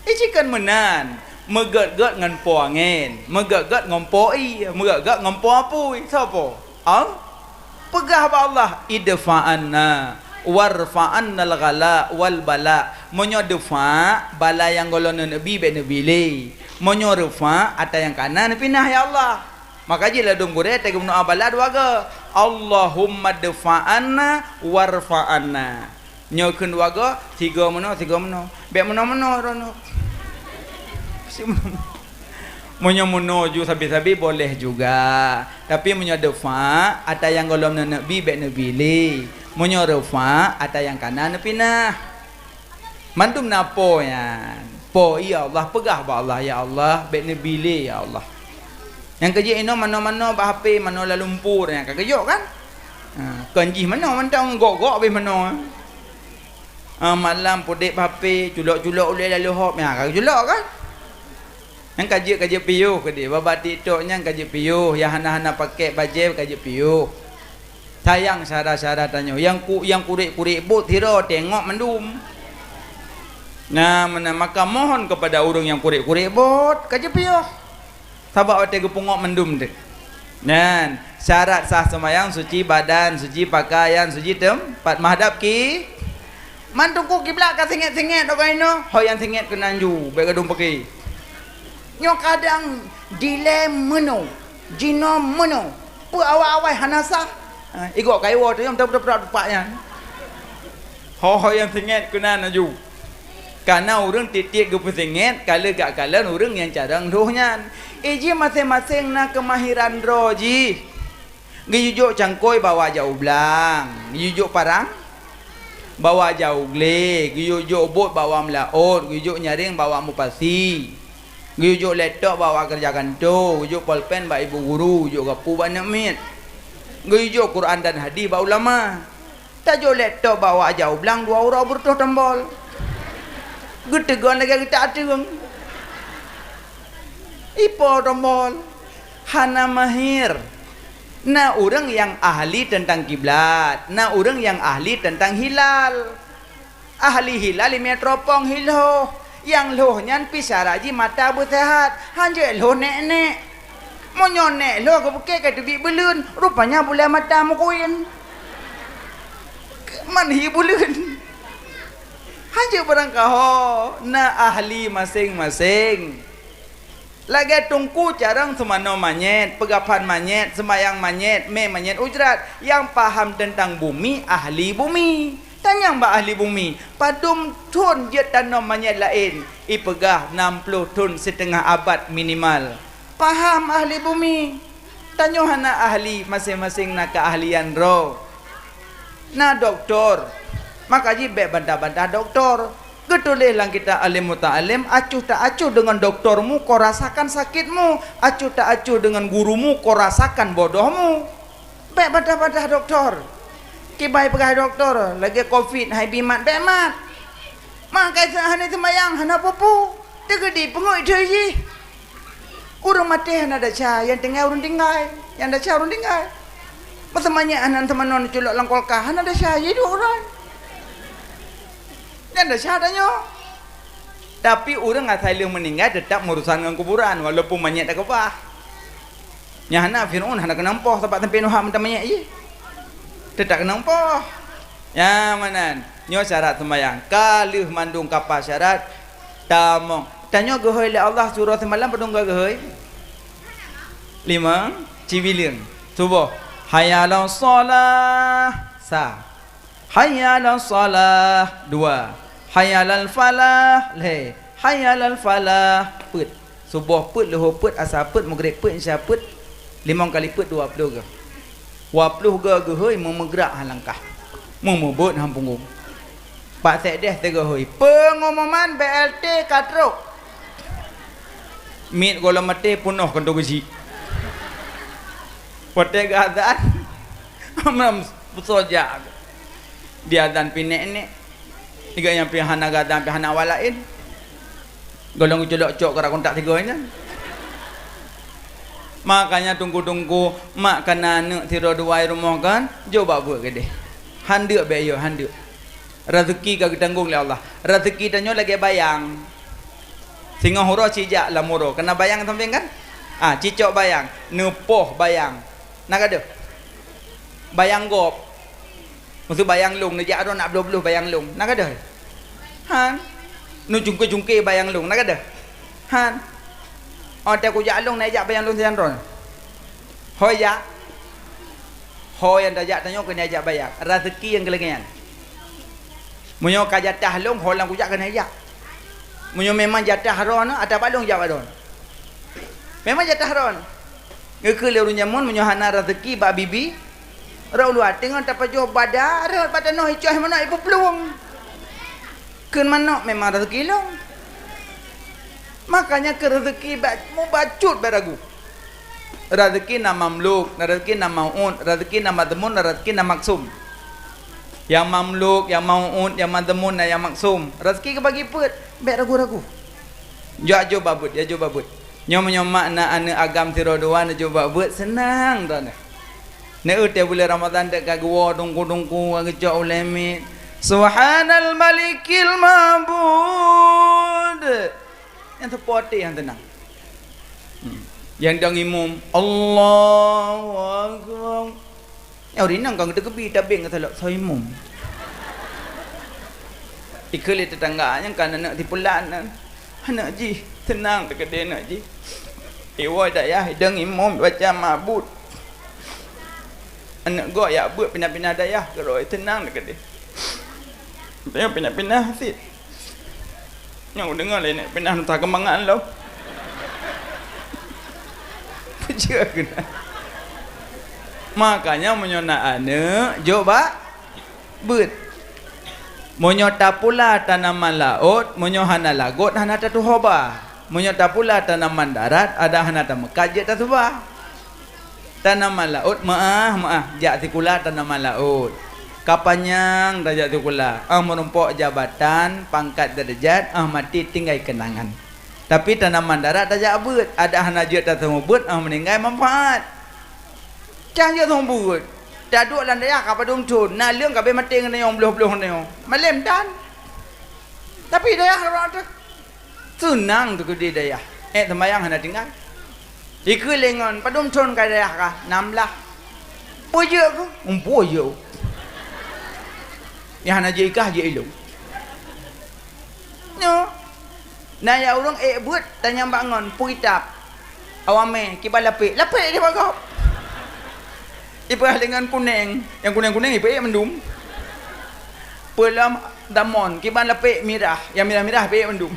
Ijikon meunan, meugöt-göt ngon po angén, meugöt-göt ngon po ié, meugöt-göt ngon po apui. Soe po? Al-, peugah bak Allah, "Idfa anna, warfa annal ghala wal bala." Meunyoe difa, bala nyang gohlom neuneuk bi bék neubi lé. Meunyoe rifa, atra nyang kana neupinah, ya Allah. Maka jih ladôm gurée teugeumeudoá bala dua goe, "Allahumma dfa anna warfa anna." Nyoe kheun dua goe, sigoe meunoe, sigoe meunoe. Bék meunoe-meunoe droeneuh. Meunyoe meunoe ju sabe-sabe boleh juga. Tapi meunyoe difa, atra nyang gohlom neuneuk bi bék neubi lé. Meunyoe rifa, atra nyang kana neupinah. Mandum na po nyan. Po, ya Allah, peugah bak Allah, "Ya Allah, bék neubi lé, ya Allah." Nyang keujeuet inoe manoe-manoe bak H P, manoe lam lumpur nyan ka geujok kan? Ha, kon jih manoe mantong gok-gok habéh manoe. Ha, malam pudek bak H P, culok-culok ulée lalu hop, nyan ka geuculok kan? Nyan ka jeuet, ka jeuet piôh keudeh. Babah TikTok nyan ka jeuet piôh, nyang hana-hana pakék bajée ka jeuet piôh. Sayang syedara-syedara tanyoe, nyang ku-, nyang kurek-kurek bot sidroe teungoh mandum. Nah, meunan maka mohon kepada ureuëng nyang kurek-kurek bot, ka jeuet piôh. Sabab watée geupeungoh mandum teuk. Nyan, syarat sah seumayang, suci badan, suci pakaian, suci teumpat, menghadap ki-, Man teungku kiblat ka singet-singet, dokai nyoe, ho nyang singet keunan ju, bék gadong peuki. Nyoe kadang dilée meunoe, jinoe meunoe, peu awai-awai hana sah. Ha, igok kayue tu nyang beutôi-beutôi tupak nyan. Ho-ho nyang singet keunan laju. Kana ureuëng tieb-tieb geupeusinget, ka lheueh gak kalon ureuëng nyang carông lhôh nyan. Iji maséng-maséng na keumahiran droe jih. Geuyue jok cangkôi bawa jak u blang, geuyue jok parang bawa jak u glé, geuyue jok bot bawa meulaôt, geuyue jok nyaréng bawa mupasi, geuyue jok laptop bawa keureuja kantô, geuyue jok polpen bak ibu guru, geuyue jok gapu bak aneuk miet, geuyue jok Quran dan hadis bak ulama. Tajok laptop bawa jak u blang dua uroe beureutôh tombol. Geuteugon lagée geutak ateueng. Ipo tombol. Hana mahir. Na ureuëng nyang ahli teuntang kiblat, na ureuëng nyang ahli teuntang hilal. Ahli hilal imeutropong hi lhôh. Nyang lhôh nyan pi syarat jih mata beuseuhat, hanjeuet lhôh nék-nék. Meunyoe nék lhôh geupeukée ka teubiet beuleuen, rupanya bulée mata meukuén. Man hi beuleuen. Hanjeuet barangkaho, na ahli maséng-maséng. Lagée teungku carông seumanoe manyét, peugaphan manyét, seumayang manyét, mé manyét ujrat, nyang paham teuntang bumi, ahli bumi. Tanyong bak ahli bumi, padum thon jeuet tanom manyét laén? Ipeugah nam ploh thon siteungoh abad minimal. Paham ahli bumi. Tanyoe hana ahli, maséng-maséng na keuahlian droe. Na doktor, maka jih bék bantah-bantah doktor. Geutuléh lam kitab Alim Muta'alim, "Acuh tak acuh deungon doktormu, kau rasakan sakitmu. Acuh tak acuh deungon gurumu, kau rasakan bodohmu." Bék badah-badah doktor. Kibai peugah doktor, lagée covid hai bi mat, bék mat. Makai hana seumayang, hana pupu. Teugeudi peungui thée jih. Ureuëng maté hana desya, nyang tinggai ureuëng tinggai, nyang desya ureuëng tinggai. Meuseumanyek hana seumanon culok lam kulkas, hana desya, jih duek uroe. Nyang desya tanyoe. Tapi ureuëng asai lheueh meuninggai teutap meurusan ngon kuburan, walaupun manyét takeubah. Nyang hana Fir'aun hana keunong poh sabab sampoe Nuh meutamanyét jih. Teutap keunong poh. Nyang meunan, nyoe syarat seumayang. Ka lheueh mandum kapa syarat, tamong. Tanyoe geuhôi lé Allah surah seumalam padum geuhôi? Limong, cibileueng. Suboh. Hayya 'alas shalah. Sa. Hayya 'alas shalah. Dua. Hayya 'alal falah. Lhée. Hayya 'alal falah. Peuet. Suboh peuet, luhô peuet, asa peuet, mugreb peuet, isya peuet. Limong kali peuet dua ploh geuh. Dua ploh geuh geuhôi meumeugrak ha langkah. Meumeubeuet ha punggong. Pak Sekdes teugohôi. Peungumuman B L T ka trok. Miet gohlom maté peunoh kantô geuchik. Watée geuazan, amram beusojak. Diazan pih nek-nek. Tiga nyang pih hana geuazan pih hana awak laén. Gohlom geuculok cok keu rak kontak tiga nyan. Makanya teungku-teungku, mak kana aneuk sidroe dua i rumoh kan, jok bak buet keudeh. Handeuk bék yo, handeuk. Rezeki ka geutanggong lé Allah. Rezeki tanyoe lagée bayang. Singoh uroe sijak lam uroe. Kana bayang sampéng kan? Ah, cicok bayang, neupoh bayang. Na ka deuh? Bayang gob. Meuseu bayang lông, neujak droe nak bloh-bloh bayang lông. Na ka deuh? Han. Neucungke-cungke bayang lông. Na ka deuh? Han. Oh, teu kujak lông, neujak bayang lông sinan droe. Ho jak. Ho nyang tajak tanyoe keuneuk jak bayang. Rezeki nyang keu lagée nyan. Meunyoe ka jatah lông, ho lam kujak keuneuk jak. Meunyoe memang jatah droe na, ata bak lông jak bak droe. Memang jatah droe. Geukheun lé ureuëng jameun meunyoe hana rezeki bak bibi, rot luwa teungoh tapajoh bada, rot bak tanoh icoh manok ipeuplueng. Kheun manok memang rezeki lôn. Makanya keu rezeki bék mubacut bék ragu. Rezeki na mamluk, na rezeki na mau'ud, rezeki na madhmun, na rezeki na maksum. Nyang mamluk, nyang mau'ud, nyang madhmun, na nyang maksum. Rezeki geubagi peuet, bék ragu-ragu. Jak jok bak buet, jak jok bak buet. Nyoe meunyoe mak na aneuk agam sidroe dua neujok bak buet, seunang droeneuh. Neu teuh buleuen Ramadhan deuek ka geuwoe dungku-dungku ka geucok ulée miet. Subhanal Malikil Ma'bud. Nyang teupoté nyang teunang. Hmm. Nyang dang imum, Allahu Akbar. Nyang rinang ka geuteukeubie tabeng geutalok soe imum. Ikheun lé teutangga nyang kan aneuk sipulan nyan. Aneuk jih, seunang teukeudeh aneuk jih. Iwoe dayah idong imum baca mabut. Aneuk gob yak beuet pinah-pinah dayah keurôi seunang teukeudeh. Teuh pinah-pinah cit. Nyang udeungoe lé nèk pinah Nusa Keumbangan lom. Peue jeuet keunan. Makanya meunyoe na aneuk, jok bak beuet. Meunyoe tapula tanaman laôt, meunyoe hana lagot, hana tatuho ba. Meunyoe tapula tanaman darat, adak hana tameukat jeuet tasuba. Tanaman laôt meuáh-meuáh jak sikula tanaman laôt. Ka panyang tajak sikula, óh meurumpok jabatan, pangkat, deurajat, óh maté tinggai keunangan. Tapi tanaman darat tajak beuet, adak hana jeuet taseumeubeuet, óh meuninggai manfaat. Cang jeuet seumeubeuet. Taduek lam dayah ka padum thon, naleueng ka abéh maté ngon tanyoe, bloh-bloh ngon tanyoe. Malém tan. Tapi dayah rot teuh. Seunang teukeudi dayah. Ék seumayang hana tinggai. Ikheun lé ngon, padum thon ka dayah kah? Nam blah. Peue jeuet keuh? Empu jeuet. Nyang hana jeuet i kah jeuet i lôn. Nyoe. Na ya ureuëng ék beuet tanyong bak ngon, peue kitab. Awamé, kiban lapék. Lapék di bak gob. Ipeugah lé ngon kuneng. Nyang kuneng-kuneng ipeuék mandum. Peulom damon, kiban lapék mirah, nyang mirah-mirah ipeuék mandum.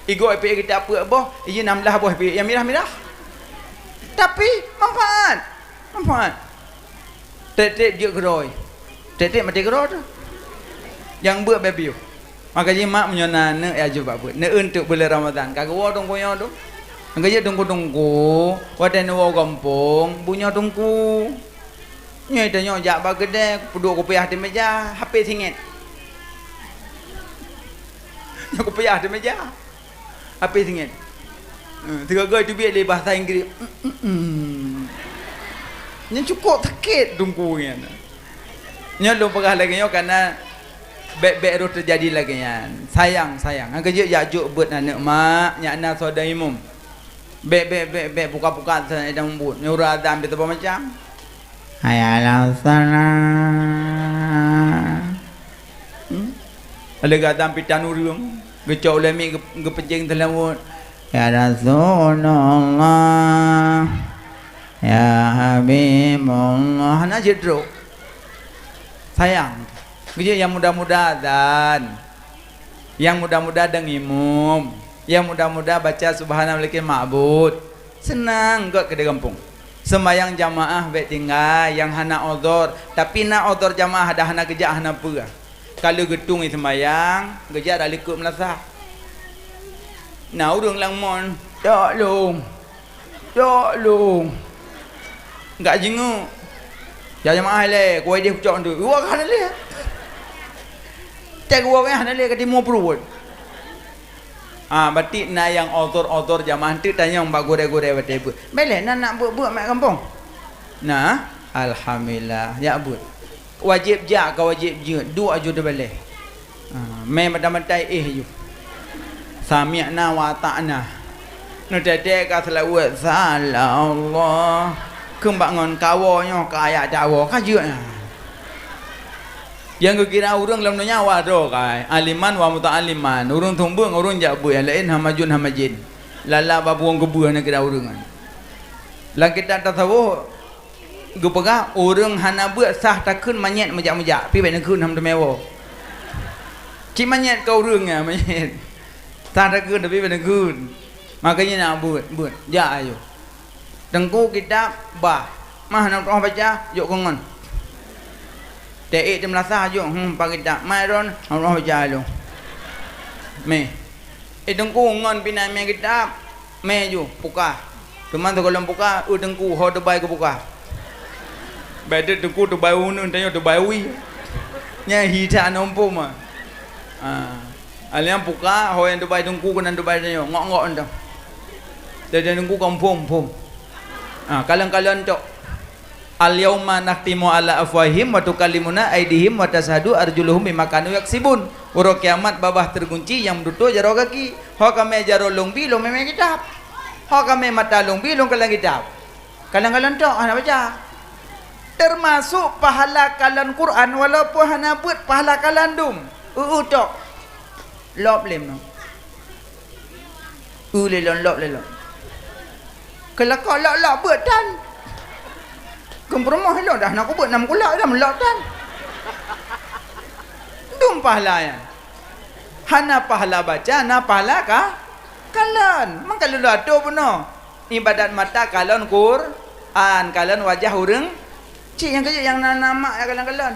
Igoe ipeuék kitab peuet boh, iji nam blah boh ipeuék nyang mirah-mirah. Tapi manfaat. Manfaat. Trép-trép jeuet keudroe. Trép-trép maté keudroe teuh. Nyang beuet bak piôh. Maka jih mak meunyoe na aneuk ya jeuet bak beuet. Neueun teuk buleuen Ramadhan. Ka geuwoe teungku nyoe tu. Maka jih teungku-teungku, watée neuwoe gampông, bu nyoe teungku. Nyoe tanyoe jak bak keudè, peuduek kupiah di meja, hapé singét. Nyoe kupiah di meja. Hapé singét. Eh, sigoe-goe teubiet lé bahasa Inggréh. Mm, mm, mm. Nyan cukôp sakét teungku nyan. Nyoe lôn peugah lagée nyoe kareuna bék-bék rôh teujadi lagée nyan. Sayang, sayang. Nyang keujeuet jak jok beuet aneuk mak, nyak na soe dang imum. Bék, bék, bék, bék, pukat-pukat sa idang buet. Nyoe ureueng azan bit saboh macam. Hayya 'alas shalah. Hmm? Lagée azan pitan ureueng, geucok ulée miet geu-, geupeucéng seulaweuet. Ya Rasulullah, ya Habibullah. Hana jeuet trok. Sayang. Geujak nyang muda-muda azan. Nyang muda-muda dang imum. Nyang muda-muda baca Subhanal Malikil Ma'bud. Seunang gét keudéh gampông. Seumayang jamaah bék tinggai, nyang hana udhur. Tapi na udhur jamaah dah hana geujak hana peue. Ka lheueh geutueng seumayang, geujak dak likot meulasah. Na ureueng lam mon, "Dak lôn." Cok lôn. Gak jingeuk. Ya jamaah ilée, kuwai deh kucok nteuk. Uwa ka hana lé. Tée kuwa ka hana lé ka timu pruet. Ah, batik na nyang otor-otor jamaah nteuk tanyong bak gurée-gurée watée beuet. Beleh na nak beuet-beuet mak gampông. Nah, alhamdulillah, jak beuet. Wajéb jak ka wajéb jeuet, duek aju teubaleh. Ha, mé mata-mata éh ju. Sami'na wa ata'na. Neutete ka seulaweuet, salah Allah. Keumbak ngon kawoe nyoe ka ayat dakwoe ka jeuet na. Nyang geukira ureueng lam donya wa droe kai, aliman wa muta'alliman. Ureueng tumbeueng, ureueng jak beuet, nyang laén hamajun hamajin. Lala babung keubeueh neukira ureueng. Lam kitab tasawuf, geupeugah, ureueng hana beuet sah takheun manyét meujak-meujak, pi bék neukheun ham teumé woe. Cit manyét ka ureueng nyan manyét. Sah takheun tapi bék neukheun. Makanya nak beuet, beuet. Jak ayo. Teungku kitab bah. Mah na roh baca, jok keu ngon. Teuék teumeulasah jok, hmm, pa kitab. Mai ron, na roh baca lôn. Meh. Eh, teungku ngon pih na mé kitab. Mé ju, pukah. Teuma sigohlom pukah, eu teungku, ho teubai keu pukah. Bék teuk teungku teubai uneun, tanyoe teubai wie. Nyan hita aneuk muphom ah. Ha. Alheuh pukah, ho nyang teubai teungku keunan teubai tanyoe, ngok-ngok entan. Jadi teungku ka muphom-muphom. Ha, kalon-kalon cok. "Al-yauma nakhtimu ala afwahihim wa tukallimuna aidihim wa tasyhadu arjuluhum bima kanu yaksibun." Uroe kiamat babah teugunci nyang meututoe jaroe gaki. Ho kamé jaroe lôn bi lôn mé kitab. Ho kamé mata lôn bi lôn kalon kitab. Kalon-kalon tok hana baca. Teumasok pahala kalon Quran walaupun hana beuet pahala kalon dum. Eu-eu tok. Lop lé meunoe. Eu lé lôn, lop lé lôn. Keu lakoe lop-lop beuet tan. Keu peurumoh lôn dah na kubeuet nam kulak dah meulop tan. Dum pahala nyan. Hana pahala baca, na pahala ka kalon. Mangka lôn atô bunoe. Ibadat mata kalon Quran, kalon wajah ureueng. Cit nyang keujeuet nyang na, na mak nyang kalon-kalon.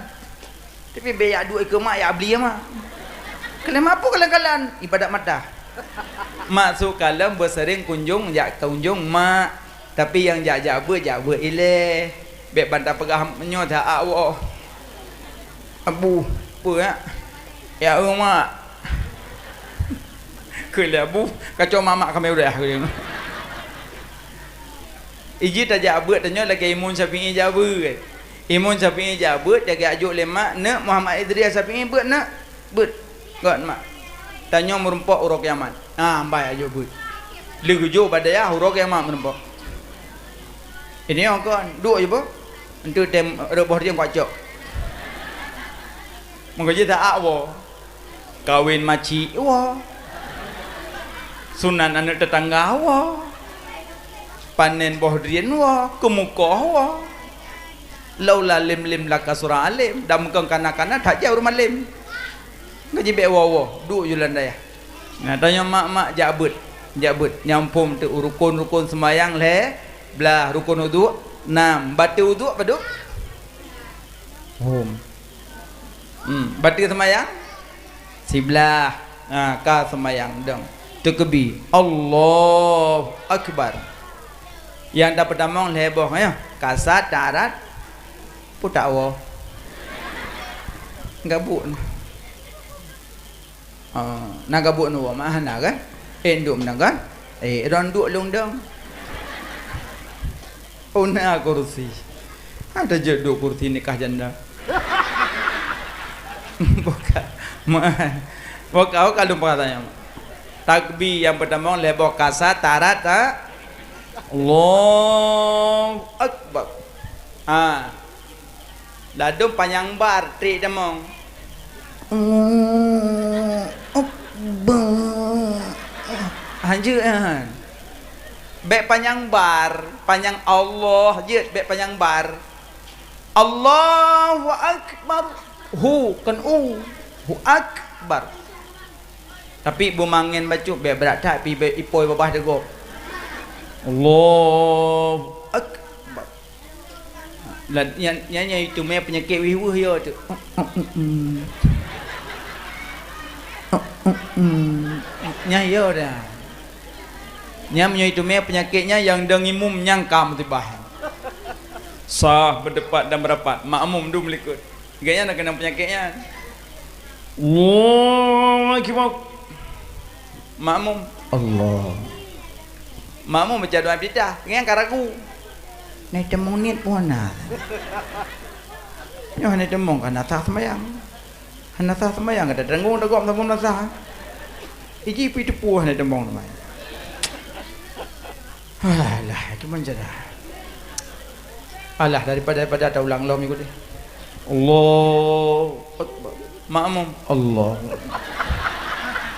Tapi bék yak duek keu mak, yak bli mak. Kalon mak peue kalon-kalon? Ibadat mata. Maksud kalon beuseuring kunjong jak kunjong mak. Tapi nyang jak-jak beuet, jak beuet ilée. Bék ban tapeugah nyoe that woe. Abu, peue yak? Yak eu mak. Keu lé abu, kacau mamak kami udah. Iji tajak beuet tanyoe lagée Imam Syafi'i jak beuet. Imam Syafi'i jak beuet, lagée ajok lé mak, neuk Muhammad Idris Syafi'i beuet neuk. Beuet. Gét mak. Tanyoe meurumpok uroe kiamat. Ah, ambai ajok beuet. Lé geujok bak dayah uroe kiamat meurumpok. Ini ong kon, duek je boh. Entu tem reuboh dia kuat cok. Mengko je tak ak woe. Kawin macik woe. Sunat aneuk teutangga woe. Panen boh drien woe, keumukoh woe. Laula lem-lem laka surah alem, dan meukong kana-kana that jauh rumalem. Ngaji bék woe-woe, duek ju lam dayah. Nah, tanyoe mak-mak jak beuet, jak beuet. Nyang phom teuk rukon-rukon seumayang lhée blah, rukon uduk nam, batée uduk padub? Phom. Hmm, batée seumayang? Siblah. Ha, ka seumayang dong. Teukeubie. Allahu Akbar. Nyang tapeutamong lhèe boh, ya. Kasat, tarat. Putak woe. Gabuk. Ah, na gabuk nyoe mah hana kan? Eh, duek meunan kan? Eh, ron duek lôn dong. Oh, na kursi. Ada je duek kursi nikah janda. Bukan. Meu'ah. Bukan, bukan lôn peurasaan. Takbir nyang peutamong lhèe boh kasat, tarat, ta-, Allahu Akbar. Ha. Ladôm panyang bar, trek tamong. Allahu Akbar. Hanjeuet nyan. Bèk panyang bar, panyang Allah jeuet, bèk panyang bar. Allahu Akbar. Hu, kon u. Hu Akbar. Tapi beumangén bacut, bèk brat that, pi bèk ipôi babah teugok. Allahu Akbar. Lah, nyan, nyan, nyan itu mé peunyakét wéh-wéh yo tu. Nyan yo dah. Nyan meunyoe itu mé peunyakét nyan nyang dong imum nyang ka meutibah. Sah, beudepat dan beurapat, makmum dum likot. Gobnyan na keunong peunyakét nyan. Allahu Akbar. Makmum, Allah. Makmum baca doa iftitah, nyan ka ragu. Nai teumong niet pun hana. Nyoe hana teumong ka hana sah seumayang. Hana sah seumayang ka teudeungoe teugok meusaboh hana sah. Iji pi teupeue hana teumong teuma. Alah, itu meuncegah. Alah, daripada, daripada taulang lom ikut deh. Allahu Akbar. Makmum, Allah.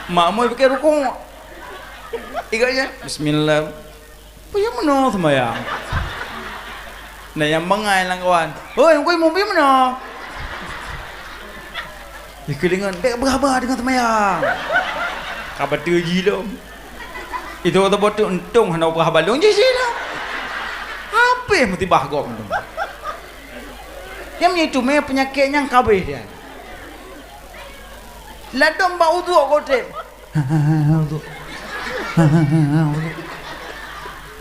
Makmum pakai rukuk. Igaknya, bismillah. Peue nyang meunoe seumayang? Na nyang bangai lam kawan. Hoi, hukui mubi meunoe. Dikeulingon, bèk beuhaba deungon seumayang. Ka bateue jih lom. Itu kata botok untông hana upah balong jih sila. Habéh musibah gob tu. Nyang itu mé peunyakét nyang kabéh dia. Ladôm bak uduk gob tem. Uduk.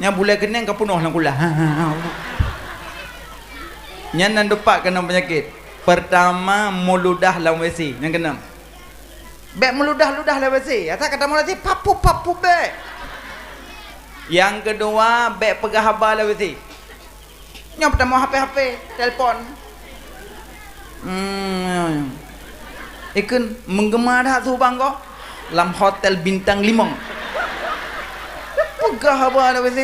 Nyang bulai keuneng ka peunoh lam kulah. Nyan nan dupat keunong peunyakét. Pertama, meuludah lam W C. Nyang keunong. Bèk meuludah-ludah lé W C. Asai ka tamong lé W C, papu-papu bèk. Nyang keudua, bèk peugah haba lé W C. Nyoe peutamong H P-H P, telepon. Hmm. Ikheun meugeuma that su bang ko lam hotel bintang limong. Peugah haba lé W C.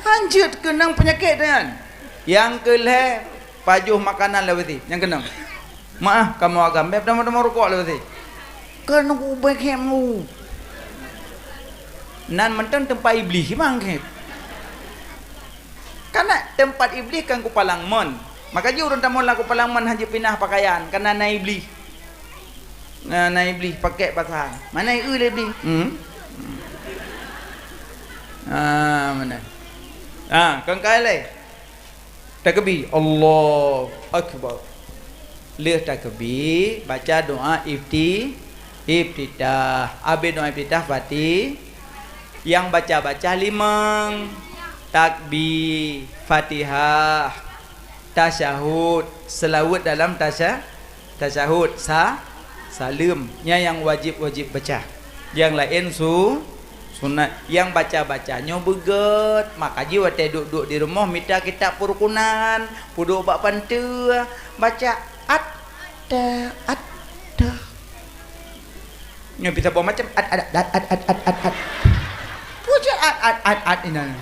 Hanjeuet keunong peunyakét nyan. Nyang keulhèe, pajoh makanan lé W C. Nyang keunong. Maah, kamoe agam, bèk tamong-tamong rukok lé W C. Keuneuk ubé khém u. Nan mantong teumpat Iblih, mang khém. Kana teumpat Iblih kan kupalang mon. Maka jih ureueng tamong lam kupalang mon hana jipinah pakaian, kana na Iblih. Na, na Iblih pakèk pasahan. Mana eu lé Iblih? Hmm. Ah, mana? Ah, kon kai lé. Takbir, Allahu Akbar. Lheueh takbir, baca doa ifti-, iftitah. Abéh doa iftitah, Fati-, nyang baca-baca limong. Takbir, Fatihah, tasyahud, seulaweuet dalam tasya-, Tasyahud sa-, saleuem, nyan nyang wajéb-wajéb baca. Nyang laén su-, sunat. Nyang baca-baca nyoe beugèt, maka jih watèe duek-duek di rumoh mita kitab peurukunan, peuduek bak panteue, baca atta, atta. Nyoe pih saboh macam at, at, at. Peue cit at, at, at, at inan.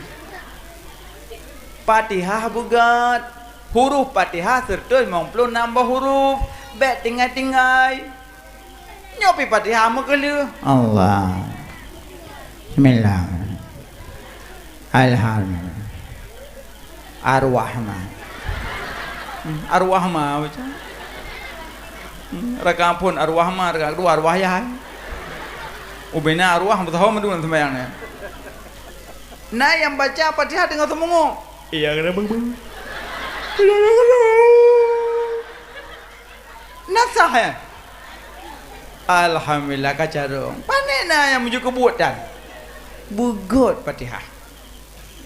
Fatihah beugèt. Huruf Fatihah sireutoh limong ploh nam boh huruf. Bèk tinggai-tinggai. Nyoe pih Fatihah meukeuleuh. Allah. Bismillah. Alhamdulillah. Arwah ma. Hmm, arwah ma baca. Hmm, rakaat phôn arwah ma, rakaat keudua arwah yah. Ubena arwah meusaho meudua seumayang nyan. Na nyang baca Fatihah teungoh seumeungok. Iya, kena beng-beng. Na sah, ya? Alhamdulillah ka carông. Pane na nyang meujeuet keu buet tan? Beugöt Fatihah.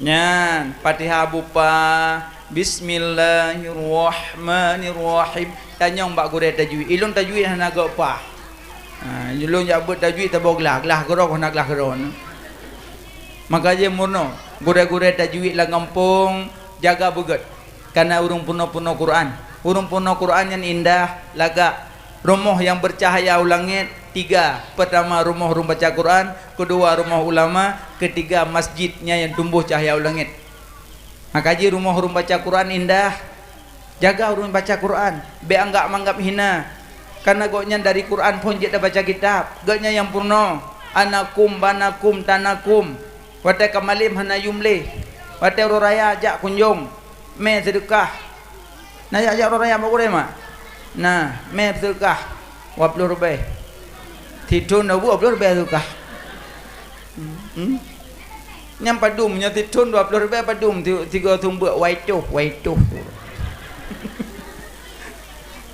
Nyan, Fatihah bupa, Bismillahirrahmanirrahim. Tanyong bak gurée tajwid. Ilôn tajwid hana göt pah. Ha, ilôn jak beuet tajwid saboh glah, glah keudroe hana glah keudroe. Maka jih meurunoe, gurée-gurée tajwid lam gampông, jaga beugöt. Kana ureuëng peunoh-peunoh Quran. Ureuëng peunoh Quran nyan indah, lagak. Rumoh nyang beucahya u langét, tiga. Peutama, rumoh ureuëng baca Quran, keudua, rumoh ulama, keutiga, masjid nyan nyang tumboh cahya u langét. Maka jih rumoh ureuëng baca Quran indah. Jaga ureuëng baca Quran, bék anggab-manggab hina. Kana gobnyan dari Quran phon jeuet tabaca kitab. Gobnyan nyang peurunoe, anakum, banakum, tanakum. Watée ka malem hana yum lé. Watée uroe raya jak kunjong, mé seudeukah. Na jak-jak uroe raya bak gurée mak? Na, mé seudeukah dua ploh ribée. Sithon dua ploh ribée seudeukah. Hmm? Nyang padum, nyoe sithon dua ploh ribée padum, ti-, tiga sumbeuk, wai toh, wai toh.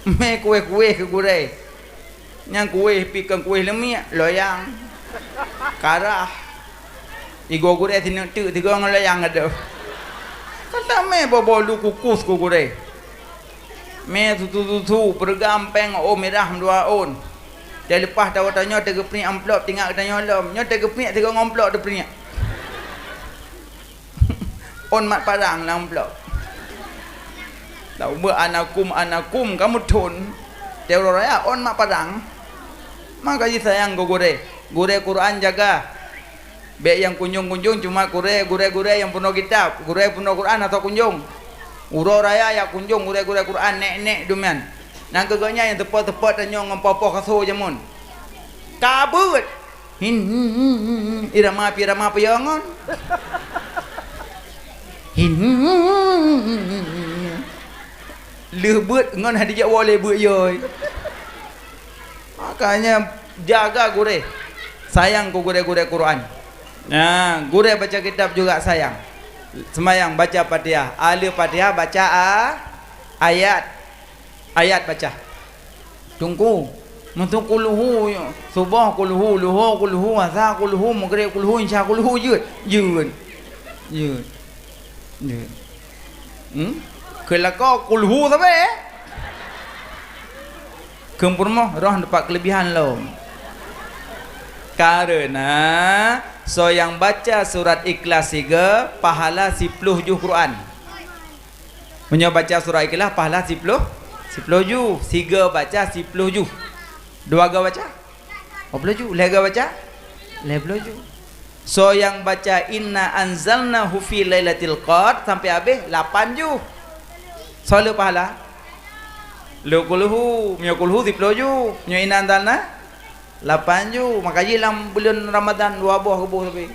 Mé kueh-kueh keu gurée. Nyang kueh pi kon kueh leumiek, loyang, karah. Igoe gurée sineuk teuk, sigoe ngon loyang adoh. Kan tamé boh-boh lu kukus keu gurée. Mé susu-susu, peureuga péng, ôn mirah dua ôn. Teuleupah tawoe tanyoe teugeupeunyek amplop, tingat geutanyoe lom. Nyoe teugeupeunyek sigoe ngon amplop teupeunyek. Ôn mat parang lam amplop. Taubeuek anakum, anakum, kamoe thon. Teuror ya, ôn mat parang. Maka jih sayang keu gurée. Gurée Quran jaga. Bék nyang kunjong-kunjong cuma gurée, gurée-gurée nyang peunoh kitab, gurée peunoh Quran atau kunjong. Uroe raya jak kunjong gurée-gurée Quran, nek-nek duman. Nyan keuh gobnyan nyang teupot-teupot tanyoe ngon poh-poh kaso jameun. Ka beuet. Hin, hin, hin, hin, hin. Irama pi irama peue ngon. Hin, hin, hin, hin, hin, hin. Lheueh beuet ngon hana jijak woe lé beuet yoi. Makanya jaga gurée. Sayang keu gurée-gurée Quran. Nah, gurée baca kitab juga sayang. Seumayang baca Fatihah. Ahli Fatihah baca a-, ayat. Ayat baca. Teungku, meuseu kulhu, suboh kulhu, luho kulhu, asa kulhu, meugreb kulhu, isya kulhu, jeuet. Jeuet. Jeuet. Jeuet. Hmm? Keu lakoe kulhu sabe. Keu peurumoh roh dapat keulebihan lom. Karena soe nyang baca surat Ikhlas siga, pahala siploh juh Quran. Meunyoe baca surat Ikhlas, pahala siploh, siploh juh. Siga baca siploh juh. Dua ga baca? Dua ploh juh. Lhée ga baca? Lhée ploh juh. Soe nyang baca inna anzalnahu fi lailatul qadr sampai habéh, lapan juh. Soe le pahala? Le kulhu. Meunyoe kulhu siploh juh. Meunyoe inna anzalna? Lapan ju, maka jih lam buleuen Ramadhan dua boh geuboh sabe.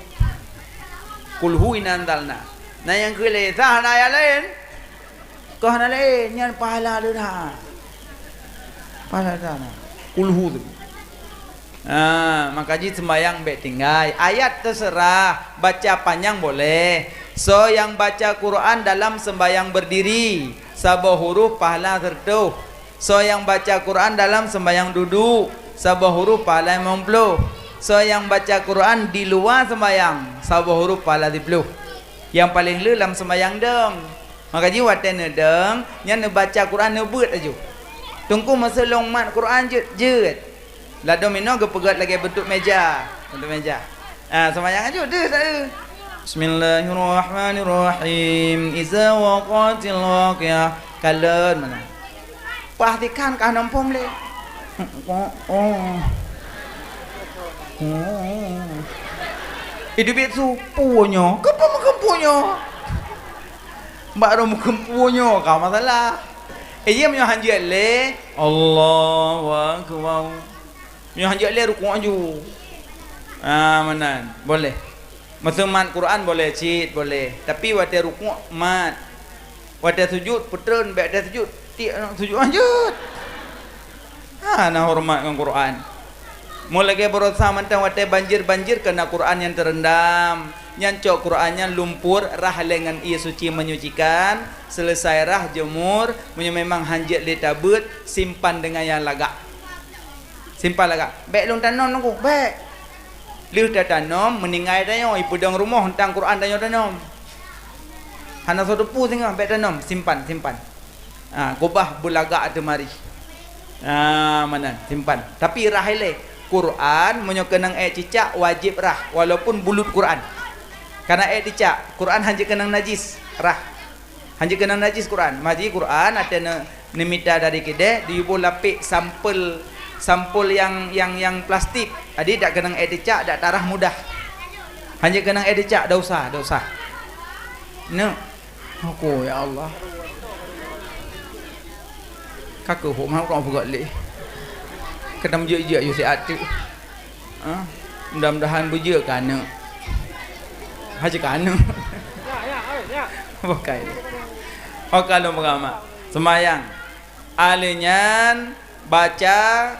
Kulhu inna anzalna. Na nyang keu lé, sah na ayat laén? Kah na laén, nyan pahala lé dah. Pahala dah na. Kulhu tu. Ah, maka jih sembahyang bék tinggai. Ayat terserah, baca panjang boleh. Soe nyang baca Quran dalam sembahyang berdiri, saboh huruf pahala seratus. Soe nyang baca Quran dalam sembahyang duduk, saboh huruf pahala limong ploh. Soe nyang baca Quran di luwa sembahyang, saboh huruf pahala siploh. Nyang paleng le lam sembahyang dong. Maka jih watée neudong, nyan neubaca Quran neubeuet laju. Teungku meuseu lôn mat Quran jeuet, jeuet. Ladôm inoe geupeugét lagée beuntuk méja, beuntuk méja. Ah, seumayang aju deuh, deuh. Bismillahirrahmanirrahim. Iza waqatil waqiah. Kalon mana? Pah tikan ka nompom lé. Oh, oh. Oh. Idup itu punyo. Keupeue meukeumpunyo? Bak roh meukeumpunyo ka masalah. Eh, iya meunyoe hanjeuet lé. Allahu akbar. Meunyoe hanjeuet lé rukuk aju. Ah, meunan. Boleh. Meuseu mat Quran boleh cit, boleh. Tapi watée rukuk mat. Watée sujud peutreun bék watée sujud. Tiek sujud hanjeuet. Hana horeumat ngon Quran. Meulagée baroesa mantong watée banjir-banjir keunan Quran nyang teurendam. Nyan cok Quran nyan lumpur rhah lé ngon ié suci menyucikan, seuleusai rhah jemur, meunyoe memang hanjeuet lé tabeuet, simpan deungon nyang lagak. Simpan lagak. Bèk lôn tanom nunggu, bèk. Lheueh tatanom, meuninggai tanyoe, ipeudong rumoh teuntang Quran tanyoe tanom. Hana soe teupeu singoh, bèk tanom, simpan, simpan. Ha, gobah beulagak teumari. Ha, meunan, simpan. Tapi rhah ilèe. Quran, meunyoe keunong èk cicak, wajéb rhah, walaupun bulut Quran. Karena èk cicak, Quran hanjeuet keunong najis, rhah. Hanjeuet keunong najis Quran. Maji Quran, watèe ne-, neumita dari keudè, diyuboh lapék sampel, sampel nyang, nyang, nyang plastik. Jadi, dak keunong èk cicak, dak tarhah mudah. Hanjeuet keunong èk cicak, dak usah, dak usah. Neuk. Aku, ya Allah. Ka keuh hok mah ureueng peugah lé. Keutam jeuet-jeuet yue siat teuk. Ha? Mudah-mudahan beujeuet keu aneuk. Haji keu aneuk. Bukai. Oka lôn peugah mak. Seumayang. Alèh nyan baca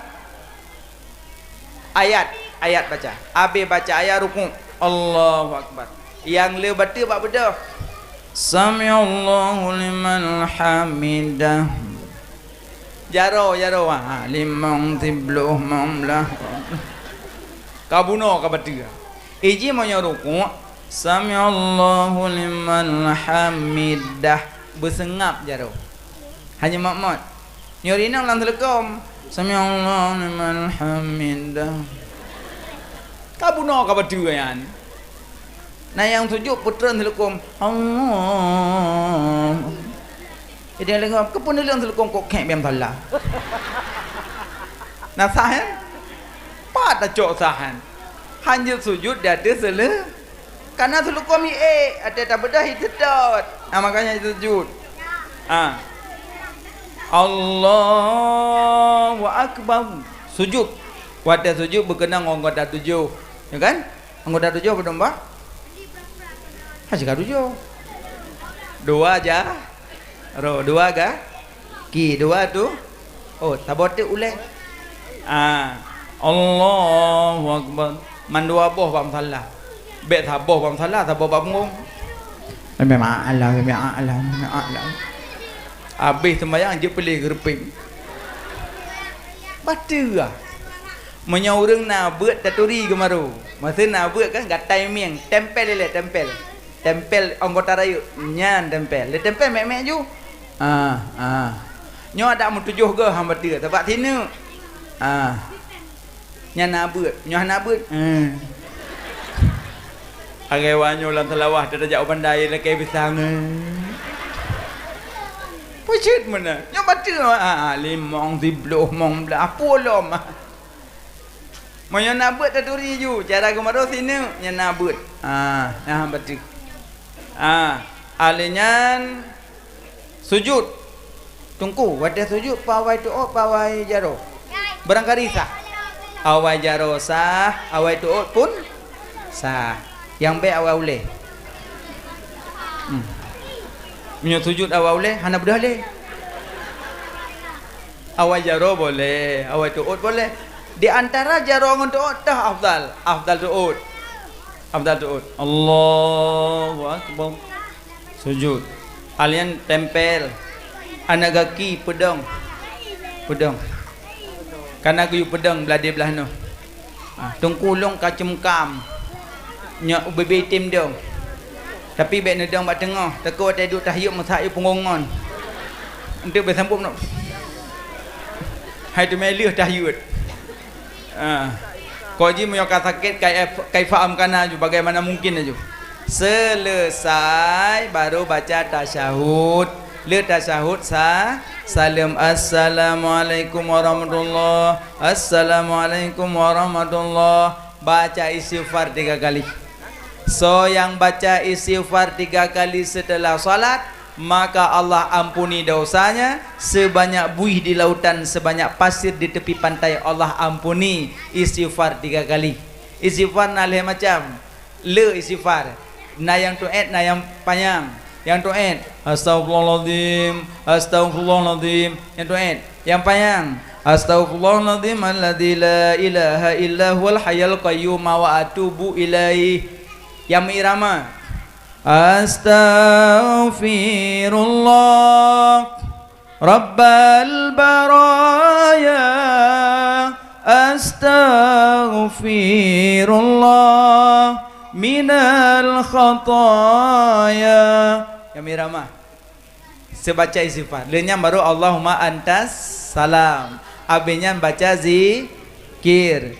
ayat, ayat baca. Abéh baca ayat rukuk. Allahu Akbar. Nyang le bateue bak beudôh. Sami'allahu liman hamidah. Jaroe, jaroe. Ha, limong, siploh, limong blah. Ka bunoe ka bateue. Iji meunyoe rukuk, sami'allahu liman hamidah. Beuseungab jaroe. Hana mot-mot. Nyoe rinong lam teuleukom. Sami'allahu liman hamidah. Ka bunoe ka bateue nyan. Na nyang sujud peutreun teuleukom. Allah. Jadi leukom, keupeue neuleueng teuleukom kok khèk bèe meusalah. Na sah nyan? Pat tacok sah nyan. Hanjeuet sujud di ateueh seuleu-, Karena teuleukom hi ék, até tabeudôh hi teutot. Ah, makanya sujud. Ah. Allahu Akbar. Sujud. Watèe sujud beukeunong anggota tujoh. Ya kan? Anggota tujoh padum bah? Ha, sigoe tujoh. Dua ja-, Roh dua ga-, ki dua tu. Oh, saboh teuk ulèe. Ah, Allahu Akbar. Mandua boh bak musalla. Bèk saboh bak musalla, saboh bak punggong. Memang alah, memang alah, memang alah. Habéh sembahyang jeuet peuleuh geureupieng. Bateue ah. Meunyoe ureueng na beuet taturi geumaru. Masa na beuet kan gatai mieng, tempel ilèe, tempel. Tempel anggota rayeuk, nyan tempel. Lé tempel mèk-mèk ju. Ah, ah. Nyoe adak meutujoh goh hamba teue, sabab sineuk. Ah. Nyan na beuet, nyoe hana beuet. Hmm. Agai wanyoe lam Seulawah, tajak u Banda lakèe pisang. Peucit meunan. Nyoe bateue, ah, ah, limong, siploh, limong blah, pulom. Meunyoe na beuet taturi ju, cara geumaru sineuk nyan na beuet. Ha, nyan bateue. Ha, alèh nyan sujud. Teungku, watèe sujud peue awai teuôt, peue awai jaroe? Barangkali sah. Awai jaroe sah, awai teuôt pun sah. Nyang bèk awai ulèe. Hmm. Meunyoe sujud awai ulèe, hana beudôh lé. Awai jaroe boleh, awai teuôt boleh. Di antara jaroe ngon teuôt, toh afdal. Afdal teuôt. Afdal teuôt. Allahu Akbar. Sujud. Alèh nyan tempel. Aneuk gaki peudong. Peudong. Kana geuyue peudong blah di blah nyoe. Ah, teungku lôn ka ceumkam. Nyoe ubé-bé item dong. Tapi bèk neudong bak teungoh, takot watèe duek tahieuet meusak yue punggong ngon. Enteuk bèk sambot nyoe. Hai teumé lheueh tahieuet. Ah. Kok jih meunyoe ka sakét, kai-, kaifa amkana ju, bagaimana mungkin aju. Selesai baru baca tasyahud. Le tasyahud sa-, saleuem. Assalamualaikum warahmatullah. Assalamualaikum warahmatullah. Baca istighfar tiga kali. Soe nyang baca istighfar tiga kali setelah salat, maka Allah ampuni dosanya sebanyak buih di lautan, sebanyak pasir di tepi pantai Allah ampuni. Istighfar tiga kali. Istighfar na lhèe macam. Le istighfar. Na nyang teuôt, na nyang panyang. Nyang teuôt, "Astaghfirullahaladzim, astaghfirullahaladzim." Nyang teuôt. Nyang panyang, "Astaghfirullahaladzim alladzi la ilaha illa huwal hayyul qayyum wa atubu ilaih." Nyang meuirama, "Astaghfirullah rabbal baraya." Astaghfirullah minal khataya. Kami ramah. Sebaca istighfar. Lheueh nyan baru Allahumma antas salam. Abéh nyan baca zikir.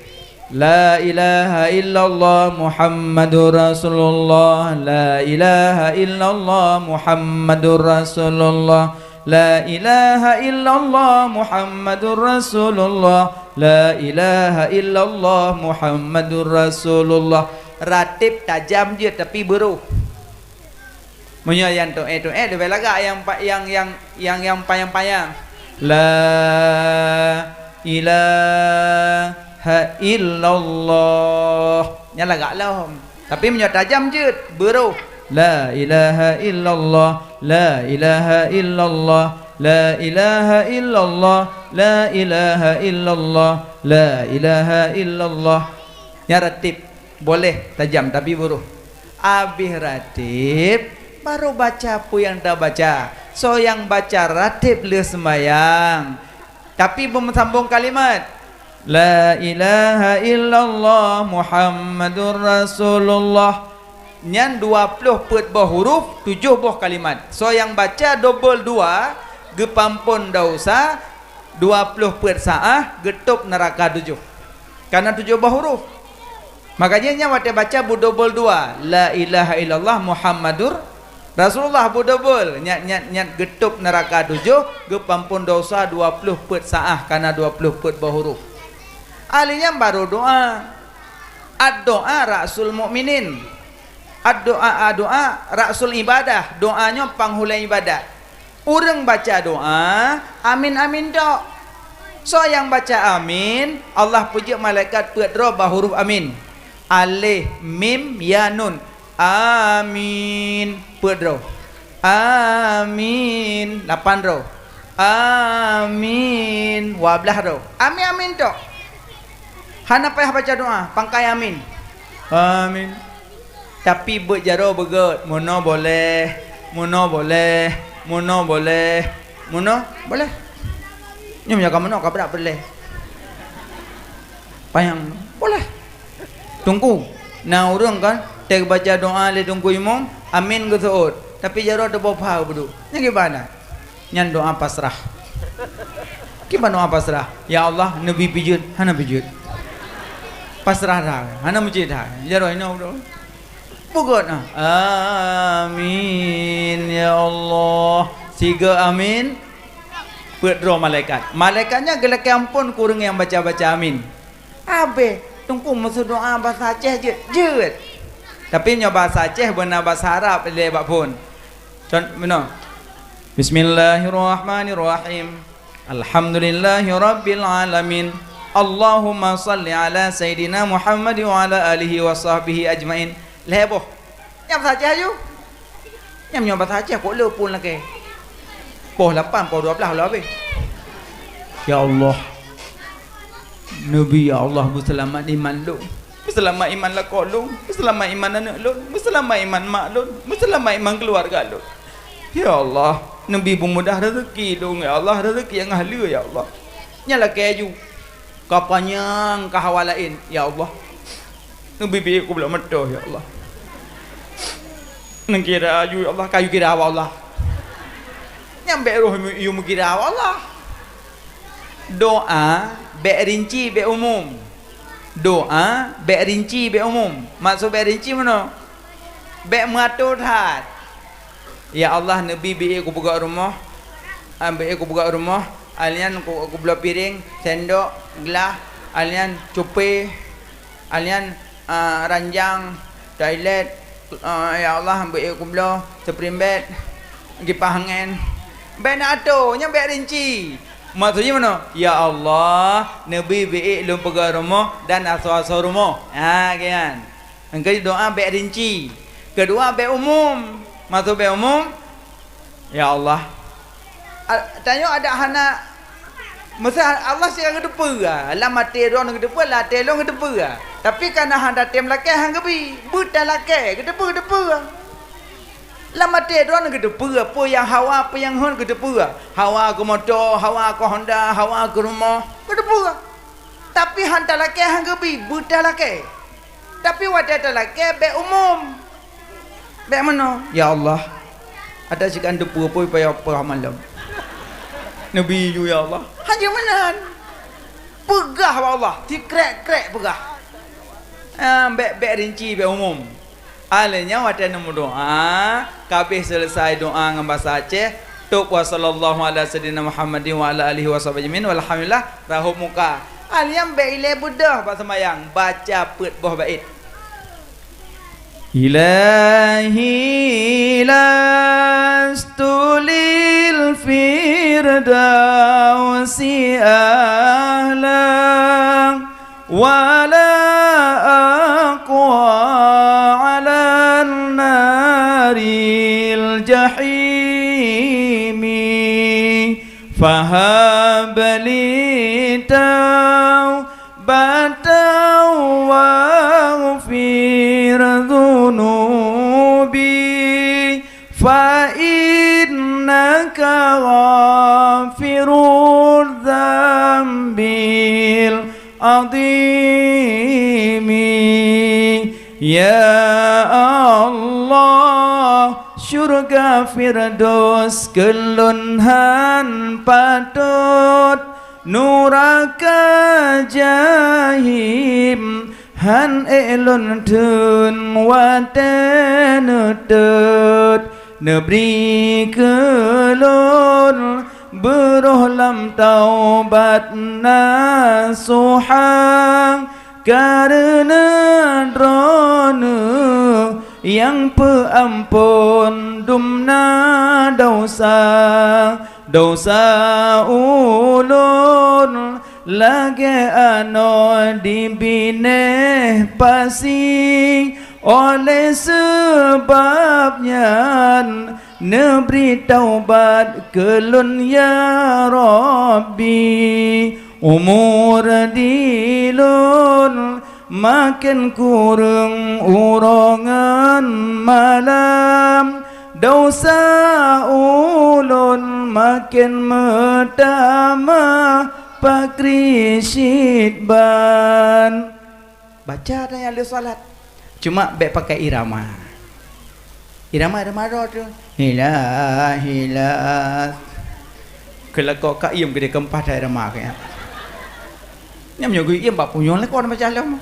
La ilaha illallah Muhammadur Rasulullah. La ilaha illallah Muhammadur Rasulullah. La ilaha illallah Muhammadur Rasulullah. La ilaha illallah Muhammadur Rasulullah. Ratib tajam jeuet, tapi beurôh. Meunyoe nyang to'e-to'e leubeh lagak nyang pa-, nyang, nyang, nyang, nyang panyang-panyang. La ilaha illallah. Nyan lagak lom. Tapi meunyoe tajam jeuet, beurôh. La ilaha illallah, la ilaha illallah, la ilaha illallah, la ilaha illallah, la ilaha illallah. Nyan ratib. Boleh tajam, tapi beurôh. Abéh ratib, baru baca peue nyang tabaca. Soe nyang baca ratib lheueh seumayang, tapi beumeusambông kalimat, "La ilaha illallah Muhammadur Rasulullah." Nyan dua ploh peuet boh huruf, tujoh boh kalimat. Soe nyang baca dobol dua, geupampon desya, dua ploh peuet sa'ah, geutôb neuraka tujoh. Kareuna tujoh boh huruf. Makajih nyan watée baca beudobol dua, "La ilaha illallah Muhammadur Rasulullah," beudobol, nyan, nyan, nyan geutôb neuraka tujoh, geupampon desya dua ploh peuet sa'ah, kareuna dua ploh peuet boh huruf. Ahli nyan baru doa. Ad-doa ra'sul mu'minin. Ad-doa, ad-doa ra'sul ibadah, doa nyoe panghulée ibadat. Ureuëng baca doa, amin, amin tok. Soe nyang baca amin, Allah peujeuet malaikat peuet droe bak huruf amin. Alif, mim, ya, nun. Amin. Peuet droe. Amin. Lapan droe. Amin. Dua blaih droe. Amin, amin tok. Hana payah baca doa, pangkai amin. Amin. Tapi beuet jaroe beugét, meunoe boleh, meunoe boleh, meunoe boleh, meunoe boleh. Nyoe meunyoe ka meunoe ka brat peureulée. Panyang boleh. Teungku, na ureuëng kan, teubaca doa lé teungku imum, amin geuseuôt, tapi jaroe teuboh pha beudôh. Nyan kiban na? Nyan doa pasrah. Kiban doa pasrah? Ya Allah, neubi pijeut, hana pijeut. Pasrah that, hana meucit that. Jaroe inoe udah. Beugét ah. Amin ya Allah. Siga amin. Peuet droe malaikat. Malaikat nyan geulakée amphon keu ureuëng nyang baca-baca amin. Abéh, teungku meuseudoa basa Aceh jeuet, jeuet. Tapi nyoe basa Aceh beuna basa Arab lé bak phon. Con-, meunoe. Bismillahirrahmanirrahim. Alhamdulillahirabbil alamin. Allahumma shalli ala sayyidina Muhammad wa ala alihi wa sahbihi ajmain. Lhée boh. Nyan basa Aceh aju. Nyan meunyoe basa Aceh kok le phon lakée. Poh lapan, poh dua blaih lom habéh. Ya Allah. Neubi, ya Allah, beuseulamat iman lôn. Beuseulamat iman lakoe lôn, beuseulamat iman aneuëk lôn, beuseulamat iman mak lôn, beuseulamat iman keuluwarga lôn. Ya Allah, neubi beumudah rezeki lôn, ya Allah, rezeki nyang haleue, ya Allah. Nyan lakée aju. Ka panyang ka hawa laén, ya Allah. Neubi biet kubloe meutoh, ya Allah. Neukira aju, ya Allah, ka yue kira hawa Allah. Nyan bék roh yue meukira hawa Allah. Doa bék rinci, bék umum. Doa bék rinci, bék umum. Maksud bék rinci meunoe? Bék meuato that. Ya Allah, neubi biet kupeugöt rumoh, ah, biet kupeugöt rumoh, alnyan ku-, kubloe piréng, sendok, glah, alnyan cupé, alnyan, ah, ranjang, toilet, ah, ya Allah, biet kubloe, spring bed, kipah angén. Bék na ato, nyan bék rinci. Maksud jih meunoe? Ya Allah, neubi biet lôn peugöt rumoh dan asoe-asoe rumoh. Ha, kian. Nyang keu doa bék rinci. Keudua bék umum. Maksud bék umum, ya Allah. A-, tanyoe adak hana, meusa Allah sira geuteupeue, ah, lam até droe geuteupeue, lam até lôn geuteupeue, ah. Tapi kana hana tem lakée han geubi, beuta lakée, geuteupeue, geuteupeue. Lam até droe geuteupeue, peue nyang hawa, peue nyang hon geuteupeue. Hawa keu moto, hawa keu Honda, hawa keu rumoh, geuteupeue. Tapi han talakée han geubi, beutalakée. Tapi watée talakée bék umum. Bék meunoe, "Ya Allah, ata sikan teupeue pui payah peugah malam." Neubi ju, "Ya Allah." Hana meunan. Peugah bak Allah, sikrek-krek peugah. Ah, bék, bék rinci, bék umum. Alèh nyan watée neumeudoá, ka abéh seuleusai doá ngon basa Aceh, tôb wa sallallahu ala sayyidina Muhammadin wa ala alihi wa sahbihi ajmain, walhamdulillah, rahot muka. Alèh nyan bék ilée beudôh bak seumayang, baca peuet boh bait. Ilahi lastu lil firdausi ahla, wala aqwa ala naril jahimi. Fahab li taubatan waghfir dzunubi, fa innaka ghafirudz dzambil azimi. Ya Allah, syurga Firdaus keu lôn han patot, nuraka Jahim han ék lôn theun watée neutot. Neubri keu lôn beuroh lam taubat nasuha, kareuna Droeneuh nyang peuamphon dumna desya. Desya ulôn lagée anoe di binéh pasi, oleh sabab nyan neubri taubat keu lôn, ya Rabbi. Umur di lôn maken kureueng uroe ngon malam, desya ulôn maken meutamah pakri cit ban. Baca ata nyang lheueh salat. Cuma bék pakai irama. Irama, irama droe tu. Hila, hila. Keulakok ka iem keudeh keumpat hai irama keu nyan. Nyan meunyoe geuiem bak punyueng lakoe baca lom.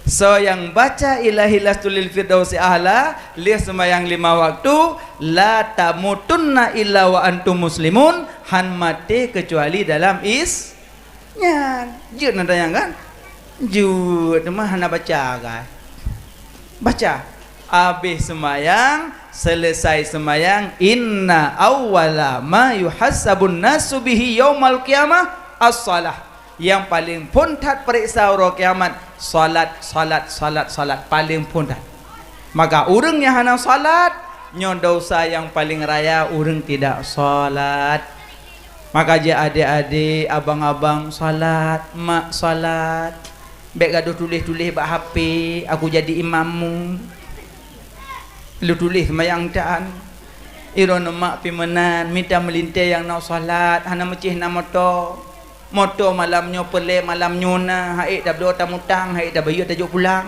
Soe nyang baca Ilahi lastu lil firdausi ahla, lheueh seumayang lima waktu, la tamutunna illa wa antum muslimun, han maté keucuali dalam Is-, Nyan, jeuet na tanyong kan? Jeuet, teuma hana baca kan? Baca. Abéh seumayang, seuleusai seumayang, inna awwala ma yuhasabun nasu bihi yaumal qiyamah as-shalah. Nyang paleng phon that pareksa uroe kiamat, salat, salat, salat, salat, paleng phon that. Maka ureuëng nyang hana salat, nyoe desya nyang paleng raya ureuëng tidak salat. Maka jih adék-adék, abang-abang, salat, mak, salat. Bék gadoh tuléh-tuléh bak H P, "Aku jadi imammu." Lôn tuléh seumayang tan. Droeneuh mak pih meunan, mita meulintée nyang na salat, hana meucéh na moto. Moto malam nyoe peureulée, malam nyoe na, han ék tabloe tamutang, han ék tabayeue tajok pulang.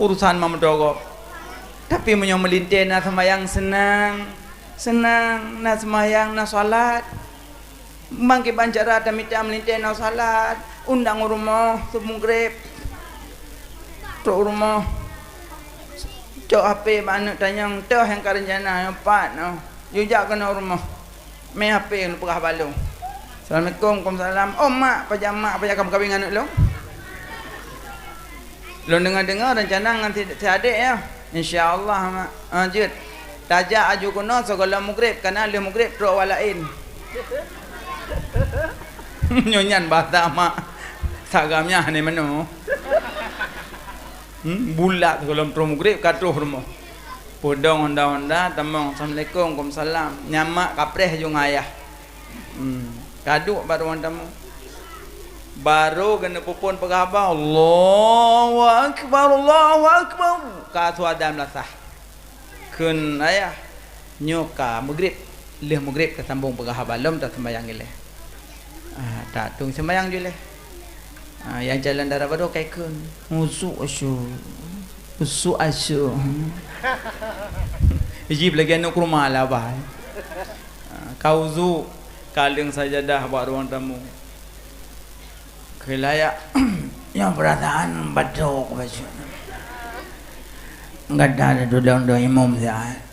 Urusan mak meudogob. Tapi meunyoe meulintée na seumayang seunang, seunang, na seumayang, na salat. Bangkiban cara tamita meulintée na salat, undang u rumoh, seumeugréb. Trok u rumoh. Cok H P bak aneuëk tanyong, "Toh nyang ka reuncana nyoe pat nyoe?" Yue jak keunoe u rumoh. Mé H P lôn peugah bak lôn. "Assalamualaikum." "Waalaikumsalam." "Oh, mak, pajan mak, pajan ka meukawen ngon aneuëk lôn?" "Lôn deungoe-deungoe reuncana ngon si, si adék nyoe." "Insya Allah, mak." "Ah, jeuet. Tajak aju keunoe sigohlom meugreb, kana lheueh meugreb trok awak laén." Nyoe nyan bahasa mak. Sagai nyan hana meunoe. Hmm, bulat sigohlom trok meugreb ka troh rumoh. Peudong honda-honda, tamong, "Assalamualaikum." "Waalaikumsalam." Nyan mak kapreh ju ngon ayah. Hmm, ka duek bak ruang tamu. Barô geuneuk peuphon peugah haba, "Allahu Akbar, Allahu Akbar." Ka su adan meulasah. Kheun ayah, "Nyoe ka meugreb, lheueh meugreb tasambong peugah haba lom, taseumayang ilée." Ah, Ka tueng seumayang ju lé. Ha, nyang calon dara baroe ka ikheun, "Usu asu. Usu asu." Jih lagèe aneuk keurumoh lah bah. Ha, ka uzu, ka leueng sajadah bak ruang tamu. Keu layak, nyoe peurasaan batuk bacut. Gata tatulông droe imum siat.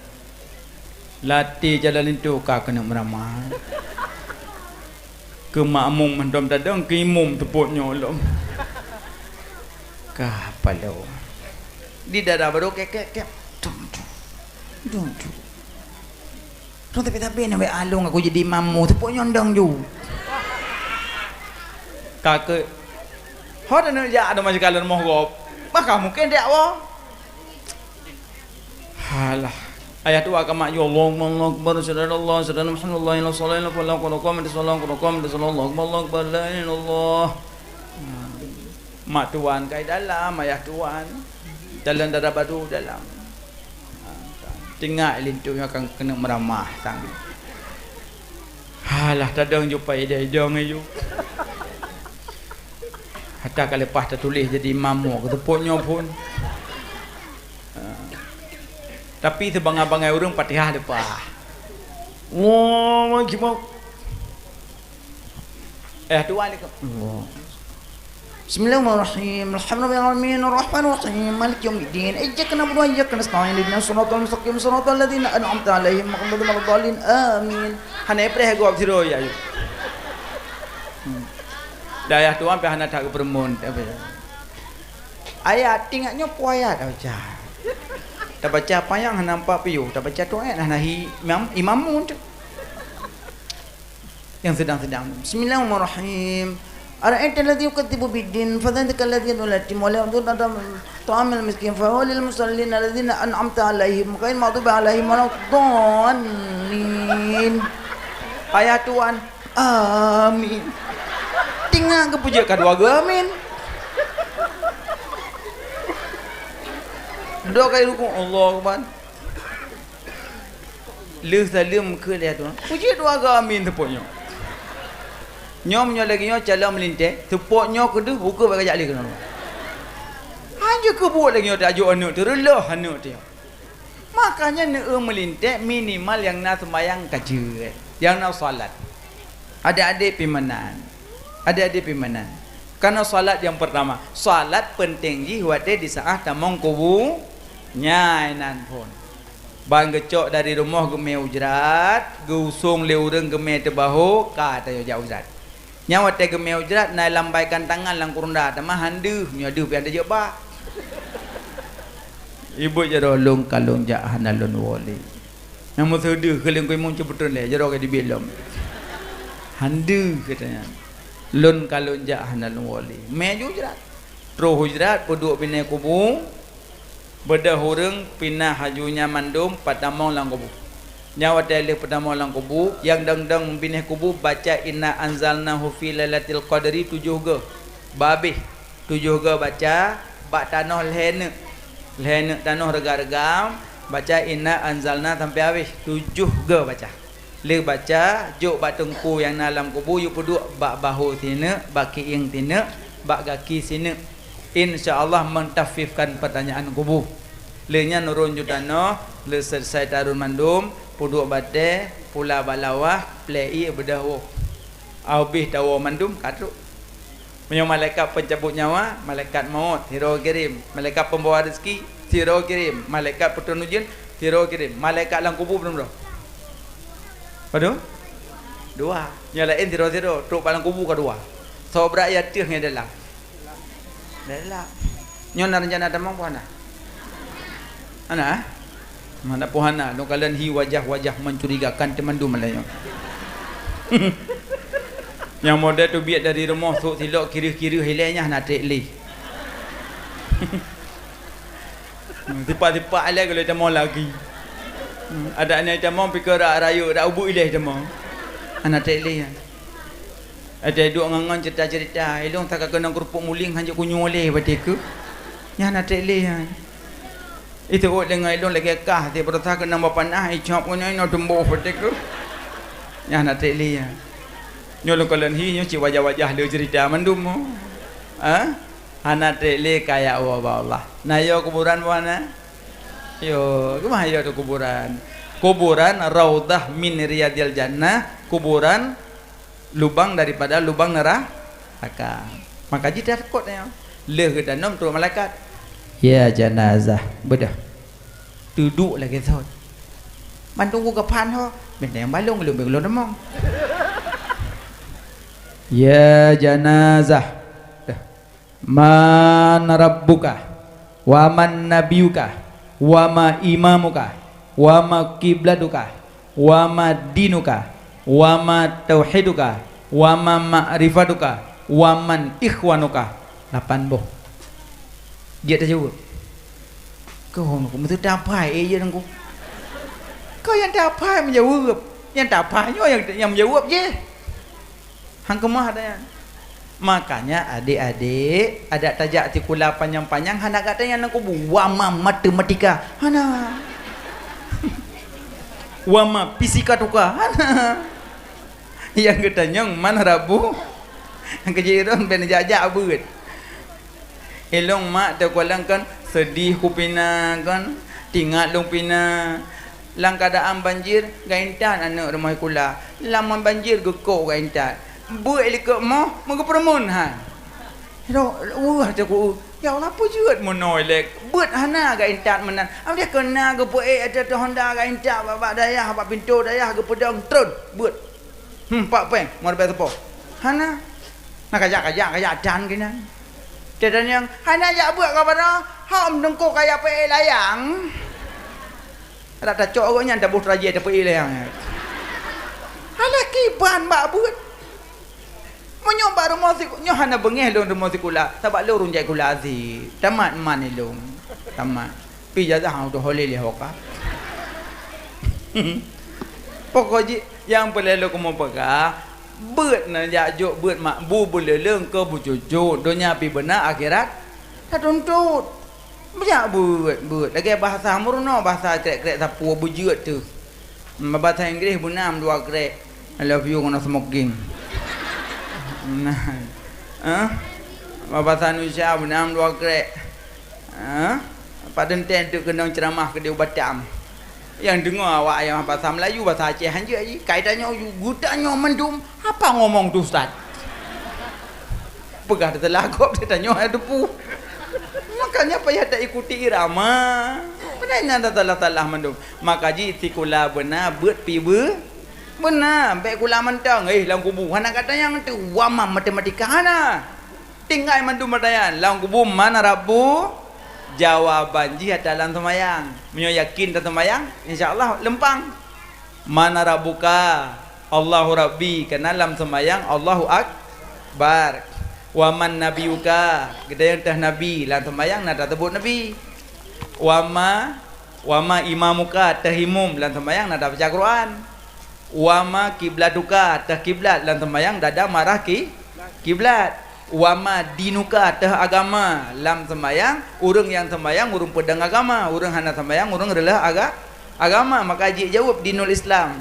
Latèe jalan linto ka keuneuk meuramah. Keu makmum mantong tadong, keu imum teupot nyoe lom. Ka paloe. Di dara baroe kèk, kèk, kèk. Tum, tum. Tum, tum. Tum, tapi, tapi, na wèt along aku jadi imam mu, teupot nyoe ndong ju. Ka keu, ho taneuk jak, ada masih kalon moh gob. Bah ka mungkin dak woe. Halah. Ayah tuha ka mak ju, "Allahu Akbar, Allahu Akbar, asyhadu an la ilaha illallah, asyhadu anna Muhammadan rasulullah, hayya 'alas shalah, hayya 'alas falah, qad qamatis shalah, qad qamatis shalah, Allahu Akbar, Allahu Akbar, la ilaha illallah." Mak tuan kai dalam, ayah tuan. Dalam dara badu dalam. Tinggai linto nyoe ka keuneuk meuramah sang. Halah, tadong ju pai idai dong ju. Ata ka leupah tatuléh jadi imam mo, keuteupot nyoe phon. Ha. Tapi sibangai-bangai ureuëng Fatihah leupah. Allahu Akbar. Eh, dua ni ke? Allah. Bismillahirrahmanirrahim. Alhamdulillahirabbil alamin. Arrahmanirrahim. Maliki yaumiddin. Iyyaka na'budu wa iyyaka nasta'in. Ihdinas siratal mustaqim. Siratal ladzina an'amta 'alaihim ghairil maghdubi 'alaihim waladdallin. Amin. Hana ipreh gob sidroe ya. Hmm. Dayah tuan pih hana that geupeureumeun, tapi ayat, ingat nyoe peue ayat tabaca. Tabaca panyang hana nampak piôh, tabaca tu ayat hana hi imam, imam mun tu. Nyang sedang-sedang. Bismillahirrahmanirrahim. Ara'aital ladzi yukadzibu biddin, fadzalikal ladzi yad'ul yatim wa la yahuddu 'ala ta'amil miskin, fa huwa lil musallin alladzina an'amta 'alaihim ghairil maghdubi 'alaihim waladdallin. Ayah tuan, amin. Tinggai geupeujeuet ka dua geu amin. Dua kali rukuk, Allahu Akbar. Lheueh saleuem keu lheueh tu, puji dua ga amin teupot nyoe. Nyoe meunyoe lagèe nyoe calon meulintèe, teupot nyoe keudeuh, ukeue bak kajak lé keunoe. Hanjeuet keubuet lagèe nyoe tajok aneuk teuh, reuloh aneuk teuh. Makanya neueu meulintèe minimal nyang na seumayang ka jeuet, nyang na salat. Adik-adik pimanan. Adik-adik pimanan. Karena salat yang pertama, salat penting jih watèe di saat tamong kubu nyan phon. Ban geucok dari rumoh geumè u jrat, geuusong lé ureueng geumè teubaho, ka tanyoe jak u jrat. Nyan watèe geumè u jrat na lambaikan tangan lam kurunda, teuma han deuh, meunyoe deuh pian teujeuet bak. Ibu jaroe lôn ka lôn jak hana lôn woe lé. Nyang meuseudeuh keu lôn keu imum ceubeuteun lé, jaroe ka dibiet lom. Han deuh, kata nyan. Lôn ka lôn jak hana lôn woe lé. Mè ju jrat. Troh u jrat peuduek binéh kubu. Beudôh ureueng pinah laju nyan mandum peutamong lam kubu. Nyan watèe lheueh peutamong lam kubu, nyang dong-dong binéh kubu baca inna anzalnahu fi lailatul qadri tujoh goe. Babeh tujoh goe baca, bak tanoh lhèe neuk. Lhèe neuk tanoh reuga-reuga, baca inna anzalna sampai habéh tujoh goe baca. Lheueh baca, jok bak teungku nyang na lam kubu, yue peuduek bak bahô sineuk, bak kieng sineuk, bak gaki sineuk. Insya Allah mentakhfifkan pertanyaan kubu. Lheueh nyan ureueng ju tanoh, lheueh selesai tarôn mandum, peuduek batèe, pula bak lawah, plè ié beudôh woe. Abéh tawoe mandum ka trok. Meunyoe malaikat pencabut nyawa, malaikat maut, sidroe kirém. Malaikat pembawa rezeki, sidroe kirém. Malaikat peuturun ujeuen, sidroe kirém. Malaikat lam kubu padum droe? Padum? Dua. Nyang laén sidroe-sidroe, trok bak lam kubu ka dua. Soe brat nyang ateueh ngon dalam? Dalam. Nyoe na rencana tamong peue hana? Hana, eh? Mana peue hana, lôn kalon hi wajah-wajah mencurigakan teumandum malam nyoe. Nyang model teubiet dari rumoh sôk silop kireuh-kireuh ilèe nyan hana trép lé. Sipak-sipak ilèe golom tamong lagi. Adak nyan tamong pike rak rayeuk, rak ubeut ilèe tamong. Hana trép lé nyan. Ada duek ngon-ngon cerita-cerita, ilôn saka keunong keurupuk muling hanjeuet kunyueng lé batèe keuh. Nyan hana trép lé nyan. Iteuôt deungon ilôn lagèe kah, ti beurasa keunong bak panah, icop keunoe inoe tumboh batèe keuh. Nyan hana trép lé nyan. Nyoe lôn kalon hi nyoe cit wajah-wajah le cerita mandum. Ha? Hana treb lé kaya Allah bak Allah. Na yo kuburan boh hana? Yo, keumah yo tu kuburan. Kuburan raudhah min riyadil jannah, kuburan lubang daripada lubang neraka. Maka jih takot nyoe. Lheueh geutanyoe trok malaikat. Ya janazah, beudôh. Teuduek lagèe thon. Mandum ku geupan ho, bintang balong lom lom tamong. Ya janazah. Dah. Man rabbuka, wa man nabiyuka, wa ma imamuka, wa ma kiblatuka, wa ma dinuka, wa ma tauhiduka, wa ma ma'rifatuka, wa man ikhwanuka. Lapan boh. Jeuet tajaweueb. Kau hong ku meuteutap hai, eh, ya nangku. Kau nyang tap hai meujaweueb. Nyang tap hai nyoe nyang, nyang meujaweueb jih. Hang keumah ata nyan. Makanya adek-adek, adak tajak sikula panyang-panyang hana gata nyan nang kubu. Wa ma matematika. Hana. Wa ma fisika tuka. Hana. Nyang geutanyong man rabu. Nyang keujiron ben jak-jak beuet. Ilong mak teukulang kan sedih kupina kan. Tingat lung pina. Lam keadaan banjir, gak intat aneuk rumoh sikula. Lam banjir geukok gak intat. Beuet likot moh, meugeupeureumeun hai. Ro-, weueh teuku, "Ya Allah, peue jeuet meunoe lé? Beuet hana gak intat meunan." Am dia kena geupeuék ateueh honda gak intat bak, bak dayah, bak pintoe dayah geupeudong, tron, beuet. Hmm, pak péng, meureubai sapo. Hana. Na kajak-kajak, kajak dan keunan. Teuh tanyong, "Hana jak beuet ka baroe?" "Hom teungku kaya peuék layang." Adak tacok awak nyan taboh teurajée tapeuék layang. Alah kiban bak beuet. Meunyoe bak rumoh siku-, nyoe hana beungéh lôn rumoh sikula, sabab lôn ureueng jak sikula azi. Tamat man ilôn. Tamat. Pi ijazah udah holeh lé hoka. Pokok jih, nyang peureulée lôn keumeung peugah, beuet na jak jok beuet mak bu beuleuleung keu bucucu, donya pi beuna akhirat tatuntut. Beuyak beuet, beuet. Lagée bahasa meurunoe, bahasa krek-krek sapeue beujeuet teuh. Bahasa Inggréh beunam dua krek. I love you ngon smoking. Nah. Hah? Bahasa Indonesia beunam dua krek. Hah? Padahai teuk keunong ceuramah keudéh u Batam. Nyang deungoe awak ayah bahasa Melayu, bahasa Aceh hanjeuet jih. Kai tanyoe, geutanyoe mandum, "Apa ngomong tu, Ustaz?" Peugah teutelah gob teutanyoe hai teupeu. Makanya payah taikuti irama. Peue nyan teutelah-telah mandum. Maka jih sikula beuna beuet pi beu-, beuna, bék kula mantong, eh, lam kubu. Hana gata nyang teu, wa ma matematika hana. Tinggai mandum pertanyaan, lam kubu man rabbu? Jawaban jih ata lam seumayang. Meunyoe yakin taseumayang, insya Allah leumpang. Man rabbuka? Allahu Rabbi, kana lam seumayang Allahu Akbar. Wa man nabiyuka? Geutanyoe teuh nabi, lam seumayang na taseubut nabi. Wa ma, wa ma imamuka? Teuh imum, lam seumayang na tabaca Quran. Wa ma kiblatuka? Teuh kiblat, lam seumayang dada marah ki-, kiblat. Wa ma dinuka? Teuh agama, lam seumayang ureueng nyang seumayang ureueng peudong agama, ureueng hana seumayang ureueng reuleh aga-, agama. Maka jijaweueb dinul Islam.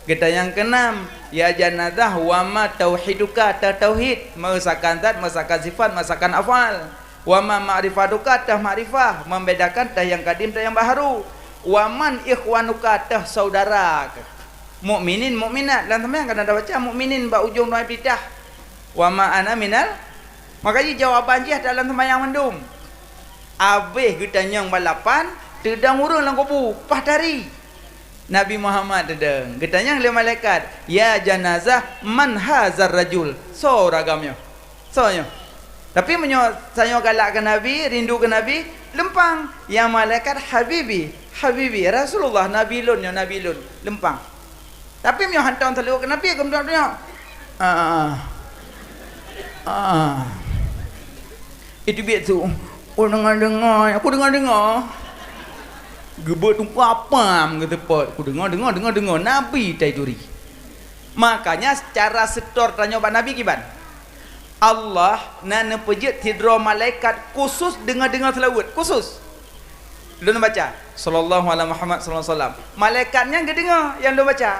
Geutanyoe nyang keunam, ya janazah, wa ma tauhiduka? Teuh tauhid, meuesakan zat, meuesakan sifat, meuesakan afal. Wa ma ma'rifatuka? Teuh makrifah, membedakan teuh nyang kadim, teuh nyang baharu. Wa man ikhwanuka? Teuh saudara kah? Mukminin, mukminat. Lam seumayang kan ada baca mukminin bak ujong doa iftitah. Wa ma ana minal. Maka jih jawaban jih dalam seumayang mandum. Abéh geutanyong balapan, teudong ureueng lam kubu, paih tari. Nabi Muhammad teudong. Geutanyong lé malaikat, "Ya janazah, man hazar rajul?" Soe ureueng agam nyoe? Soe nyoe? Tapi meunyoe tanyoe galak keu Nabi, rindu keu Nabi, leumpang. Ya malaikat, "Habibi, habibi, Rasulullah, Nabi lôn nyoe, Nabi lôn." Leumpang. Tapi meunyoe hantom saluweuet keu Nabi, geumeutunyok-tunyok. Ah, ah, ah. Itu biet su. Oh, deungoe-deungoe. Apa deungoe-deungoe? Geubeuet tungka apam geuteupot. Ku deungoe, deungoe, deungoe, deungoe. Nabi tai turi. Makanya cara setor tanyoe bak Nabi kiban. Allah na neupeujeuet sidroe malaikat khusus deungoe-deungoe seulaweuet. Khusus. Lôn baca, "Sallallahu ala Muhammad sallallahu alaihi wasallam." Malaikat nyan geudeungoe nyang lôn baca.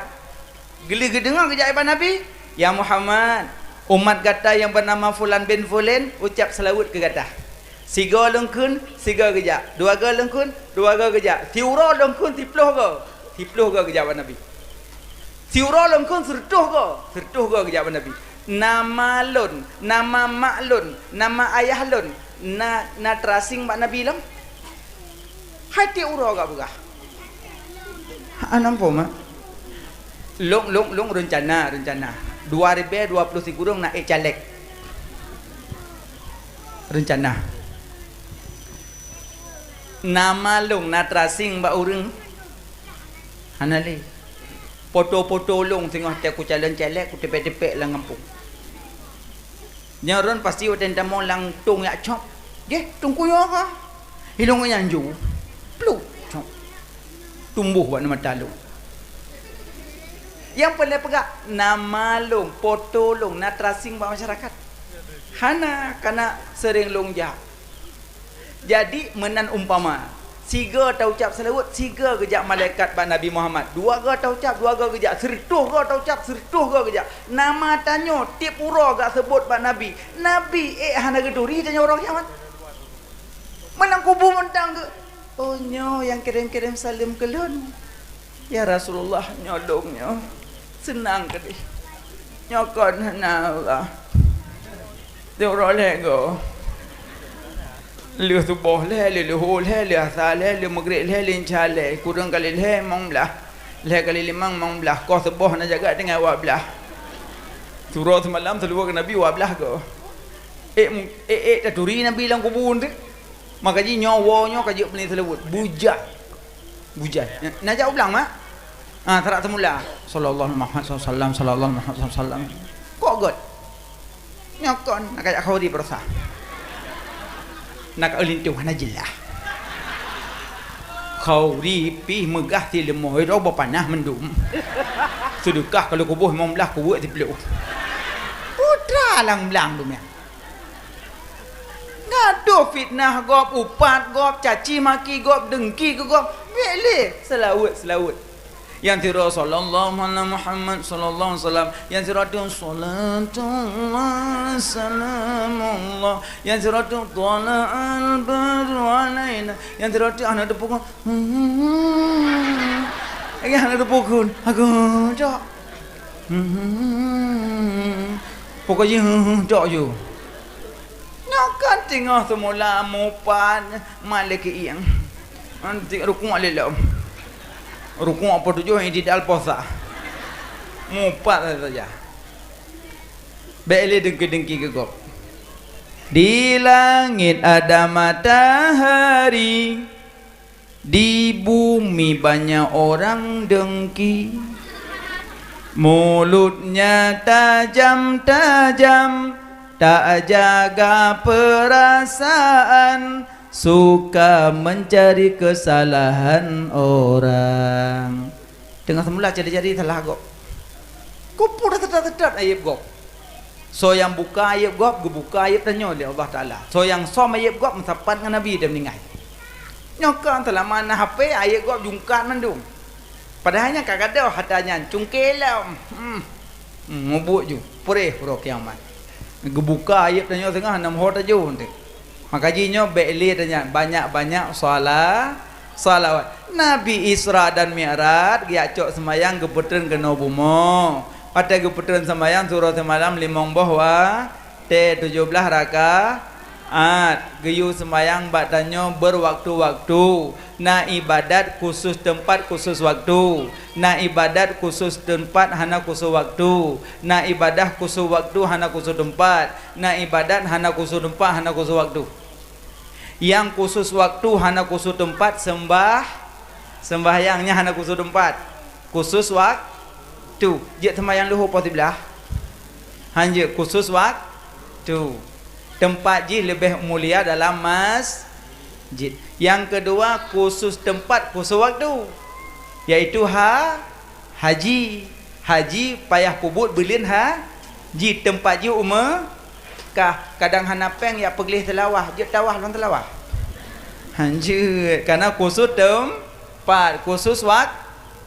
Geulheueh geudeungoe geujak iban Nabi, "Ya Muhammad, umat gata nyang beunama Fulan bin Fulan ucab seulaweuet keu gata. Sigoe lôn kheun, sigoe geujak. Dua goe lôn kheun, dua goe geujak. Siuroe lôn kheun, siploh goe, siploh goe geujak bak Nabi. Siuroe lôn kheun, sireutôh goe, sireutôh goe geujak bak Nabi. Nama lôn, nama mak lôn, nama ayah lôn na, na teurasing bak Nabi lom?" Hai tiep uroe ka peugah. Hana muphom, mak. Lôn, lôn, lôn reuncana, reuncana. Dua ribèe dua ploh sikureueng na ék caleg. Reuncana. Nama lôn na teurasing bak ureueng? Hana lé. Poto-poto lôn singoh teuh kucalon caleg, kutipék-tipék lam gampông. Nyoe droen pasti watèe tamong lam tông jak cop. Jeh, teungku nyoe ka. Ilôn nyan ju. Pluek, cop. Tumboh bak mata lôn. Nyang peureulèe peugah, nama lôn, poto lôn na teurasing bak masyarakat? Hana, kana seuréng lôn jak. Jadi, meunan umpama, sigoe taucab seulaweuet, sigoe geujak malaikat bak Nabi Muhammad. Dua goe taucab, dua goe geujak. Sireutôh goe taucab, sireutôh goe geujak. Nama tanyoe tiep uroe geuseubut bak Nabi. Nabi ék hana geuturi tanyoe uroe kiamat. Meunan kubu mantong geuh, "Oh, nyoe nyang kirém-kirém saleuem keu lôn." "Ya Rasulullah, nyoe lôn nyoe. Seunang keudéh. Nyoe kon hana Allah. Siuroe lhèe goe. Lheueh suboh lhèe, lheueh luho lhèe, lheueh asa lhèe, lheueh meugreb lhèe, lheueh isya lhèe. Kureueng kali lhèe, limong blah. Lhèe kali limong, limong blah. Koh suboh na jaga tinggai dua blah. Siuroe seumalam seulaweuet keu Nabi dua blah goe. Ék mu-, ék, ék taturi Nabi lam kubu teuh." Maka jih nyoe woe nyoe ka jeuet peuleueh seulaweuet. Bujai. Bujai. Na jak u blang, mak? Ah, sarat seumula. Sallallahu Muhammad sallallahu alaihi wasallam, sallallahu Muhammad sallallahu alaihi wasallam. Kok göt? Nyoe kon, na ka jak khauri peurasa. Na ka linto hana jeulaih. Khauri pih meugah sileumoh, eh, droe beupanah mandum. Seudeukah ka lheueh kuboh limong blah, kuweuek siploh. Putra lam blang dunia. Gadôh fitnah gob, upat gob, caci maki gob, dengki keu gob, bèk lé seulaweuet-seulaweuet. Nyang sidroe sallallahu ala Muhammad sallallahu alaihi wasallam, nyang sidroe tu salatullah salamullah, nyang sidroe tu tala'al badru alaina, nyang sidroe tu hana teupeu kon. Lagi hana teupeu kon. Aku cok. Hmm. Pokok jih, hmm, cok ju. Nyoe kan teungoh seumula mupat malik ieng. Nanti rukuk lé lom. Rukuk peutujoh, i'tidal posa. Mupat saja. Bèk lé dengki-dengki keu gob. Di langit ada matahari. Di bumi banyak orang dengki. Mulutnya tajam-tajam, tak jaga perasaan, suka mencari kesalahan orang. Teungoh seumula jadi-jadi salah gob. Kubu teutat-teutat aib gob. Soe nyang buka aib gob, geubuka aib tanyoe lé Allah Taala. Soe nyang som aib gob, meusapat ngon Nabi dan meuninggai. Nyoe kan seulama na H P, aib gob jungkat mandum. Padahai nyan ka gadôh atra nyan, cungké lom. Hmm. Hmm, mubuet ju, preh uroe kiamat. Geubuka aib tanyoe singoh hana meuho tajok teuh. Maka jih nyoe bèk lé tanyan, banyak-banyak shala-, shalawat. Nabi Isra dan Mi'raj geujak cok seumayang geupeutreun keunoe bumoe. Watèe geupeutreun seumayang siuroe seumalam limong boh watèe tujoh blaih rakaat. Geuyue seumayang bak tanyoe beuwaktu-waktu. Na ibadat khusus teumpat khusus waktu. Na ibadat khusus teumpat hana khusus waktu. Na ibadah khusus waktu hana khusus teumpat. Na ibadat hana khusus teumpat hana khusus waktu. Nyang khusus waktu hana khusus teumpat seumbah-, seumbahyang nyan hana khusus teumpat. Khusus waktu. Jeuet seumayang luho poh siblaih. Hanjeuet khusus waktu. Teumpat jih leubeh mulia dalam masjid. Nyang keudua, khusus teumpat, khusus waktu, yaitu ha-, haji. Haji payah peubuet buleuen haji, teumpat jih u Meukah. Kadang hana péng jak peugleh teulawah, jeuet tawah lôn teulawah. Hanjeuet, kareuna khusus teumpat, khusus wak-,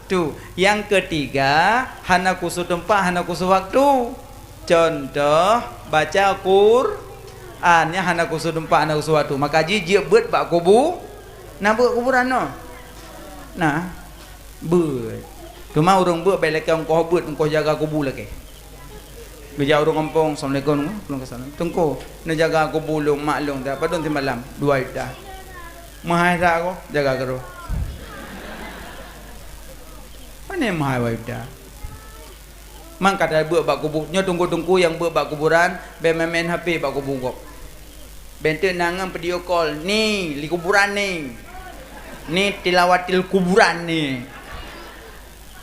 Tu, nyang keutiga, hana khusos teumpat, hana khusos waktu. Contoh, baca Quran, nyan hana khusos teumpat, hana khusos waktu. Maka jih jeuet beuet bak kubu. Na beuet kuburan nyoe? Na. Beuet. Teuma ureuëng beuet bèk lakèe ongkoh beuet, ongkoh jaga kubu lakèe. Geujak ureuëng gampông, "Assalamualaikum." "Waalaikumsalam." "Teungku, neujaga kubu lôn, mak lôn, padum simalam?" "Dua juta." "Meuhai that ko, jaga keudroe." "Pane meuhai dua juta?" "Man ka tabeuet bak kubu." Nyoe teungku-teungku nyang beuet bak kuburan, bèk main-main H P bak kubu gob. Bèk teuk na ngon video call, "Ni, li kuburan ni. Ni tilawatil kuburan ni."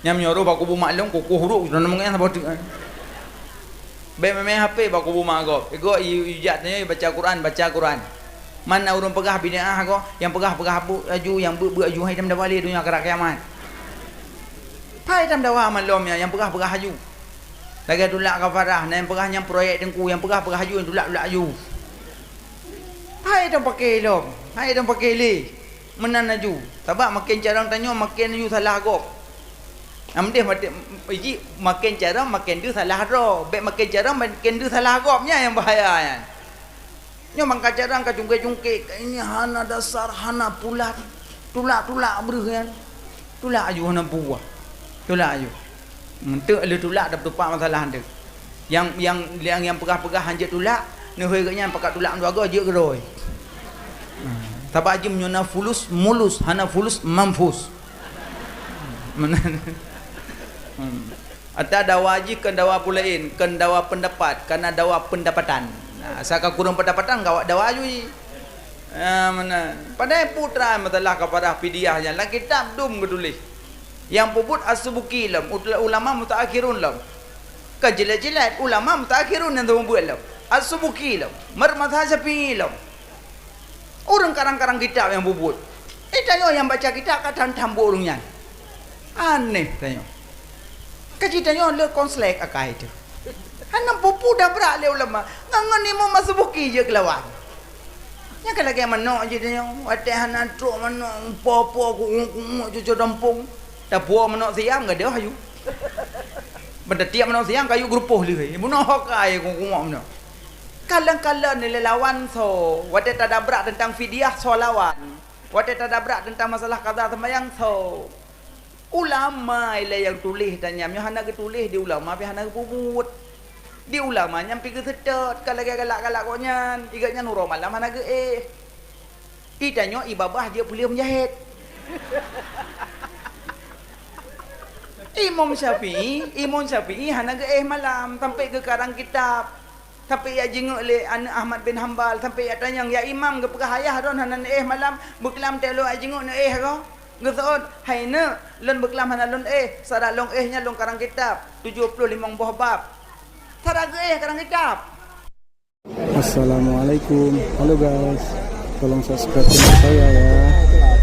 Nyang meunyoe bak kubu mak lôn, kukuh uruk, sudah nemu nyan saboh teuk. Bèk main-main H P bak kubu mak gob. Igoe i, i jak tanyoe baca Quran, baca Quran. Man na ureuëng peugah bid'ah ko, nyang peugah-peugah bu-, aju, nyang beuet-beuet aju, hai tam dawa lé donya akhirat kiamat. Hai tam dawa malom nyan, nyang peugah-peugah aju. Lagèe tulak kafarah, na nyang peugah nyan proyek teungku, nyang peugah-peugah aju, nyang tulak-tulak aju. Hai tam paké lom, hai tam paké lé. Meunan aju. Sabab maken carông tanyoe maken aju salah gob. Nyang meudeh mate-, iji maken carông maken deuh salah droe. Bèk maken carông maken deuh salah gob, nyan nyang bahaya nyan. Nyoe mangka carông ka cungké-cungké, ini hana dasar, hana pulat. Tulak-tulak breuh nyan. Tulak aju hana buah. Tulak aju. Enteuk lheueh tulak dap tupak masalah enteuk. Nyang, nyang, nyang, nyang peugah-peugah hanjeuet tulak, neuhôi geuh nyan pakat tulak ngon dua goe jeuet keudroe. Hmm. Sabab jih meunyoe na fulus, mulus, hana fulus, mampus. Meunan. Hmm. Ata dawa jih kon dawa peulaén, kon dawa pendapat, kana dawa pendapatan. Nah, asai ka kureueng pendapatan, gawa dawa aju jih. Ah, meunan. Padahai putra masalah kafarah fidyah nyan lam kitab dum geutuléh. Nyang peubuet As-Subuki lom, ut-, ulama mutaakhirun lom. Ka jeuet-jeuet ulama mutaakhirun nyang peubuet lom. As-Subuki lom, mar mazhab Syafi'i lom. Ureuëng karang-karang kitab nyang peubuet. Eh, tanyoe nyang baca kitab ka tan-tan buet ureuëng nyan. Aneh tanyoe. Ka jitanyoe le konslet akai teuh. Hana peue-peue dabrak lé ulama. Ngon, ngon Imam As-Subuki jeuet keulawan. Nyan ka lagèe manok jih tanyoe. Watèe hana trok manok, po-po, kungok-kungok, cucok dampông. Tapuwoe manok siam, gadôh aju. Ban tatiek manok siam, ka yue geurupoh lé. Bunoe ho ka yue kungok-kungok manok. Kalon-kalon lé lawan soe. Watèe tadabrak teuntang fidyah, soe lawan. Watèe tadabrak teuntang masalah qada seumayang, soe. Ulama ilèe nyang tuléh tanyoe, nyoe hana geutuléh di ulama, pih hana geupeubuet. Di ulama nyan pih geuseutôt, ka lagèe galak-galak gobnyan, i gobnyan uroe malam hana geuéh. I tanyoe i babah jeuet puléh meujahét. Imam Syafi'i, Imam Syafi'i hana geuéh malam, sampoe geukarang kitab. Sampoe jak jingeuk lé aneuk Ahmad bin Hambal, sampoe jak tanyong, "Ya Imam, geupeugah ayah droen hana neuéh malam, beuklam teuh lôn jak jingeuk neuéh goe?" Geuseuôt, "Hai neuk, lôn beuklam hana lôn éh, sarat lôn éh nyan lôn karang kitab, tujoh ploh limong boh bab." Sarat geuéh karang kitab. Assalamualaikum. Halo guys, tolong subscribe channel saya ya.